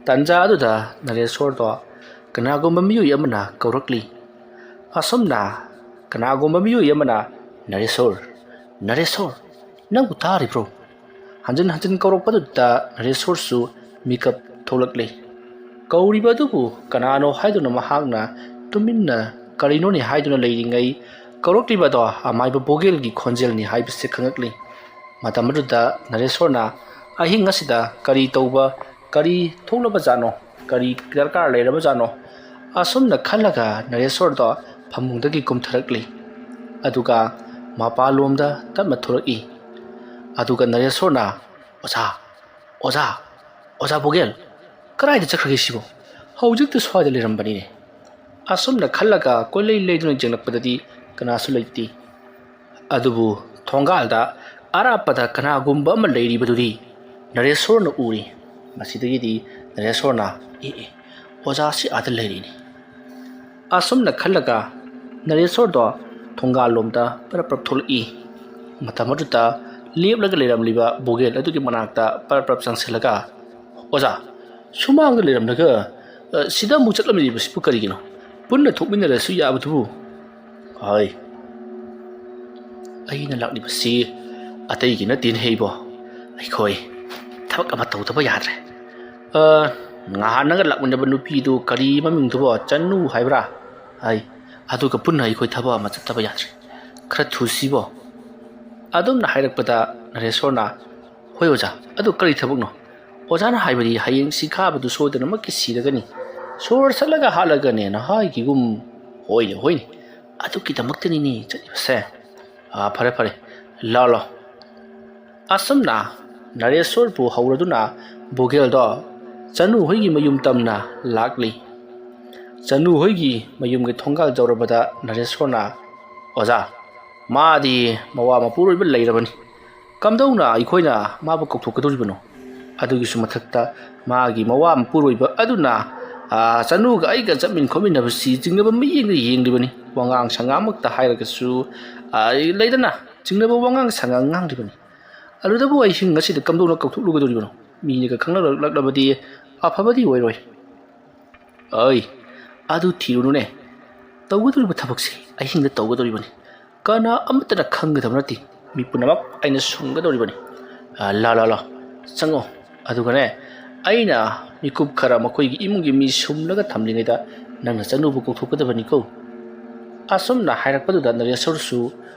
ꯇꯟꯖꯥ ꯑꯗꯨꯗ ꯅꯔꯦꯁꯣꯔꯗꯣ ꯀꯅꯥꯒꯨꯝꯕ ꯃꯤꯑꯣꯏ ꯑꯃꯅ ꯀꯧꯔꯛꯂꯤ꯫ ꯑꯁꯨꯝꯅ ꯀꯅꯥꯒꯨꯝꯕ ꯃꯤꯑꯣꯏ ꯑꯃꯅ "ꯅꯔꯦꯁꯣꯔ, ꯅꯔꯦꯁꯣꯔ, ꯅꯪꯕꯨ ꯇꯥꯔꯤꯕ꯭ꯔꯣ?" ꯍꯟꯖꯤꯟ ꯍꯟꯖꯤꯟ ꯀꯧꯔꯛꯄꯗꯨꯗ ꯅꯔꯦꯁꯣꯔꯁꯨ ꯃꯤꯀꯞ ꯊꯣꯛꯂꯛꯂꯦ꯫ ꯀꯧꯔꯤꯕ ꯑꯗꯨꯕꯨ ꯀꯅꯥꯅꯣ ꯍꯥꯏꯗꯨꯅ ꯃꯍꯥꯛꯅ ꯇꯨꯃꯤꯟꯅ "ꯀꯔꯤꯅꯣꯅꯦ?" ꯍꯥꯏꯗꯨꯅ ꯂꯩꯔꯤꯉꯩ, ꯀꯧꯔꯛꯂꯤꯕ ꯑꯗꯣ ꯑꯃꯥꯏꯕ ꯕꯣꯒꯦꯜꯒꯤ ꯈꯣꯟꯖꯦꯜꯅꯤ ꯍꯥꯏꯕꯁꯤ ꯈꯪꯂꯛꯂꯤ꯫ ꯃꯇꯝ ꯑꯗꯨꯗ ꯅꯔꯦꯁꯣꯔꯅ "ꯑꯍꯤꯡ ꯑꯁꯤꯗ ꯀꯔꯤ ꯇꯧꯕ, ꯀꯔꯤ ꯊꯣꯛꯂꯕꯖꯥꯠꯅꯣ, ꯀꯔꯤ ꯗꯔꯀꯥꯔ ꯂꯩꯔꯕꯖꯥꯠꯅꯣ?" ꯑꯁꯨꯝꯅ ꯈꯜꯂꯒ ꯅꯔꯦꯁꯣꯔꯗꯣ ꯐꯃꯨꯡꯗꯒꯤ ꯀꯨꯝꯊꯔꯛꯂꯤ꯫ ꯑꯗꯨꯒ ꯃꯄꯥꯟꯂꯣꯝꯗ ꯇꯞꯅ ꯊꯣꯔꯛꯏ꯫ ꯑꯗꯨꯒ ꯅꯔꯦꯁꯣꯔꯅ, "ꯑꯣꯖꯥ, ꯑꯣꯖꯥ, ꯑꯣꯖꯥ ꯕꯣꯒꯦꯜ, ꯀꯗꯥꯏꯗ ꯆꯠꯈ꯭ꯔꯒꯦ ꯁꯤꯕꯣ? ꯍꯧꯖꯤꯛꯇ ꯁ꯭ꯋꯥꯏꯗ ꯂꯩꯔꯝꯕꯅꯤꯅꯦ꯫" ꯑꯁꯨꯝꯅ ꯈꯜꯂꯒ ꯀꯣꯏꯂꯩ ꯂꯩꯗꯨꯅ ꯌꯦꯡꯂꯛꯄꯗꯗꯤ ꯀꯅꯥꯁꯨ ꯂꯩꯇꯦ꯫ ꯑꯗꯨꯕꯨ ꯊꯣꯡꯒꯥꯜꯗ ꯑꯔꯥꯞꯄꯗ ꯀꯅꯥꯒꯨꯝꯕ ꯑꯃ ꯂꯩꯔꯤꯕꯗꯨꯗꯤ ꯅꯔꯦꯁꯣꯔꯅ ꯎꯔꯤ꯫ ꯃꯁꯤꯗꯒꯤꯗꯤ ꯅꯔꯦꯁꯣꯔꯅ, "ꯑꯦ, ꯑꯦ, ꯑꯣꯖꯥꯁꯤ ꯑꯥꯗ ꯂꯩꯔꯤꯅꯤ꯫" ꯑꯁꯨꯝꯅ ꯈꯜꯂꯒ ꯅꯔꯦꯁꯣꯔꯗꯣ ꯊꯣꯡꯒꯥꯜꯂꯣꯝꯗ ꯄꯔꯞ ꯄꯔꯞ ꯊꯣꯛꯂꯛꯏ꯫ ꯃꯇꯝ ꯑꯗꯨꯗ ꯂꯦꯞꯂꯒ ꯂꯩꯔꯝꯂꯤꯕ ꯕꯣꯒꯦꯜ ꯑꯗꯨꯒꯤ ꯃꯅꯥꯛꯇ ꯄꯔꯞ ꯄꯔꯞ ꯆꯪꯁꯤꯜꯂꯒ, "ꯑꯣꯖꯥ, ꯁꯨꯃꯥꯡꯗ ꯂꯩꯔꯝꯂꯒ, ꯑ, ꯁꯤꯗ ꯑꯃꯨꯛ ꯆꯠꯂꯝꯂꯤꯕꯁꯤꯕꯨ ꯀꯔꯤꯒꯤꯅꯣ? ꯄꯨꯟꯅ ꯊꯣꯛꯃꯤꯟꯅꯔꯁꯨ ꯌꯥꯕꯗꯨꯕꯨ?" "ꯍꯣꯏ, ꯑꯩꯅ ꯂꯥꯛꯂꯤꯕꯁꯤ ꯑꯇꯩꯒꯤ ꯅꯠꯇꯦꯅꯦ ꯏꯕꯣ꯫ ꯑꯩꯈꯣꯏ ꯊꯕꯛ ꯑꯃ ꯇꯧꯗꯕ ꯌꯥꯗ꯭ꯔꯦ꯫ ꯑ, ꯉꯍꯥꯟ ꯅꯪꯒ ꯂꯥꯛꯃꯤꯟꯅꯕ ꯅꯨꯄꯤꯗꯨ ꯀꯔꯤ ꯃꯃꯤꯡꯗꯨꯕꯣ? ꯆꯅꯨ ꯍꯥꯏꯕ꯭ꯔꯥ? ꯍꯥꯏ꯫ ꯑꯗꯨꯒ ꯄꯨꯟꯅ ꯑꯩꯈꯣꯏ ꯊꯕꯛ ꯑꯃ ꯆꯠꯇꯕ ꯌꯥꯗ꯭ꯔꯦ꯫ ꯈꯔ ꯊꯨꯁꯤꯕꯣ꯫" ꯑꯗꯨꯝꯅ ꯍꯥꯏꯔꯛꯄꯗ ꯅꯔꯦꯁꯣꯔꯅ, "ꯍꯣꯏ ꯑꯣꯖꯥ, ꯑꯗꯨ ꯀꯔꯤ ꯊꯕꯛꯅꯣ? ꯑꯣꯖꯥꯅ ꯍꯥꯏꯕꯗꯤ ꯍꯌꯦꯡ ꯁꯤꯈꯥꯕꯗꯨ ꯁꯣꯏꯗꯅꯃꯛꯀꯤ ꯁꯤꯔꯒꯅꯤ꯫ ꯁꯣꯔ ꯁꯠꯂꯒ ꯍꯥꯠꯂꯒꯅꯦꯅ ꯍꯥꯏꯈꯤꯒꯨꯝ꯫" "ꯍꯣꯏꯅꯦ, ꯍꯣꯏꯅꯦ, ꯑꯗꯨꯒꯤꯗꯃꯛꯇꯅꯤꯅꯦ ꯆꯠꯂꯤꯕꯁꯦ꯫ ꯑꯥ, ꯐꯔꯦ, ꯐꯔꯦ, ꯂꯥꯛꯑꯣ, ꯂꯥꯛꯑꯣ꯫" ꯑꯁꯨꯝꯅ ꯅꯔꯦꯁꯣꯔꯕꯨ ꯍꯧꯔꯗꯨꯅ ꯕꯣꯒꯦꯜꯗꯣ ꯆꯅꯨ ꯍꯣꯏꯒꯤ ꯃꯌꯨꯝ ꯇꯝꯅ ꯂꯥꯛꯂꯤ꯫ ꯆꯅꯨ ꯍꯣꯏꯒꯤ ꯃꯌꯨꯝꯒꯤ ꯊꯣꯡꯒꯥꯜ ꯌꯧꯔꯕꯗ ꯅꯔꯦꯁꯣꯔꯅ, "ꯑꯣꯖꯥ, ꯃꯥꯗꯤ ꯃꯋꯥ ꯃꯄꯨꯔꯣꯏꯕ ꯂꯩꯔꯕꯅꯤ꯫ ꯀꯝꯗꯧꯅ ꯑꯩꯈꯣꯏꯅ ꯃꯥꯕꯨ ꯀꯧꯊꯣꯛꯀꯗꯧꯔꯤꯕꯅꯣ? ꯑꯗꯨꯒꯤꯁꯨ ꯃꯊꯛꯇ ꯃꯥꯒꯤ ꯃꯋꯥ ꯃꯄꯨꯔꯣꯏꯕ ꯑꯗꯨꯅ, ꯑꯥ, ꯆꯅꯨꯒ ꯑꯩꯒ ꯆꯠꯃꯤꯟ ꯈꯣꯠꯃꯤꯟꯅꯕꯁꯤ ꯆꯤꯡꯅꯕ ꯃꯤꯠꯌꯦꯡꯗ ꯌꯦꯡꯂꯤꯕꯅꯤ꯫ ꯋꯥꯉꯥꯡ ꯁꯉꯥꯡꯃꯛꯇ ꯍꯥꯏꯔꯒꯁꯨ, ꯑꯥ, ꯂꯩꯗꯅ, ꯆꯤꯡꯅꯕ ꯋꯥꯉꯥꯡ ꯁꯉꯥꯡ ꯉꯥꯡꯂꯤꯕꯅꯤ꯫ ꯑꯗꯨꯗꯕꯨ ꯑꯩꯁꯤ ꯉꯁꯤꯗ ꯀꯝꯗꯧꯅ ꯀꯧꯊꯣꯛꯂꯨꯒꯗꯧꯔꯤꯕꯅꯣ? ꯃꯤꯅꯒ ꯈꯪꯅꯔꯛꯂꯕꯗꯤ ꯑꯐꯕꯗꯤ ꯑꯣꯏꯔꯣꯏ꯫" "ꯑꯩ, ꯑꯗꯨ ꯊꯤꯔꯨꯅꯨꯅꯦ꯫ ꯇꯧꯒꯗꯧꯔꯤꯕ ꯊꯕꯛꯁꯤ ꯑꯍꯤꯡꯗ ꯇꯧꯒꯗꯧꯔꯤꯕꯅꯤ꯫ ꯀꯅꯥ ꯑꯃꯠꯇꯅ ꯈꯪꯒꯗꯕ ꯅꯠꯇꯦ꯫ ꯃꯤ ꯄꯨꯝꯅꯃꯛ ꯑꯩꯅ ꯁꯨꯝꯒꯗꯧꯔꯤꯕꯅꯤ꯫ ꯑ, ꯂꯥ, ꯂꯥ, ꯂꯥ, ꯆꯪꯉꯣ꯫ ꯑꯗꯨꯒꯅꯦ, ꯑꯩꯅ ꯃꯤꯀꯨꯞ ꯈꯔ ꯃꯈꯣꯏꯒꯤ ꯏꯃꯨꯡꯒꯤ ꯃꯤ ꯁꯨꯝꯂꯒ ꯊꯝꯂꯤꯉꯩꯗ ꯅꯪꯅ ꯆꯅꯨꯕꯨ ꯀꯧꯊꯣꯛꯀꯗꯕꯅꯤꯀꯣ꯫ ꯑꯁꯨꯝꯅ ꯍꯥꯏꯔꯛꯄꯗꯨꯗ ꯅꯔꯦꯁꯣꯔꯁꯨ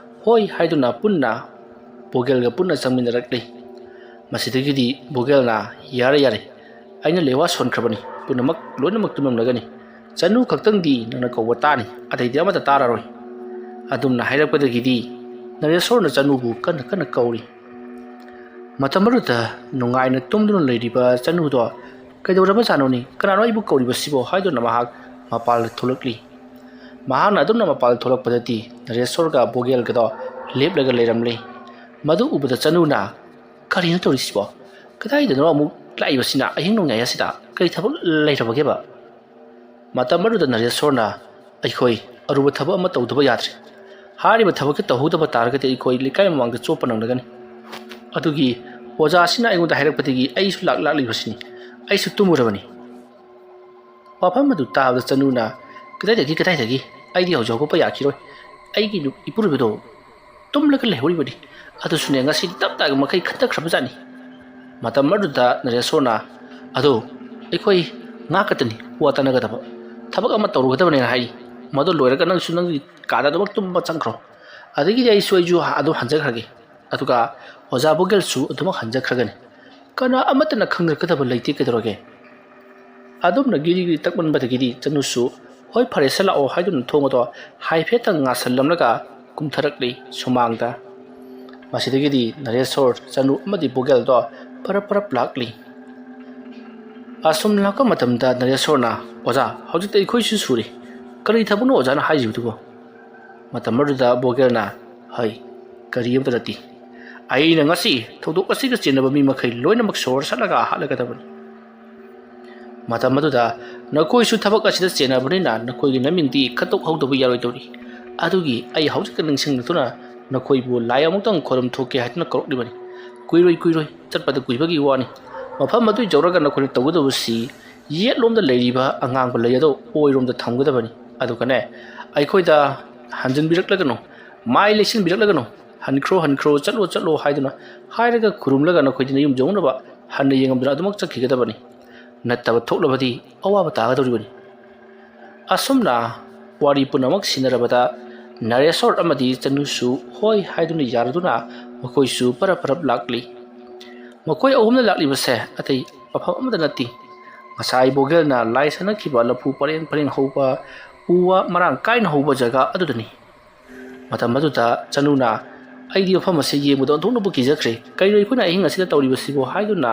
ꯍꯣꯏ ꯍꯥꯏꯗꯨꯅ ꯄꯨꯟꯅ ꯕꯣꯒꯦꯜꯒ ꯄꯨꯟꯅ ꯆꯪꯃꯤꯟꯅꯔꯛꯂꯤ꯫ ꯃꯁꯤꯗꯒꯤꯗꯤ ꯕꯣꯒꯦꯜꯅ, "ꯌꯥꯔꯦ, ꯌꯥꯔꯦ, ꯑꯩꯅ ꯂꯦꯋꯥ ꯁꯣꯟꯈ꯭ꯔꯕꯅꯤ, ꯄꯨꯝꯅꯃꯛ ꯂꯣꯏꯅꯃꯛ ꯇꯨꯝꯂꯝꯂꯒꯅꯤ꯫ ꯆꯅꯨ ꯈꯛꯇꯪꯗꯤ ꯅꯪꯅ ꯀꯧꯕ ꯇꯥꯅꯤ, ꯑꯇꯩꯗꯤ ꯑꯃꯠꯇ ꯇꯥꯔꯔꯣꯏ"꯫ ꯑꯗꯨꯝꯅ ꯍꯥꯏꯔꯛꯄꯗꯒꯤꯗꯤ ꯅꯔꯦꯁꯣꯔꯅ ꯆꯅꯨꯕꯨ ꯀꯟꯅ ꯀꯟꯅ ꯀꯧꯔꯤ꯫ ꯃꯇꯝ ꯑꯗꯨꯗ ꯅꯨꯡꯉꯥꯏꯅ ꯇꯨꯝꯗꯨꯅ ꯂꯩꯔꯤꯕ ꯆꯅꯨꯗꯣ "ꯀꯩꯗꯧꯔꯕꯖꯥꯠꯅꯣꯅꯦ? ꯀꯅꯥꯅꯣ ꯑꯩꯕꯨ ꯀꯧꯔꯤꯕꯁꯤꯕꯣ?" ꯍꯥꯏꯗꯨꯅ ꯃꯍꯥꯛ ꯃꯄꯥꯜꯗ ꯊꯣꯛꯂꯛꯂꯤ꯫ ꯃꯍꯥꯛꯅ ꯑꯗꯨꯝꯅ ꯃꯄꯥꯜ ꯊꯣꯛꯂꯛꯄꯗꯗꯤ ꯅꯔꯦꯁꯣꯔꯒ ꯕꯣꯒꯦꯜꯒꯗꯣ ꯂꯦꯞꯂꯒ ꯂꯩꯔꯝꯂꯦ꯫ ꯃꯗꯨ ꯎꯕꯗ ꯆꯅꯨꯅ, "ꯀꯔꯤꯅꯣ ꯇꯧꯔꯤꯁꯤꯕꯣ? ꯀꯗꯥꯏꯗꯅꯣ ꯑꯃꯨꯛ ꯂꯥꯛꯏꯕꯁꯤꯅ ꯑꯍꯤꯡ ꯅꯣꯡꯌꯥꯏ ꯑꯁꯤꯗ? ꯀꯔꯤ ꯊꯕꯛ ꯂꯩꯔꯕꯒꯦꯕ?" ꯃꯇꯝ ꯑꯗꯨꯗ ꯅꯔꯦꯁꯣꯔꯅ, "ꯑꯩꯈꯣꯏ ꯑꯔꯨꯕ ꯊꯕꯛ ꯑꯃ ꯇꯧꯗꯕ ꯌꯥꯗ꯭ꯔꯦ꯫ ꯍꯥꯏꯔꯤꯕ ꯊꯕꯛꯁꯤ ꯇꯧꯍꯧꯗꯕ ꯇꯥꯔꯒꯗꯤ ꯑꯩꯈꯣꯏ ꯂꯩꯀꯥꯏ ꯃꯃꯥꯡꯗ ꯆꯣꯞꯄ ꯅꯪꯂꯒꯅꯤ꯫ ꯑꯗꯨꯒꯤ ꯑꯣꯖꯥꯁꯤꯅ ꯑꯩꯉꯣꯟꯗ ꯍꯥꯏꯔꯛꯄꯗꯒꯤ ꯑꯩꯁꯨ ꯂꯥꯛ ꯂꯥꯛꯂꯤꯕꯁꯤꯅꯤ꯫ ꯑꯩꯁꯨ ꯇꯨꯝꯃꯨꯔꯕꯅꯤ"꯫ ꯋꯥꯐꯝ ꯑꯗꯨ ꯇꯥꯕꯗ ꯆꯅꯨꯅ, "ꯀꯗꯥꯏꯗꯒꯤ, ꯀꯗꯥꯏꯗꯒꯤ? ꯑꯩꯗꯤ ꯍꯧꯖꯤꯛ ꯍꯧꯒꯠꯄ ꯌꯥꯈꯤꯔꯣꯏ꯫ ꯑꯩꯒꯤ ꯅꯨ-, ꯏꯄꯨꯔꯣꯏꯕꯗꯣ ꯇꯨꯝꯂꯒ ꯂꯩꯍꯧꯔꯤꯕꯅꯤ꯫ ꯑꯗꯨꯁꯨꯅꯦ, ꯉꯁꯤ ꯇꯞ ꯇꯥꯒ ꯃꯈꯩ ꯈꯟꯊꯈ꯭ꯔꯕꯖꯥꯠꯅꯤ"꯫ ꯃꯇꯝ ꯑꯗꯨꯗ ꯅꯔꯦꯁꯣꯔꯅ, "ꯑꯗꯣ, ꯑꯩꯈꯣꯏ ꯉꯥꯏꯍꯥꯛ ꯈꯛꯇꯅꯤ ꯋꯥ ꯇꯥꯟꯅꯒꯗꯕ꯫ ꯊꯕꯛ ꯑꯃ ꯇꯧꯔꯨꯒꯗꯕꯅꯦꯅ ꯍꯥꯏꯔꯤ꯫ ꯃꯗꯨ ꯂꯣꯏꯔꯒ ꯅꯪꯁꯨ ꯅꯪꯒꯤ ꯀꯥꯗ ꯑꯗꯨꯃꯛ ꯇꯨꯝꯕ ꯆꯪꯈ꯭ꯔꯣ꯫ ꯑꯗꯒꯤꯗꯤ ꯑꯩꯁꯨ, ꯑꯩꯁꯨ ꯑꯗꯨꯝ ꯍꯟꯖꯈ꯭ꯔꯒꯦ꯫ ꯑꯗꯨꯒ ꯑꯣꯖꯥ ꯕꯣꯒꯦꯜꯁꯨ ꯑꯗꯨꯃꯛ ꯍꯟꯖꯈ꯭ꯔꯒꯅꯤ꯫ ꯀꯅꯥ ꯑꯃꯠꯇꯅ ꯈꯪꯅꯔꯛꯀꯗꯕ ꯂꯩꯇꯦ ꯀꯩꯗꯧꯔꯒꯦ?" ꯑꯗꯨꯝꯅ ꯒꯤꯔꯤ ꯒꯤꯔꯤ ꯇꯛꯃꯟꯕꯗꯒꯤꯗꯤ ꯆꯅꯨꯁꯨ, "ꯍꯣꯏ, ꯐꯔꯦꯁꯦ, ꯂꯥꯛꯑꯣ" ꯍꯥꯏꯗꯨꯅ ꯊꯣꯡ ꯑꯗꯣ ꯍꯥꯏꯐꯦꯠꯇꯪ ꯉꯥꯁꯜꯂꯝꯂꯒ ꯀꯨꯝꯊꯔꯛꯂꯤ ꯁꯨꯃꯥꯡꯗ꯫ ꯃꯁꯤꯗꯒꯤꯗꯤ ꯅꯔꯦꯁꯣꯔ, ꯆꯅꯨ ꯑꯃꯗꯤ ꯕꯣꯒꯦꯜꯗꯣ ꯄꯔꯞ ꯄꯔꯞ ꯂꯥꯛꯂꯤ꯫ ꯑꯁꯨꯝ ꯂꯥꯛꯄ ꯃꯇꯝꯗ ꯅꯔꯦꯁꯣꯔꯅ, "ꯑꯣꯖꯥ, ꯍꯧꯖꯤꯛꯇꯤ ꯑꯩꯈꯣꯏꯁꯨ ꯁꯨꯔꯦ꯫ ꯀꯔꯤ ꯊꯕꯛꯅꯣ ꯑꯣꯖꯥꯅ ꯍꯥꯏꯔꯤꯕꯗꯨꯕꯣ?" ꯃꯇꯝ ꯑꯗꯨꯗ ꯕꯣꯒꯦꯜꯅ, "ꯍꯩ, ꯀꯔꯤ ꯑꯃꯠꯇ ꯅꯠꯇꯦ꯫ ꯑꯩꯅ ꯉꯁꯤ ꯊꯧꯗꯣꯛ ꯑꯁꯤꯒ ꯆꯦꯟꯅꯕ ꯃꯤ ꯃꯈꯩ ꯂꯣꯏꯅꯃꯛ ꯁꯣꯔ ꯁꯠꯂꯒ ꯍꯥꯠꯂꯒꯗꯕꯅꯤ"꯫ ꯃꯇꯝ ꯑꯗꯨꯗ, "ꯅꯈꯣꯏꯁꯨ ꯊꯕꯛ ꯑꯁꯤꯗ ꯆꯦꯟꯅꯕꯅꯤꯅ ꯅꯈꯣꯏꯒꯤ ꯅꯃꯤꯡꯗꯤ ꯈꯠꯇꯣꯛꯍꯧꯗꯕ ꯌꯥꯔꯣꯏꯗꯧꯔꯤ꯫ ꯑꯗꯨꯒꯤ ꯑꯩ ꯍꯧꯖꯤꯛꯇ ꯅꯤꯡꯁꯤꯡꯂꯛꯇꯨꯅ ꯅꯈꯣꯏꯕꯨ ꯂꯥꯏ ꯑꯃꯨꯛꯇꯪ ꯈꯣꯏꯔꯨꯝ ꯊꯣꯛꯀꯦ ꯍꯥꯏꯗꯨꯅ ꯀꯧꯔꯛꯂꯤꯕꯅꯤ꯫ ꯀꯨꯏꯔꯣꯏ, ꯀꯨꯏꯔꯣꯏ, ꯆꯠꯄꯗ ꯀꯨꯏꯕꯒꯤ ꯋꯥꯅꯤ꯫ ꯃꯐꯝ ꯑꯗꯨ ꯌꯧꯔꯒ ꯅꯈꯣꯏꯅ ꯇꯧꯒꯗꯕꯁꯤ ꯌꯦꯠꯂꯣꯝꯗ ꯂꯩꯔꯤꯕ ꯑꯉꯥꯡꯕ ꯂꯩ ꯑꯗꯨ ꯑꯣꯏꯔꯣꯝꯗ ꯊꯝꯒꯗꯕꯅꯤ꯫ ꯑꯗꯨꯒꯅꯦ, ꯑꯩꯈꯣꯏꯗ ꯍꯟꯖꯤꯟꯕꯤꯔꯛꯂꯒꯅꯨ, ꯃꯥꯏ ꯂꯩꯁꯤꯟꯕꯤꯔꯛꯂꯒꯅꯨ, ꯍꯟꯈ꯭ꯔꯣ, ꯍꯟꯈ꯭ꯔꯣ, ꯆꯠꯂꯣ, ꯆꯠꯂꯣ ꯍꯥꯏꯗꯨꯅ ꯍꯥꯏꯔꯒ ꯈꯨꯔꯨꯝꯂꯒ ꯅꯈꯣꯏꯗꯤ ꯅꯌꯨꯝ ꯌꯧꯅꯕ ꯍꯟꯅ ꯌꯦꯡꯉꯝꯗꯨꯅ ꯑꯗꯨꯃꯛ ꯆꯠꯈꯤꯒꯗꯕꯅꯤ꯫ ꯅꯠꯇꯕ ꯊꯣꯛꯂꯕꯗꯤ ꯑꯋꯥꯕ ꯇꯥꯒꯗꯧꯔꯤꯕꯅꯤ꯫ ꯑꯁꯨꯝꯅ ꯋꯥꯔꯤ ꯄꯨꯝꯅꯃꯛ ꯁꯤꯟꯅꯔꯕꯗ ꯅꯔꯦꯁꯣꯔ ꯑꯃꯗꯤ ꯆꯅꯨꯁꯨ ꯍꯣꯏ ꯍꯥꯏꯗꯨꯅ ꯌꯥꯔꯗꯨꯅ ꯃꯈꯣꯏꯁꯨ ꯄꯔꯞ ꯄꯔꯞ ꯂꯥꯛꯂꯤ꯫ ꯃꯈꯣꯏ ꯑꯍꯨꯝꯅ ꯂꯥꯛꯂꯤꯕꯁꯦ ꯑꯇꯩ ꯃꯐꯝ ꯑꯃꯗ ꯅꯠꯇꯦ꯫ ꯉꯁꯥꯏ ꯕꯣꯒꯦꯜꯅ ꯂꯥꯏ ꯁꯥꯟꯅꯈꯤꯕ ꯂꯐꯨ ꯄꯔꯦꯡ ꯄꯔꯦꯡ ꯍꯧꯕ, ꯎ ꯋꯥ ꯃꯔꯥꯡ ꯀꯥꯏꯅ ꯍꯧꯕ ꯖꯒꯥ ꯑꯗꯨꯗꯅꯤ꯫ ꯃꯇꯝ ꯑꯗꯨꯗ ꯆꯅꯨꯅ, "ꯑꯩꯗꯤ ꯃꯐꯝ ꯑꯁꯤ ꯌꯦꯡꯕꯗ ꯑꯣꯟꯊꯣꯛꯅꯕꯨ ꯀꯤꯖꯈ꯭ꯔꯦ꯫ ꯀꯔꯤꯅꯣ ꯑꯩꯈꯣꯏꯅ ꯑꯍꯤꯡ ꯑꯁꯤꯗ ꯇꯧꯔꯤꯕꯁꯤꯕꯨ?" ꯍꯥꯏꯗꯨꯅ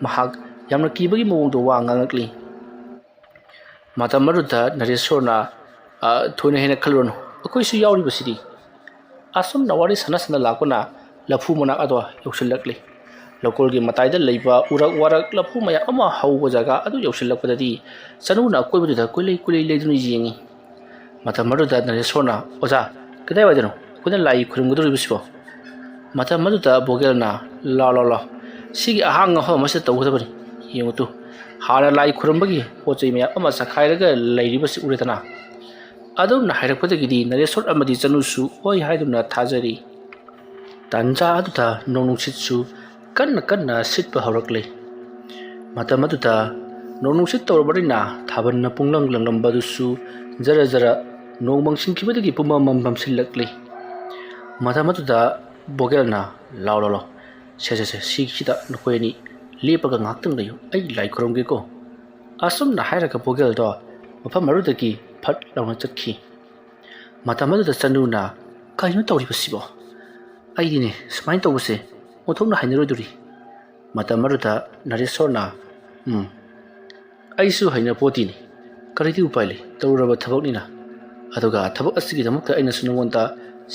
ꯃꯍꯥꯛ ꯌꯥꯝꯅ ꯀꯤꯕꯒꯤ ꯃꯑꯣꯡꯗ ꯋꯥ ꯉꯥꯡꯂꯛꯂꯤ꯫ ꯃꯇꯝ ꯑꯗꯨꯗ ꯅꯔꯦꯁꯣꯔꯅ, "ꯑ, ꯊꯣꯏꯅ ꯍꯦꯟꯅ ꯈꯜꯂꯨꯔꯅꯨ, ꯑꯩꯈꯣꯏꯁꯨ ꯌꯥꯎꯔꯤꯕꯁꯤꯗꯤ꯫" ꯑꯁꯨꯝꯅ ꯋꯥꯔꯤ ꯁꯥꯟꯅ ꯁꯥꯟꯅ ꯂꯥꯛꯄꯅ ꯂꯐꯨ ꯃꯅꯥꯛ ꯑꯗꯣ ꯌꯧꯁꯤꯜꯂꯛꯂꯤ꯫ ꯂꯧꯀꯣꯜꯒꯤ ꯃꯇꯥꯏꯗ ꯂꯩꯕ ꯎꯔꯛ ꯋꯥꯔꯛ ꯂꯐꯨ ꯃꯌꯥꯝ ꯑꯃ ꯍꯧꯕ ꯖꯒꯥ ꯑꯗꯨ ꯌꯧꯁꯤꯜꯂꯛꯄꯗꯗꯤ ꯆꯅꯨꯅ ꯑꯀꯣꯏꯕꯗꯨꯗ ꯀꯨꯏꯂꯩ ꯀꯨꯏꯂꯩ ꯂꯩꯗꯨꯅ ꯌꯦꯡꯉꯤ꯫ ꯃꯇꯝ ꯑꯗꯨꯗ ꯅꯔꯦꯁꯣꯔꯅ, "ꯑꯣꯖꯥ, ꯀꯗꯥꯏꯋꯥꯏꯗꯅꯣ ꯑꯩꯈꯣꯏꯅ ꯂꯥꯏ ꯈꯨꯔꯨꯝꯒꯗꯧꯔꯤꯕꯁꯤꯕꯣ?" ꯃꯇꯝ ꯑꯗꯨꯗ ꯕꯣꯒꯦꯜꯅ, "ꯂꯥꯎ, ꯂꯥꯎ, ꯂꯥꯎ, ꯁꯤꯒꯤ ꯑꯍꯥꯡ ꯃꯐꯝ ꯑꯃꯁꯤꯗ ꯇꯧꯒꯗꯕꯅꯤ꯫ ꯌꯦꯡꯉꯨ ꯇꯨ, ꯍꯥꯟꯅ ꯂꯥꯏ ꯈꯨꯔꯨꯝꯕꯒꯤ ꯄꯣꯠ ꯆꯩ ꯃꯌꯥꯝ ꯑꯃ ꯆꯈꯥꯏꯔꯒ ꯂꯩꯔꯤꯕꯁꯤ ꯎꯔꯦꯗꯅ?" ꯑꯗꯨꯝꯅ ꯍꯥꯏꯔꯛꯄꯗꯒꯤꯗꯤ ꯅꯔꯦꯁꯣꯔ ꯑꯃꯗꯤ ꯆꯅꯨꯁꯨ ꯍꯣꯏ ꯍꯥꯏꯗꯨꯅ ꯊꯥꯖꯔꯤ꯫ ꯇꯥꯟꯖꯥ ꯑꯗꯨꯗ ꯅꯣꯡ ꯅꯨꯡꯁꯤꯠꯁꯨ ꯀꯟꯅ ꯀꯟꯅ ꯁꯤꯠꯄ ꯍꯧꯔꯛꯂꯦ꯫ ꯃꯇꯝ ꯑꯗꯨꯗ ꯅꯣꯡ ꯅꯨꯡꯁꯤꯠ ꯇꯧꯔꯕꯅꯤꯅ ꯊꯥꯕꯜꯅ ꯄꯨꯡꯂꯪ ꯂꯪꯂꯝꯕꯗꯨꯁꯨ ꯖꯔ ꯖꯔ ꯅꯣꯡ ꯃꯪꯁꯤꯟꯈꯤꯕꯗꯒꯤ ꯄꯨꯝꯃꯝ ꯃꯝꯁꯤꯜꯂꯛꯂꯤ꯫ ꯃꯇꯝ ꯑꯗꯨꯗ ꯕꯣꯒꯦꯜꯅ, "ꯂꯥꯎ, ꯂꯥꯎ, ꯂꯥꯎ, ꯁꯦ, ꯁꯦ, ꯁꯦ, ꯁꯤꯒꯤꯁꯤꯗ ꯅꯈꯣꯏ ꯑꯅꯤ ꯂꯦꯞꯄꯒ ꯉꯥꯏꯍꯥꯛꯇꯪ ꯂꯩꯌꯨ, ꯑꯩ ꯂꯥꯏ ꯈꯨꯔꯨꯝꯒꯦꯀꯣ꯫" ꯑꯁꯨꯝꯅ ꯍꯥꯏꯔꯒ ꯕꯣꯒꯦꯜꯗꯣ ꯃꯐꯝ ꯑꯗꯨꯗꯒꯤ ꯐꯠ ꯂꯥꯎꯅ ꯆꯠꯈꯤ꯫ ꯃꯇꯝ ꯑꯗꯨꯗ ꯆꯅꯨꯅ, "ꯀꯩꯅꯣ ꯇꯧꯔꯤꯕꯁꯤꯕꯣ? ꯑꯩꯗꯤꯅꯦ ꯁꯨꯃꯥꯏꯅ ꯇꯧꯕꯁꯦ ꯑꯣꯟꯊꯣꯛꯅ ꯍꯩꯅꯔꯣꯏꯗꯣꯔꯤ꯫" ꯃꯇꯝ ꯑꯗꯨꯗ ꯅꯔꯦꯁꯣꯔꯅ, "ꯎꯝ, ꯑꯩꯁꯨ ꯍꯩꯅꯄꯣꯠꯇꯤꯅꯤ꯫ ꯀꯔꯤꯗꯤ ꯎꯄꯥꯏ ꯂꯩ, ꯇꯧꯔꯨꯔꯕ ꯊꯕꯛꯅꯤꯅ꯫ ꯑꯗꯨꯒ ꯊꯕꯛ ꯑꯁꯤꯒꯤꯗꯃꯛꯇ ꯑꯩꯅꯁꯨ ꯅꯉꯣꯟꯗ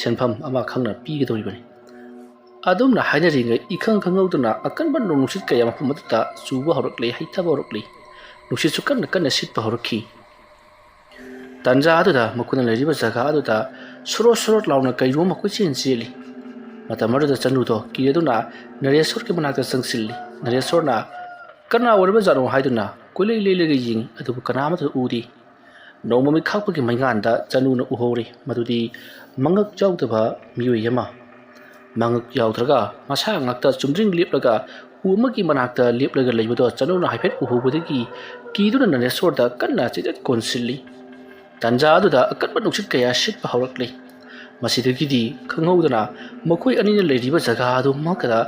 ꯁꯦꯟꯐꯝ ꯑꯃ ꯈꯪꯅ ꯄꯤꯒꯗꯧꯔꯤꯕꯅꯤ꯫" ꯑꯗꯨꯝꯅ ꯍꯥꯏꯅꯔꯤꯉꯩ ꯏꯈꯪ ꯈꯪꯍꯧꯗꯅ ꯑꯀꯟꯕ ꯅꯣꯡ ꯅꯨꯡꯁꯤꯠ ꯀꯌꯥ ꯃꯐꯝ ꯑꯗꯨꯗ ꯆꯨꯕ ꯍꯧꯔꯛꯂꯦ, ꯍꯩꯊꯕ ꯍꯧꯔꯛꯂꯦ꯫ ꯅꯨꯡꯁꯤꯠꯁꯨ ꯀꯟꯅ ꯀꯟꯅ ꯁꯤꯠꯄ ꯍꯧꯔꯛꯈꯤ꯫ ꯇꯥꯟꯖꯥ ꯑꯗꯨꯗ ꯃꯈꯣꯏꯅ ꯂꯩꯔꯤꯕ ꯖꯒꯥ ꯑꯗꯨꯗ ꯁꯣꯔꯣ ꯁꯣꯔꯣ ꯂꯥꯎꯅ ꯀꯩꯅꯣꯝꯃ ꯀꯣꯏꯆꯦꯟ ꯆꯦꯜꯂꯤ꯫ ꯃꯇꯝ ꯑꯗꯨꯗ ꯆꯅꯨꯗꯣ ꯀꯤꯔꯗꯨꯅ ꯅꯔꯦꯁꯣꯔꯒꯤ ꯃꯅꯥꯛꯇ ꯆꯪꯁꯤꯜꯂꯤ꯫ ꯅꯔꯦꯁꯣꯔꯅ, "ꯀꯅꯥ ꯑꯣꯏꯔꯕ ꯖꯥꯠꯅꯣ?" ꯍꯥꯏꯗꯨꯅ ꯀꯣꯏꯂꯩ ꯂꯩꯂꯒ ꯌꯦꯡꯉꯤ, ꯑꯗꯨꯕꯨ ꯀꯅꯥ ꯑꯃꯠꯇ ꯎꯗꯦ꯫ ꯅꯣꯡꯃ ꯃꯤꯠ ꯈꯥꯛꯄꯒꯤ ꯃꯩꯉꯥꯟꯗ ꯆꯅꯨꯅ ꯎꯍꯧꯔꯤ, ꯃꯗꯨꯗꯤ ꯃꯉꯛ ꯌꯥꯎꯗꯕ ꯃꯤꯑꯣꯏ ꯑꯃ꯫ ꯃꯉꯛ ꯌꯥꯎꯗ꯭ꯔꯒ ꯃꯁꯥ ꯉꯥꯛꯇ ꯆꯨꯝꯗ꯭ꯔꯤꯡ ꯂꯦꯞꯂꯒ ꯎ ꯑꯃꯒꯤ ꯃꯅꯥꯛꯇ ꯂꯦꯞꯂꯒ ꯂꯩꯕꯗꯣ ꯆꯅꯨꯅ ꯍꯥꯏꯐꯦꯠ ꯎꯍꯧꯕꯗꯒꯤ ꯀꯤꯗꯨꯅ ꯅꯔꯦꯁꯣꯔꯗ ꯀꯟꯅ ꯆꯤꯊꯠ ꯀꯣꯟꯁꯤꯜꯂꯤ꯫ ꯇꯥꯟꯖꯥ ꯑꯗꯨꯗ ꯑꯀꯟꯕ ꯅꯨꯡꯁꯤꯠ ꯀꯌꯥ ꯁꯤꯠꯄ ꯍꯧꯔꯛꯂꯤ꯫ ꯃꯁꯤꯗꯒꯤꯗꯤ ꯈꯪꯍꯧꯗꯅ ꯃꯈꯣꯏ ꯑꯅꯤꯅ ꯂꯩꯔꯤꯕ ꯖꯒꯥ ꯑꯗꯨꯃꯛꯇꯗ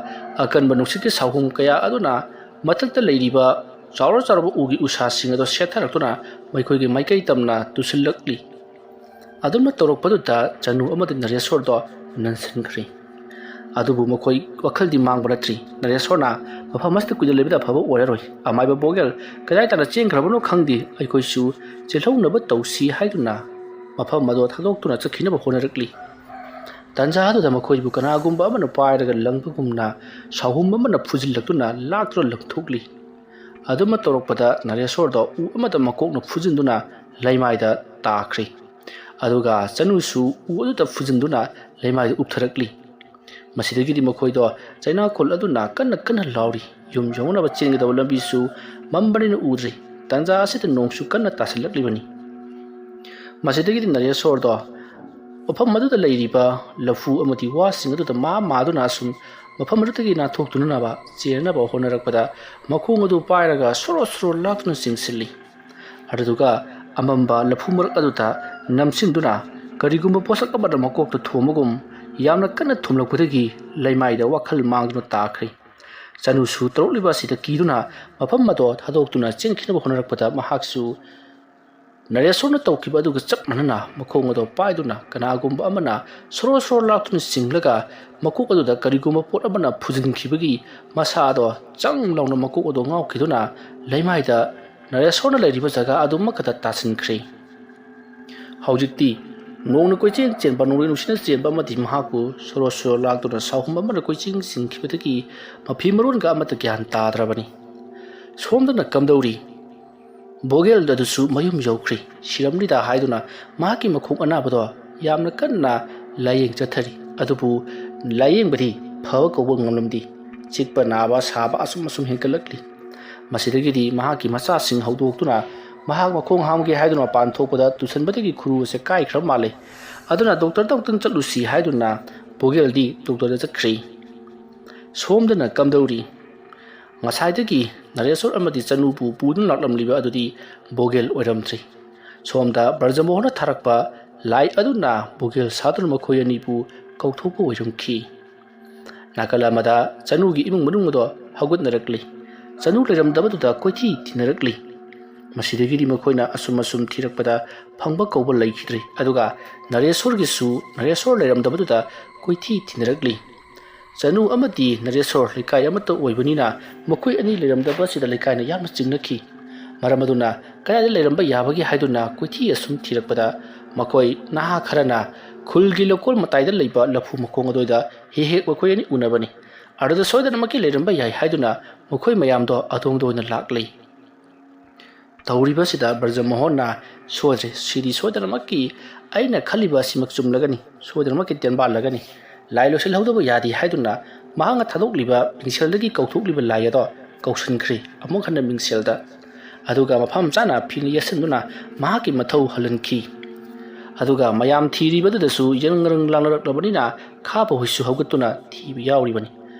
ꯑꯀꯟꯕ ꯅꯨꯡꯁꯤꯠꯀꯤ ꯁꯥꯍꯨꯝ ꯀꯌꯥ ꯑꯗꯨꯅ ꯃꯊꯛꯇ ꯂꯩꯔꯤꯕ ꯆꯥꯎꯔ ꯆꯥꯎꯔꯕ ꯎꯒꯤ ꯎꯁꯥꯁꯤꯡ ꯑꯗꯨ ꯁꯦꯠꯊꯔꯛꯇꯨꯅ ꯃꯈꯣꯏꯒꯤ ꯃꯥꯏꯀꯩ ꯇꯝꯅ ꯇꯨꯁꯤꯜꯂꯛꯂꯤ꯫ ꯑꯗꯨꯝꯅ ꯇꯧꯔꯛꯄꯗꯨꯗ ꯆꯅꯨ ꯑꯃꯗꯤ ꯅꯔꯦꯁꯣꯔꯗꯣ ꯅꯟꯁꯤꯟꯈ꯭ꯔꯤ꯫ ꯑꯗꯨꯕꯨ ꯃꯈꯣꯏ ꯋꯥꯈꯜꯗꯤ ꯃꯥꯡꯕ ꯅꯠꯇ꯭ꯔꯤ꯫ ꯅꯔꯦꯁꯣꯔꯅ ꯃꯐꯝ ꯑꯁꯤꯗ ꯀꯨꯏꯅ ꯂꯩꯕꯗ ꯑꯐꯕ ꯑꯣꯏꯔꯔꯣꯏ꯫ ꯑꯃꯥꯏꯕ ꯕꯣꯒꯦꯜ ꯀꯗꯥꯏ ꯇꯥꯅ ꯆꯦꯟꯈ꯭ꯔꯕꯅꯣ ꯈꯪꯗꯦ, ꯑꯩꯈꯣꯏꯁꯨ ꯆꯦꯜꯍꯧꯅꯕ ꯇꯧꯁꯤ ꯍꯥꯏꯗꯨꯅ ꯃꯐꯝ ꯑꯗꯣ ꯊꯥꯗꯣꯛꯇꯨꯅ ꯆꯠꯈꯤꯅꯕ ꯍꯣꯠꯅꯔꯛꯂꯤ꯫ ꯇꯥꯟꯖꯥ ꯑꯗꯨꯗ ꯃꯈꯣꯏꯕꯨ ꯀꯅꯥꯒꯨꯝꯕ ꯑꯃꯅ ꯄꯥꯏꯔꯒ ꯂꯪꯕꯒꯨꯝꯅ ꯁꯥꯍꯨꯝ ꯑꯃꯅ ꯐꯨꯖꯤꯜꯂꯛꯇꯨꯅ ꯂꯥꯛꯇꯨꯅ ꯂꯪꯊꯣꯛꯂꯤ꯫ ꯑꯗꯨꯝꯅ ꯇꯧꯔꯛꯄꯗ ꯅꯔꯦꯁꯣꯔꯗꯣ ꯎ ꯑꯃꯗ ꯃꯀꯣꯛꯅ ꯐꯨꯖꯤꯟꯗꯨꯅ ꯂꯩꯃꯥꯏꯗ ꯇꯥꯈ꯭ꯔꯦ꯫ ꯑꯗꯨꯒ ꯆꯅꯨꯁꯨ ꯎ ꯑꯗꯨꯗ ꯐꯨꯖꯤꯟꯗꯨꯅ ꯂꯩꯃꯥꯏꯗ ꯎꯞꯊꯔꯛꯂꯤ꯫ ꯃꯁꯤꯗꯒꯤꯗꯤ ꯃꯈꯣꯏꯗꯣ ꯆꯩꯅꯥꯈꯣꯜ ꯑꯗꯨꯅ ꯀꯟꯅ ꯀꯟꯅ ꯂꯥꯎꯔꯤ꯫ ꯌꯨꯝ ꯌꯧꯅꯕ ꯆꯦꯟꯒꯗꯕ ꯂꯝꯕꯤꯁꯨ ꯃꯝꯕꯅꯤꯅ ꯎꯗ꯭ꯔꯤ꯫ ꯇꯥꯟꯖꯥ ꯑꯁꯤꯗ ꯅꯣꯡꯁꯨ ꯀꯟꯅ ꯇꯥꯁꯤꯜꯂꯛꯂꯤꯕꯅꯤ꯫ ꯃꯁꯤꯗꯒꯤꯗꯤ ꯅꯔꯦꯁꯣꯔꯗꯣ ꯃꯐꯝ ꯑꯗꯨꯗ ꯂꯩꯔꯤꯕ ꯂꯐꯨ ꯑꯃꯗꯤ ꯋꯥꯁꯤꯡ ꯑꯗꯨꯗ ꯃꯥ ꯃꯥꯗꯨꯅ ꯑꯁꯨꯝ ꯃꯐꯝ ꯑꯗꯨꯗꯒꯤ ꯅꯥꯟꯊꯣꯛꯇꯨꯅꯅꯕ ꯆꯦꯟꯅꯕ ꯍꯣꯠꯅꯔꯛꯄꯗ ꯃꯈꯣꯡ ꯑꯗꯨ ꯄꯥꯏꯔꯒ ꯁꯣꯔꯣ ꯁꯣꯔꯣ ꯂꯥꯛꯇꯨꯅ ꯆꯤꯡꯁꯤꯜꯂꯤ꯫ ꯑꯗꯨꯗꯨꯒ ꯑꯃꯝꯕ ꯂꯐꯨ ꯃꯔꯛ ꯑꯗꯨꯗ ꯅꯝꯁꯤꯟꯗꯨꯅ ꯀꯔꯤꯒꯨꯝꯕ ꯄꯣꯠꯁꯛ ꯑꯃꯅ ꯃꯀꯣꯛꯇ ꯊꯣꯝꯕꯒꯨꯝ ꯌꯥꯝꯅ ꯀꯟꯅ ꯊꯣꯝꯂꯛꯄꯗꯒꯤ ꯂꯩꯃꯥꯏꯗ ꯋꯥꯈꯜ ꯃꯥꯡꯗꯨꯅ ꯇꯥꯈ꯭ꯔꯦ꯫ ꯆꯅꯨꯁꯨ ꯇꯧꯔꯛꯂꯤꯕ ꯑꯁꯤꯗ ꯀꯤꯗꯨꯅ ꯃꯐꯝ ꯑꯗꯣ ꯊꯥꯗꯣꯛꯇꯨꯅ ꯆꯦꯟꯈꯤꯅꯕ ꯍꯣꯠꯅꯔꯛꯄꯗ ꯃꯍꯥꯛꯁꯨ ꯅꯔꯦꯁꯣꯔꯅ ꯇꯧꯈꯤꯕ ꯑꯗꯨꯒ ꯆꯞ ꯃꯥꯟꯅꯅ ꯃꯈꯣꯡ ꯑꯗꯣ ꯄꯥꯏꯗꯨꯅ ꯀꯅꯥꯒꯨꯝꯕ ꯑꯃꯅ ꯁꯣꯔꯣ ꯁꯣꯔꯣ ꯂꯥꯛꯇꯨꯅ ꯆꯤꯡꯂꯒ ꯃꯀꯣꯛ ꯑꯗꯨꯗ ꯀꯔꯤꯒꯨꯝꯕ ꯄꯣꯠ ꯑꯃꯅ ꯐꯨꯖꯤꯟꯈꯤꯕꯒꯤ ꯃꯁꯥ ꯑꯗꯣ ꯆꯪ ꯂꯥꯎꯅ ꯃꯀꯣꯛ ꯑꯗꯣ ꯉꯥꯎꯈꯤꯗꯨꯅ ꯂꯩꯃꯥꯏꯗ ꯅꯔꯦꯁꯣꯔꯅ ꯂꯩꯔꯤꯕ ꯖꯒꯥ ꯑꯗꯨꯃꯛꯇꯗ ꯇꯥꯁꯤꯟꯈ꯭ꯔꯦ꯫ ꯍꯧꯖꯤꯛꯇꯤ ꯅꯣꯡꯅ ꯀꯣꯏꯆꯦꯟ ꯆꯦꯟꯕ, ꯅꯣꯡꯂꯩ ꯅꯨꯡꯁꯤꯠꯅ ꯆꯦꯟꯕ ꯑꯃꯗꯤ ꯃꯍꯥꯛꯄꯨ ꯁꯣꯔꯣ ꯁꯣꯔꯣ ꯂꯥꯛꯇꯨꯅ ꯁꯥꯍꯨꯝ ꯑꯃꯅ ꯀꯣꯏꯆꯦꯟ ꯆꯤꯡꯈꯤꯕꯗꯒꯤ ꯃꯐꯤ ꯃꯔꯣꯟꯒ ꯑꯃꯠꯇ ꯒ꯭ꯌꯥꯟ ꯇꯥꯗ꯭ꯔꯕꯅꯤ꯫ ꯁꯣꯝꯗꯅ ꯀꯝꯗꯧꯔꯤ? ꯕꯣꯒꯦꯜ ꯑꯗꯨꯁꯨ ꯃꯌꯨꯝ ꯌꯧꯈ꯭ꯔꯦ꯫ ꯁꯤꯔꯝꯂꯤꯗ ꯍꯥꯏꯗꯨꯅ ꯃꯍꯥꯛꯀꯤ ꯃꯈꯣꯡ ꯑꯅꯥꯕꯗꯣ ꯌꯥꯝꯅ ꯀꯟꯅ ꯂꯥꯏꯌꯦꯡ ꯆꯠꯊꯔꯤ꯫ ꯑꯗꯨꯕꯨ ꯂꯥꯏꯌꯦꯡꯕꯗꯤ ꯐꯕ ꯀꯧꯕ ꯉꯝꯂꯝꯗꯦ꯫ ꯆꯤꯛꯄ ꯅꯥꯕ ꯁꯥꯕ ꯑꯁꯨꯝ ꯑꯁꯨꯝ ꯍꯦꯟꯒꯠꯂꯛꯂꯤ꯫ ꯃꯁꯤꯗꯒꯤꯗꯤ ꯃꯍꯥꯛꯀꯤ ꯃꯆꯥꯁꯤꯡ ꯍꯧꯗꯣꯛꯇꯨꯅ ꯃꯍꯥꯛ ꯃꯈꯣꯡ ꯍꯥꯝꯒꯦ ꯍꯥꯏꯗꯨꯅ ꯃꯄꯥꯟ ꯊꯣꯛꯄꯗ ꯇꯨꯁꯟꯕꯗꯒꯤ ꯈꯨꯔꯨ ꯑꯁꯦ ꯀꯥꯏꯈ꯭ꯔꯕ ꯃꯥꯜꯂꯦ꯫ ꯑꯗꯨꯅ ꯗꯣꯛꯇꯔꯗ ꯑꯃꯨꯛꯇꯪ ꯆꯠꯂꯨꯁꯤ ꯍꯥꯏꯗꯨꯅ ꯕꯣꯒꯦꯜꯗꯤ ꯗꯣꯛꯇꯔꯗ ꯆꯠꯈ꯭ꯔꯦ꯫ ꯁꯣꯝꯗꯅ ꯀꯝꯗꯧꯔꯤ? ꯉꯁꯥꯏꯗꯒꯤ ꯅꯔꯦꯁꯣꯔ ꯑꯃꯗꯤ ꯆꯅꯨꯕꯨ ꯄꯨꯗꯨꯅ ꯂꯥꯛꯂꯝꯂꯤꯕ ꯑꯗꯨꯗꯤ ꯕꯣꯒꯦꯜ ꯑꯣꯏꯔꯝꯗ꯭ꯔꯤ꯫ ꯁꯣꯝꯗ ꯕ꯭ꯔꯖꯃꯣꯍꯟꯅ ꯊꯥꯔꯛꯄ ꯂꯥꯏ ꯑꯗꯨꯅ ꯕꯣꯒꯦꯜ ꯁꯥꯗꯨꯅ ꯃꯈꯣꯏ ꯑꯅꯤꯕꯨ ꯀꯧꯊꯣꯛꯄ ꯑꯣꯏꯔꯝꯈꯤ꯫ ꯅꯥꯀꯜ ꯑꯃꯗ ꯆꯅꯨꯒꯤ ꯏꯃꯨꯡ ꯃꯅꯨꯡ ꯑꯗꯣ ꯍꯧꯒꯠꯅꯔꯛꯂꯤ꯫ ꯆꯅꯨ ꯂꯩꯔꯝꯗꯕꯗꯨꯗ ꯀꯣꯏꯊꯤ ꯊꯤꯅꯔꯛꯂꯤ꯫ ꯃꯁꯤꯗꯒꯤꯗꯤ ꯃꯈꯣꯏꯅ ꯑꯁꯨꯝ ꯑꯁꯨꯝ ꯊꯤꯔꯛꯄꯗ ꯐꯪꯕ ꯀꯧꯕ ꯂꯩꯈꯤꯗ꯭ꯔꯦ꯫ ꯑꯗꯨꯒ ꯅꯔꯦꯁꯣꯔꯒꯤꯁꯨ ꯅꯔꯦꯁꯣꯔ ꯂꯩꯔꯝꯗꯕꯗꯨꯗ ꯀꯣꯏꯊꯤ ꯊꯤꯅꯔꯛꯂꯤ꯫ ꯆꯅꯨ ꯑꯃꯗꯤ ꯅꯔꯦꯁꯣꯔ ꯂꯩꯀꯥꯏ ꯑꯃꯠꯇ ꯑꯣꯏꯕꯅꯤꯅ ꯃꯈꯣꯏ ꯑꯅꯤ ꯂꯩꯔꯝꯗꯕ ꯑꯁꯤꯗ ꯂꯩꯀꯥꯏꯅ ꯌꯥꯝꯅ ꯆꯤꯡꯅꯈꯤ꯫ ꯃꯔꯝ ꯑꯗꯨꯅ ꯀꯗꯥꯏꯗ ꯂꯩꯔꯝꯕ ꯌꯥꯕꯒꯦ ꯍꯥꯏꯗꯨꯅ ꯀꯣꯏꯊꯤ ꯑꯁꯨꯝ ꯊꯤꯔꯛꯄꯗ ꯃꯈꯣꯏ ꯅꯍꯥ ꯈꯔꯅ ꯈꯨꯜꯒꯤ ꯂꯧꯀꯣꯜ ꯃꯇꯥꯏꯗ ꯂꯩꯕ ꯂꯐꯨ ꯃꯈꯣꯡ ꯑꯗꯨꯋꯥꯏꯗ ꯍꯦꯛ ꯍꯦꯛ ꯃꯈꯣꯏ ꯑꯅꯤ ꯎꯅꯕꯅꯤ꯫ ꯑꯗꯨꯗ ꯁꯣꯏꯗꯅꯃꯛꯀꯤ ꯂꯩꯔꯝꯕ ꯌꯥꯏ ꯍꯥꯏꯗꯨꯅ ꯃꯈꯣꯏ ꯃꯌꯥꯝꯗꯣ ꯑꯗꯣꯝꯗ ꯑꯣꯏꯅ ꯂꯥꯛꯂꯤ꯫ ꯇꯧꯔꯤꯕꯁꯤꯗ ꯕ꯭ꯔꯖꯃꯣꯍꯟꯅ ꯁꯣꯏꯗ꯭ꯔꯦ, ꯁꯤꯗꯤ ꯁꯣꯏꯗꯅꯃꯛꯀꯤ ꯑꯩꯅ ꯈꯜꯂꯤꯕ ꯑꯁꯤꯃꯛ ꯆꯨꯝꯂꯒꯅꯤ, ꯁꯣꯏꯗꯅꯃꯛꯀꯤ ꯇꯦꯟꯕꯥꯜꯂꯒꯅꯤ, ꯂꯥꯏ ꯂꯣꯏꯁꯤꯜꯍꯧꯗꯕ ꯌꯥꯗꯦ ꯍꯥꯏꯗꯨꯅ ꯃꯍꯥꯛꯅ ꯊꯥꯗꯣꯛꯂꯤꯕ ꯃꯤꯡꯁꯦꯜꯗꯒꯤ ꯀꯧꯊꯣꯛꯂꯤꯕ ꯂꯥꯏ ꯑꯗꯣ ꯀꯧꯁꯤꯟꯈ꯭ꯔꯦ ꯑꯃꯨꯛ ꯍꯟꯅ ꯃꯤꯡꯁꯦꯜꯗ꯫ ꯑꯗꯨꯒ ꯃꯐꯝ ꯆꯥꯅ ꯐꯤꯅ ꯌꯦꯠꯁꯤꯟꯗꯨꯅ ꯃꯍꯥꯛꯀꯤ ꯃꯊꯧ ꯍꯜꯍꯟꯈꯤ꯫ ꯑꯗꯨꯒ ꯃꯌꯥꯝ ꯊꯤꯔꯤꯕꯗꯨꯗꯁꯨ ꯌꯪ ꯉꯔꯪ ꯂꯥꯡꯅꯔꯛꯂꯕꯅꯤꯅ ꯈꯥꯕ ꯍꯨꯏꯁꯨ ꯍꯧꯒꯠꯇꯨꯅ ꯊꯤꯕ ꯌꯥꯎꯔꯤꯕꯅꯤ꯫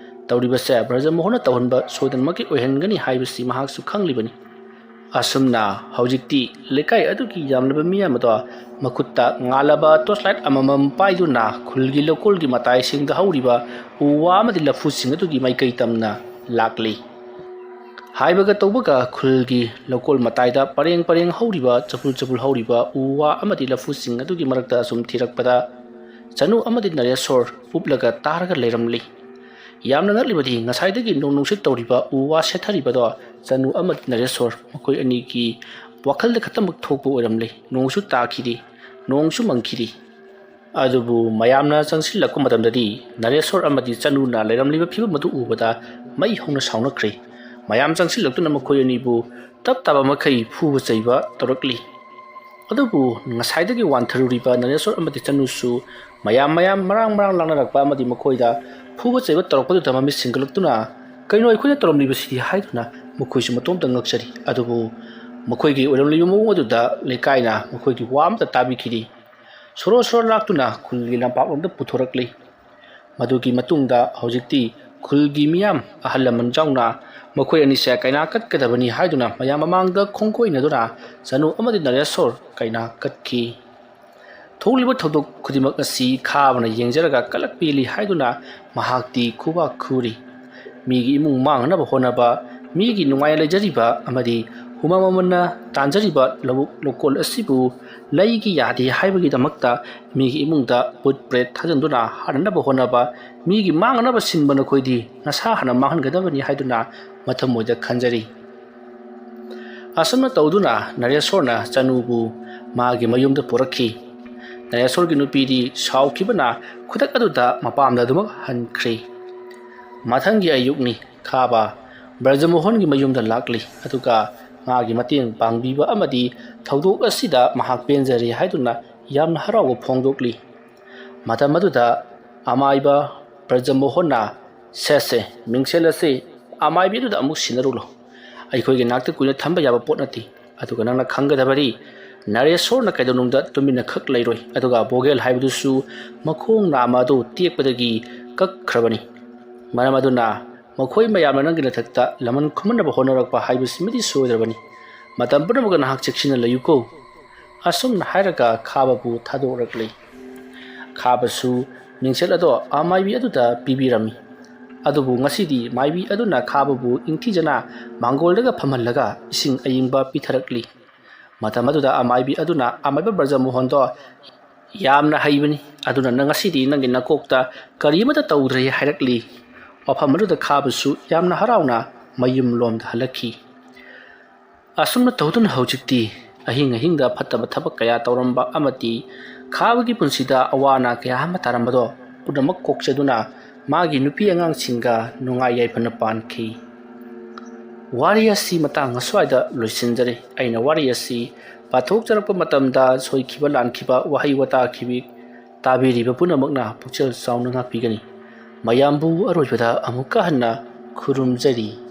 ꯇꯧꯔꯤꯕꯁꯦ ꯕ꯭ꯔꯖꯃꯣꯍꯟꯅ ꯇꯧꯍꯟꯕ ꯁꯣꯏꯗꯅꯃꯛꯀꯤ ꯑꯣꯏꯍꯟꯒꯅꯤ ꯍꯥꯏꯕꯁꯤ ꯃꯍꯥꯛꯁꯨ ꯈꯪꯂꯤꯕꯅꯤ꯫ ꯑꯁꯨꯝꯅ ꯍꯧꯖꯤꯛꯇꯤ ꯂꯩꯀꯥꯏ ꯑꯗꯨꯒꯤ ꯌꯥꯝꯂꯕ ꯃꯤꯌꯥꯝ ꯑꯗꯣ ꯃꯈꯨꯠꯇ ꯉꯥꯜꯂꯕ ꯇꯣꯔꯆ ꯂꯥꯏꯠ ꯑꯃꯃꯝ ꯄꯥꯏꯗꯨꯅ ꯈꯨꯜꯒꯤ ꯂꯧꯀꯣꯜꯒꯤ ꯃꯇꯥꯏꯁꯤꯡꯗ ꯍꯧꯔꯤꯕ ꯎ ꯋꯥ ꯑꯃꯗꯤ ꯂꯐꯨꯁꯤꯡ ꯑꯗꯨꯒꯤ ꯃꯥꯏꯀꯩ ꯇꯝꯅ ꯂꯥꯛꯂꯤ꯫ ꯍꯥꯏꯕꯒ ꯇꯧꯕꯒ ꯈꯨꯜꯒꯤ ꯂꯧꯀꯣꯜ ꯃꯇꯥꯏꯗ ꯄꯔꯦꯡ ꯄꯔꯦꯡ ꯍꯧꯔꯤꯕ, ꯆꯕꯨꯜ ꯆꯕꯨꯜ ꯍꯧꯔꯤꯕ ꯎ ꯋꯥ ꯑꯃꯗꯤ ꯂꯐꯨꯁꯤꯡ ꯑꯗꯨꯒꯤ ꯃꯔꯛꯇ ꯑꯁꯨꯝ ꯊꯤꯔꯛꯄꯗ ꯆꯅꯨ ꯑꯃꯗꯤ ꯅꯔꯦꯁꯣꯔ ꯎꯞꯂꯒ ꯇꯥꯔꯒ ꯂꯩꯔꯝꯂꯤ꯫ ꯌꯥꯝꯅ ꯉꯛꯂꯤꯕꯗꯤ ꯉꯁꯥꯏꯗꯒꯤ ꯅꯣꯡ ꯅꯨꯡꯁꯤꯠ ꯇꯧꯔꯤꯕ ꯎ ꯋꯥ ꯁꯦꯠꯊꯔꯤꯕꯗꯣ ꯆꯅꯨ ꯑꯃꯗꯤ ꯅꯔꯦꯁꯣꯔ ꯃꯈꯣꯏ ꯑꯅꯤꯒꯤ ꯋꯥꯈꯜꯗ ꯈꯛꯇꯃꯛ ꯊꯣꯛꯄ ꯑꯣꯏꯔꯝꯂꯦ꯫ ꯅꯣꯡꯁꯨ ꯇꯥꯈꯤꯗꯦ, ꯅꯣꯡꯁꯨ ꯃꯪꯈꯤꯗꯦ꯫ ꯑꯗꯨꯕꯨ ꯃꯌꯥꯝꯅ ꯆꯪꯁꯤꯜꯂꯛꯄ ꯃꯇꯝꯗꯗꯤ ꯅꯔꯦꯁꯣꯔ ꯑꯃꯗꯤ ꯆꯅꯨꯅ ꯂꯩꯔꯝꯂꯤꯕ ꯐꯤꯕꯝ ꯑꯗꯨ ꯎꯕꯗ ꯃꯩ ꯍꯧꯅ ꯁꯥꯎꯅꯈ꯭ꯔꯦ꯫ ꯃꯌꯥꯝ ꯆꯪꯁꯤꯜꯂꯛꯇꯨꯅ ꯃꯈꯣꯏ ꯑꯅꯤꯕꯨ ꯇꯞ ꯇꯥꯕ ꯃꯈꯩ ꯐꯨꯕ ꯆꯩꯕ ꯇꯧꯔꯛꯂꯤ꯫ ꯑꯗꯨꯕꯨ ꯉꯁꯥꯏꯗꯒꯤ ꯋꯥꯟꯊꯔꯨꯔꯤꯕ ꯅꯔꯦꯁꯣꯔ ꯑꯃꯗꯤ ꯆꯅꯨꯁꯨ ꯃꯌꯥꯝ ꯃꯌꯥꯝ ꯃꯔꯥꯡ ꯃꯔꯥꯡ ꯂꯥꯡꯅꯔꯛꯄ ꯑꯃꯗꯤ ꯃꯈꯣꯏꯗ ꯐꯨꯕ ꯆꯩꯕ ꯇꯧꯔꯛꯄꯗꯨꯗ ꯃꯃꯤꯠ ꯁꯤꯡꯒꯠꯂꯛꯇꯨꯅ "ꯀꯩꯅꯣ ꯑꯩꯈꯣꯏꯅ ꯇꯧꯔꯝꯂꯤꯕꯁꯤꯗꯤ?" ꯍꯥꯏꯗꯨꯅ ꯃꯈꯣꯏꯁꯨ ꯃꯇꯣꯝꯇ ꯉꯛꯆꯔꯤ꯫ ꯑꯗꯨꯕꯨ ꯃꯈꯣꯏꯒꯤ ꯑꯣꯏꯔꯝꯂꯤꯕ ꯃꯑꯣꯡ ꯑꯗꯨꯗ ꯂꯩꯀꯥꯏꯅ ꯃꯈꯣꯏꯒꯤ ꯋꯥ ꯑꯃꯠꯇ ꯇꯥꯕꯤꯈꯤꯗꯦ꯫ ꯁꯣꯔꯣ ꯁꯣꯔꯣ ꯂꯥꯛꯇꯨꯅ ꯈꯨꯜꯒꯤ ꯂꯝꯄꯥꯛꯂꯣꯝꯗ ꯄꯨꯊꯣꯔꯛꯂꯤ꯫ ꯃꯗꯨꯒꯤ ꯃꯇꯨꯡꯗ ꯍꯧꯖꯤꯛꯇꯤ ꯈꯨꯜꯒꯤ ꯃꯤꯌꯥꯝ, ꯑꯍꯜ ꯂꯃꯟ ꯌꯥꯎꯅ, ꯃꯈꯣꯏ ꯑꯅꯤꯁꯦ ꯀꯩꯅꯥ ꯀꯠꯀꯗꯕꯅꯤ ꯍꯥꯏꯗꯨꯅ ꯃꯌꯥꯝ ꯃꯃꯥꯡꯗ ꯈꯣꯡꯀꯣꯏꯅꯗꯨꯅ ꯆꯅꯨ ꯑꯃꯗꯤ ꯅꯔꯦꯁꯣꯔ ꯀꯩꯅꯥ ꯀꯠꯈꯤ꯫ ꯊꯣꯛꯂꯤꯕ ꯊꯧꯗꯣꯛ ꯈꯨꯗꯤꯡꯃꯛ ꯑꯁꯤ ꯈꯥꯕꯅ ꯌꯦꯡꯖꯔꯒ ꯀꯂꯛ ꯄꯦꯜꯂꯤ ꯍꯥꯏꯗꯨꯅ ꯃꯍꯥꯛꯇꯤ ꯈꯨꯕꯥꯛ ꯈꯨꯔꯤ꯫ ꯃꯤꯒꯤ ꯏꯃꯨꯡ ꯃꯥꯡꯅꯕ ꯍꯣꯠꯅꯕ, ꯃꯤꯒꯤ ꯅꯨꯡꯉꯥꯏ ꯂꯩꯖꯔꯤꯕ ꯑꯃꯗꯤ ꯍꯨꯃꯥ ꯃꯃꯟꯅ ꯇꯥꯟꯖꯔꯤꯕ ꯂꯧꯕꯨꯛ ꯂꯧꯀꯣꯜ ꯑꯁꯤꯕꯨ ꯂꯩꯒꯤ ꯌꯥꯗꯦ ꯍꯥꯏꯕꯒꯤꯗꯃꯛꯇ ꯃꯤꯒꯤ ꯏꯃꯨꯡꯗ ꯄꯨꯠ ꯄ꯭ꯔꯦꯠ ꯊꯥꯖꯤꯟꯗꯨꯅ ꯍꯥꯠꯅꯅꯕ ꯍꯣꯠꯅꯕ, ꯃꯤꯒꯤ ꯃꯥꯡꯅꯕ ꯁꯤꯟꯕ ꯅꯈꯣꯏꯗꯤ ꯅꯁꯥ ꯍꯥꯟꯅ ꯃꯥꯡꯍꯟꯒꯗꯕꯅꯤ ꯍꯥꯏꯗꯨꯅ ꯃꯊꯃꯣꯏꯗ ꯈꯟꯖꯔꯤ꯫ ꯑꯁꯨꯝꯅ ꯇꯧꯗꯨꯅ ꯅꯔꯦꯁꯣꯔꯅ ꯆꯅꯨꯕꯨ ꯃꯥꯒꯤ ꯃꯌꯨꯝꯗ ꯄꯨꯔꯛꯈꯤ꯫ ꯅꯔꯦꯁꯣꯔꯒꯤ ꯅꯨꯄꯤꯗꯤ ꯁꯥꯎꯈꯤꯕꯅ ꯈꯨꯗꯛ ꯑꯗꯨꯗ ꯃꯄꯥꯝꯗ ꯑꯗꯨꯃꯛ ꯍꯟꯈ꯭ꯔꯤ꯫ ꯃꯊꯪꯒꯤ ꯑꯌꯨꯛꯅꯤ꯫ ꯈꯥꯕ ꯕ꯭ꯔꯖꯃꯣꯍꯟꯒꯤ ꯃꯌꯨꯝꯗ ꯂꯥꯛꯂꯤ, ꯑꯗꯨꯒ ꯃꯥꯒꯤ ꯃꯇꯦꯡ ꯄꯥꯡꯕꯤꯕ ꯑꯃꯗꯤ ꯊꯧꯗꯣꯛ ꯑꯁꯤꯗ ꯃꯍꯥꯛ ꯄꯦꯟꯖꯔꯦ ꯍꯥꯏꯗꯨꯅ ꯌꯥꯝꯅ ꯍꯔꯥꯎꯕ ꯐꯣꯡꯗꯣꯛꯂꯤ꯫ ꯃꯇꯝ ꯑꯗꯨꯗ ꯑꯃꯥꯏꯕ ꯕ꯭ꯔꯖꯃꯣꯍꯟꯅ, "ꯁꯦ ꯁꯦ, ꯃꯤꯡꯁꯦꯜ ꯑꯁꯤ ꯑꯃꯥꯏꯕꯤ ꯑꯗꯨꯗ ꯑꯃꯨꯛ ꯁꯤꯟꯅꯔꯨꯂꯣ꯫ ꯑꯩꯈꯣꯏꯒꯤ ꯅꯥꯛꯇ ꯀꯨꯏꯅ ꯊꯝꯕ ꯌꯥꯕ ꯄꯣꯠ ꯅꯠꯇꯦ꯫ ꯑꯗꯨꯒ ꯅꯪꯅ ꯈꯪꯒꯗꯕꯗꯤ, ꯅꯔꯦꯁꯣꯔꯅ ꯀꯩꯗꯧꯅꯨꯡꯗ ꯇꯨꯃꯤꯟꯅ ꯈꯛ ꯂꯩꯔꯣꯏ꯫ ꯑꯗꯨꯒ ꯕꯣꯒꯦꯜ ꯍꯥꯏꯕꯗꯨꯁꯨ ꯃꯈꯣꯡ ꯅꯥꯝꯃ ꯑꯗꯨ ꯇꯦꯛꯄꯗꯒꯤ ꯀꯛꯈ꯭ꯔꯕꯅꯤ꯫ ꯃꯔꯝ ꯑꯗꯨꯅ ꯃꯈꯣꯏ ꯃꯌꯥꯝꯅ ꯅꯪꯒꯤ ꯅꯊꯛꯇ ꯂꯃꯟ ꯈꯨꯝꯍꯟꯅꯕ ꯍꯣꯠꯅꯔꯛꯄ ꯍꯥꯏꯕꯁꯤꯃꯗꯤ ꯁꯣꯏꯗ꯭ꯔꯕꯅꯤ꯫ ꯃꯇꯝ ꯄꯨꯝꯅꯃꯛꯇ ꯅꯍꯥꯛ ꯆꯦꯛꯁꯤꯟꯅ ꯂꯩꯌꯨꯀꯣ"꯫ ꯑꯁꯨꯝꯅ ꯍꯥꯏꯔꯒ ꯈꯥꯕꯕꯨ ꯊꯥꯗꯣꯛꯂꯛꯂꯤ꯫ ꯈꯥꯕꯁꯨ ꯃꯤꯡꯁꯦꯜ ꯑꯗꯣ ꯑꯃꯥꯏꯕꯤ ꯑꯗꯨꯗ ꯄꯤꯕꯤꯔꯝꯃꯤ꯫ ꯑꯗꯨꯕꯨ ꯉꯁꯤꯗꯤ ꯃꯥꯏꯕꯤ ꯑꯗꯨꯅ ꯈꯥꯕꯕꯨ ꯏꯪꯊꯤꯖꯅ ꯃꯥꯡꯒꯣꯜꯗꯒ ꯐꯝꯍꯜꯂꯒ ꯏꯁꯤꯡ ꯑꯏꯪꯕ ꯄꯤꯊꯔꯛꯂꯤ꯫ ꯃꯇꯝ ꯑꯗꯨꯗ ꯑꯃꯥꯏꯕꯤ ꯑꯗꯨꯅ ꯑꯃꯥꯏꯕ ꯕ꯭ꯔꯖꯃꯣꯍꯟꯗꯣ ꯌꯥꯝꯅ ꯍꯩꯕꯅꯤ, ꯑꯗꯨꯅ ꯅꯪ ꯉꯁꯤꯗꯤ ꯅꯪꯒꯤ ꯅꯀꯣꯛꯇ ꯀꯔꯤ ꯑꯃꯠꯇ ꯇꯧꯗ꯭ꯔꯦ ꯍꯥꯏꯔꯛꯂꯤ꯫ ꯋꯥꯐꯝ ꯑꯗꯨꯗ ꯈꯥꯕꯁꯨ ꯌꯥꯝꯅ ꯍꯔꯥꯎꯅ ꯃꯌꯨꯝ ꯂꯣꯝꯗ ꯍꯜꯂꯛꯈꯤ꯫ ꯑꯁꯨꯝꯅ ꯇꯧꯗꯨꯅ ꯍꯧꯖꯤꯛꯇꯤ ꯑꯍꯤꯡ ꯑꯍꯤꯡꯗ ꯐꯠꯇꯕ ꯊꯕꯛ ꯀꯌꯥ ꯇꯧꯔꯝꯕ ꯑꯃꯗꯤ ꯈꯥꯕꯒꯤ ꯄꯨꯟꯁꯤꯗ ꯑꯋꯥ ꯑꯅꯥ ꯀꯌꯥ ꯑꯃ ꯇꯥꯔꯝꯕꯗꯣ ꯄꯨꯝꯅꯃꯛ ꯀꯣꯛꯆꯗꯨꯅ ꯃꯥꯒꯤ ꯅꯨꯄꯤ ꯑꯉꯥꯡꯁꯤꯡꯒ ꯅꯨꯡꯉꯥꯏ ꯌꯥꯏꯐꯅ ꯄꯥꯟꯈꯤ꯫ ꯋꯥꯔꯤ ꯑꯁꯤ ꯃꯇꯥꯡ ꯑꯁ꯭ꯋꯥꯏꯗ ꯂꯣꯏꯁꯤꯟꯖꯔꯦ꯫ ꯑꯩꯅ ꯋꯥꯔꯤ ꯑꯁꯤ ꯄꯥꯊꯣꯛꯆꯔꯛꯄ ꯃꯇꯝꯗ ꯁꯣꯏꯈꯤꯕ ꯂꯥꯟꯈꯤꯕ ꯋꯥꯍꯩ ꯋꯥꯇꯥ ꯈꯤꯕꯤ ꯇꯥꯕꯤꯔꯤꯕ ꯄꯨꯝꯅꯃꯛꯅ ꯄꯨꯛꯆꯦꯜ ꯆꯥꯎꯅ ꯉꯥꯛꯄꯤꯒꯅꯤ꯫ ꯃꯌꯥꯝꯕꯨ ꯑꯔꯣꯏꯕꯗ ꯑꯃꯨꯛꯀ ꯍꯟꯅ ꯈꯨꯔꯨꯝꯖꯔꯤ꯫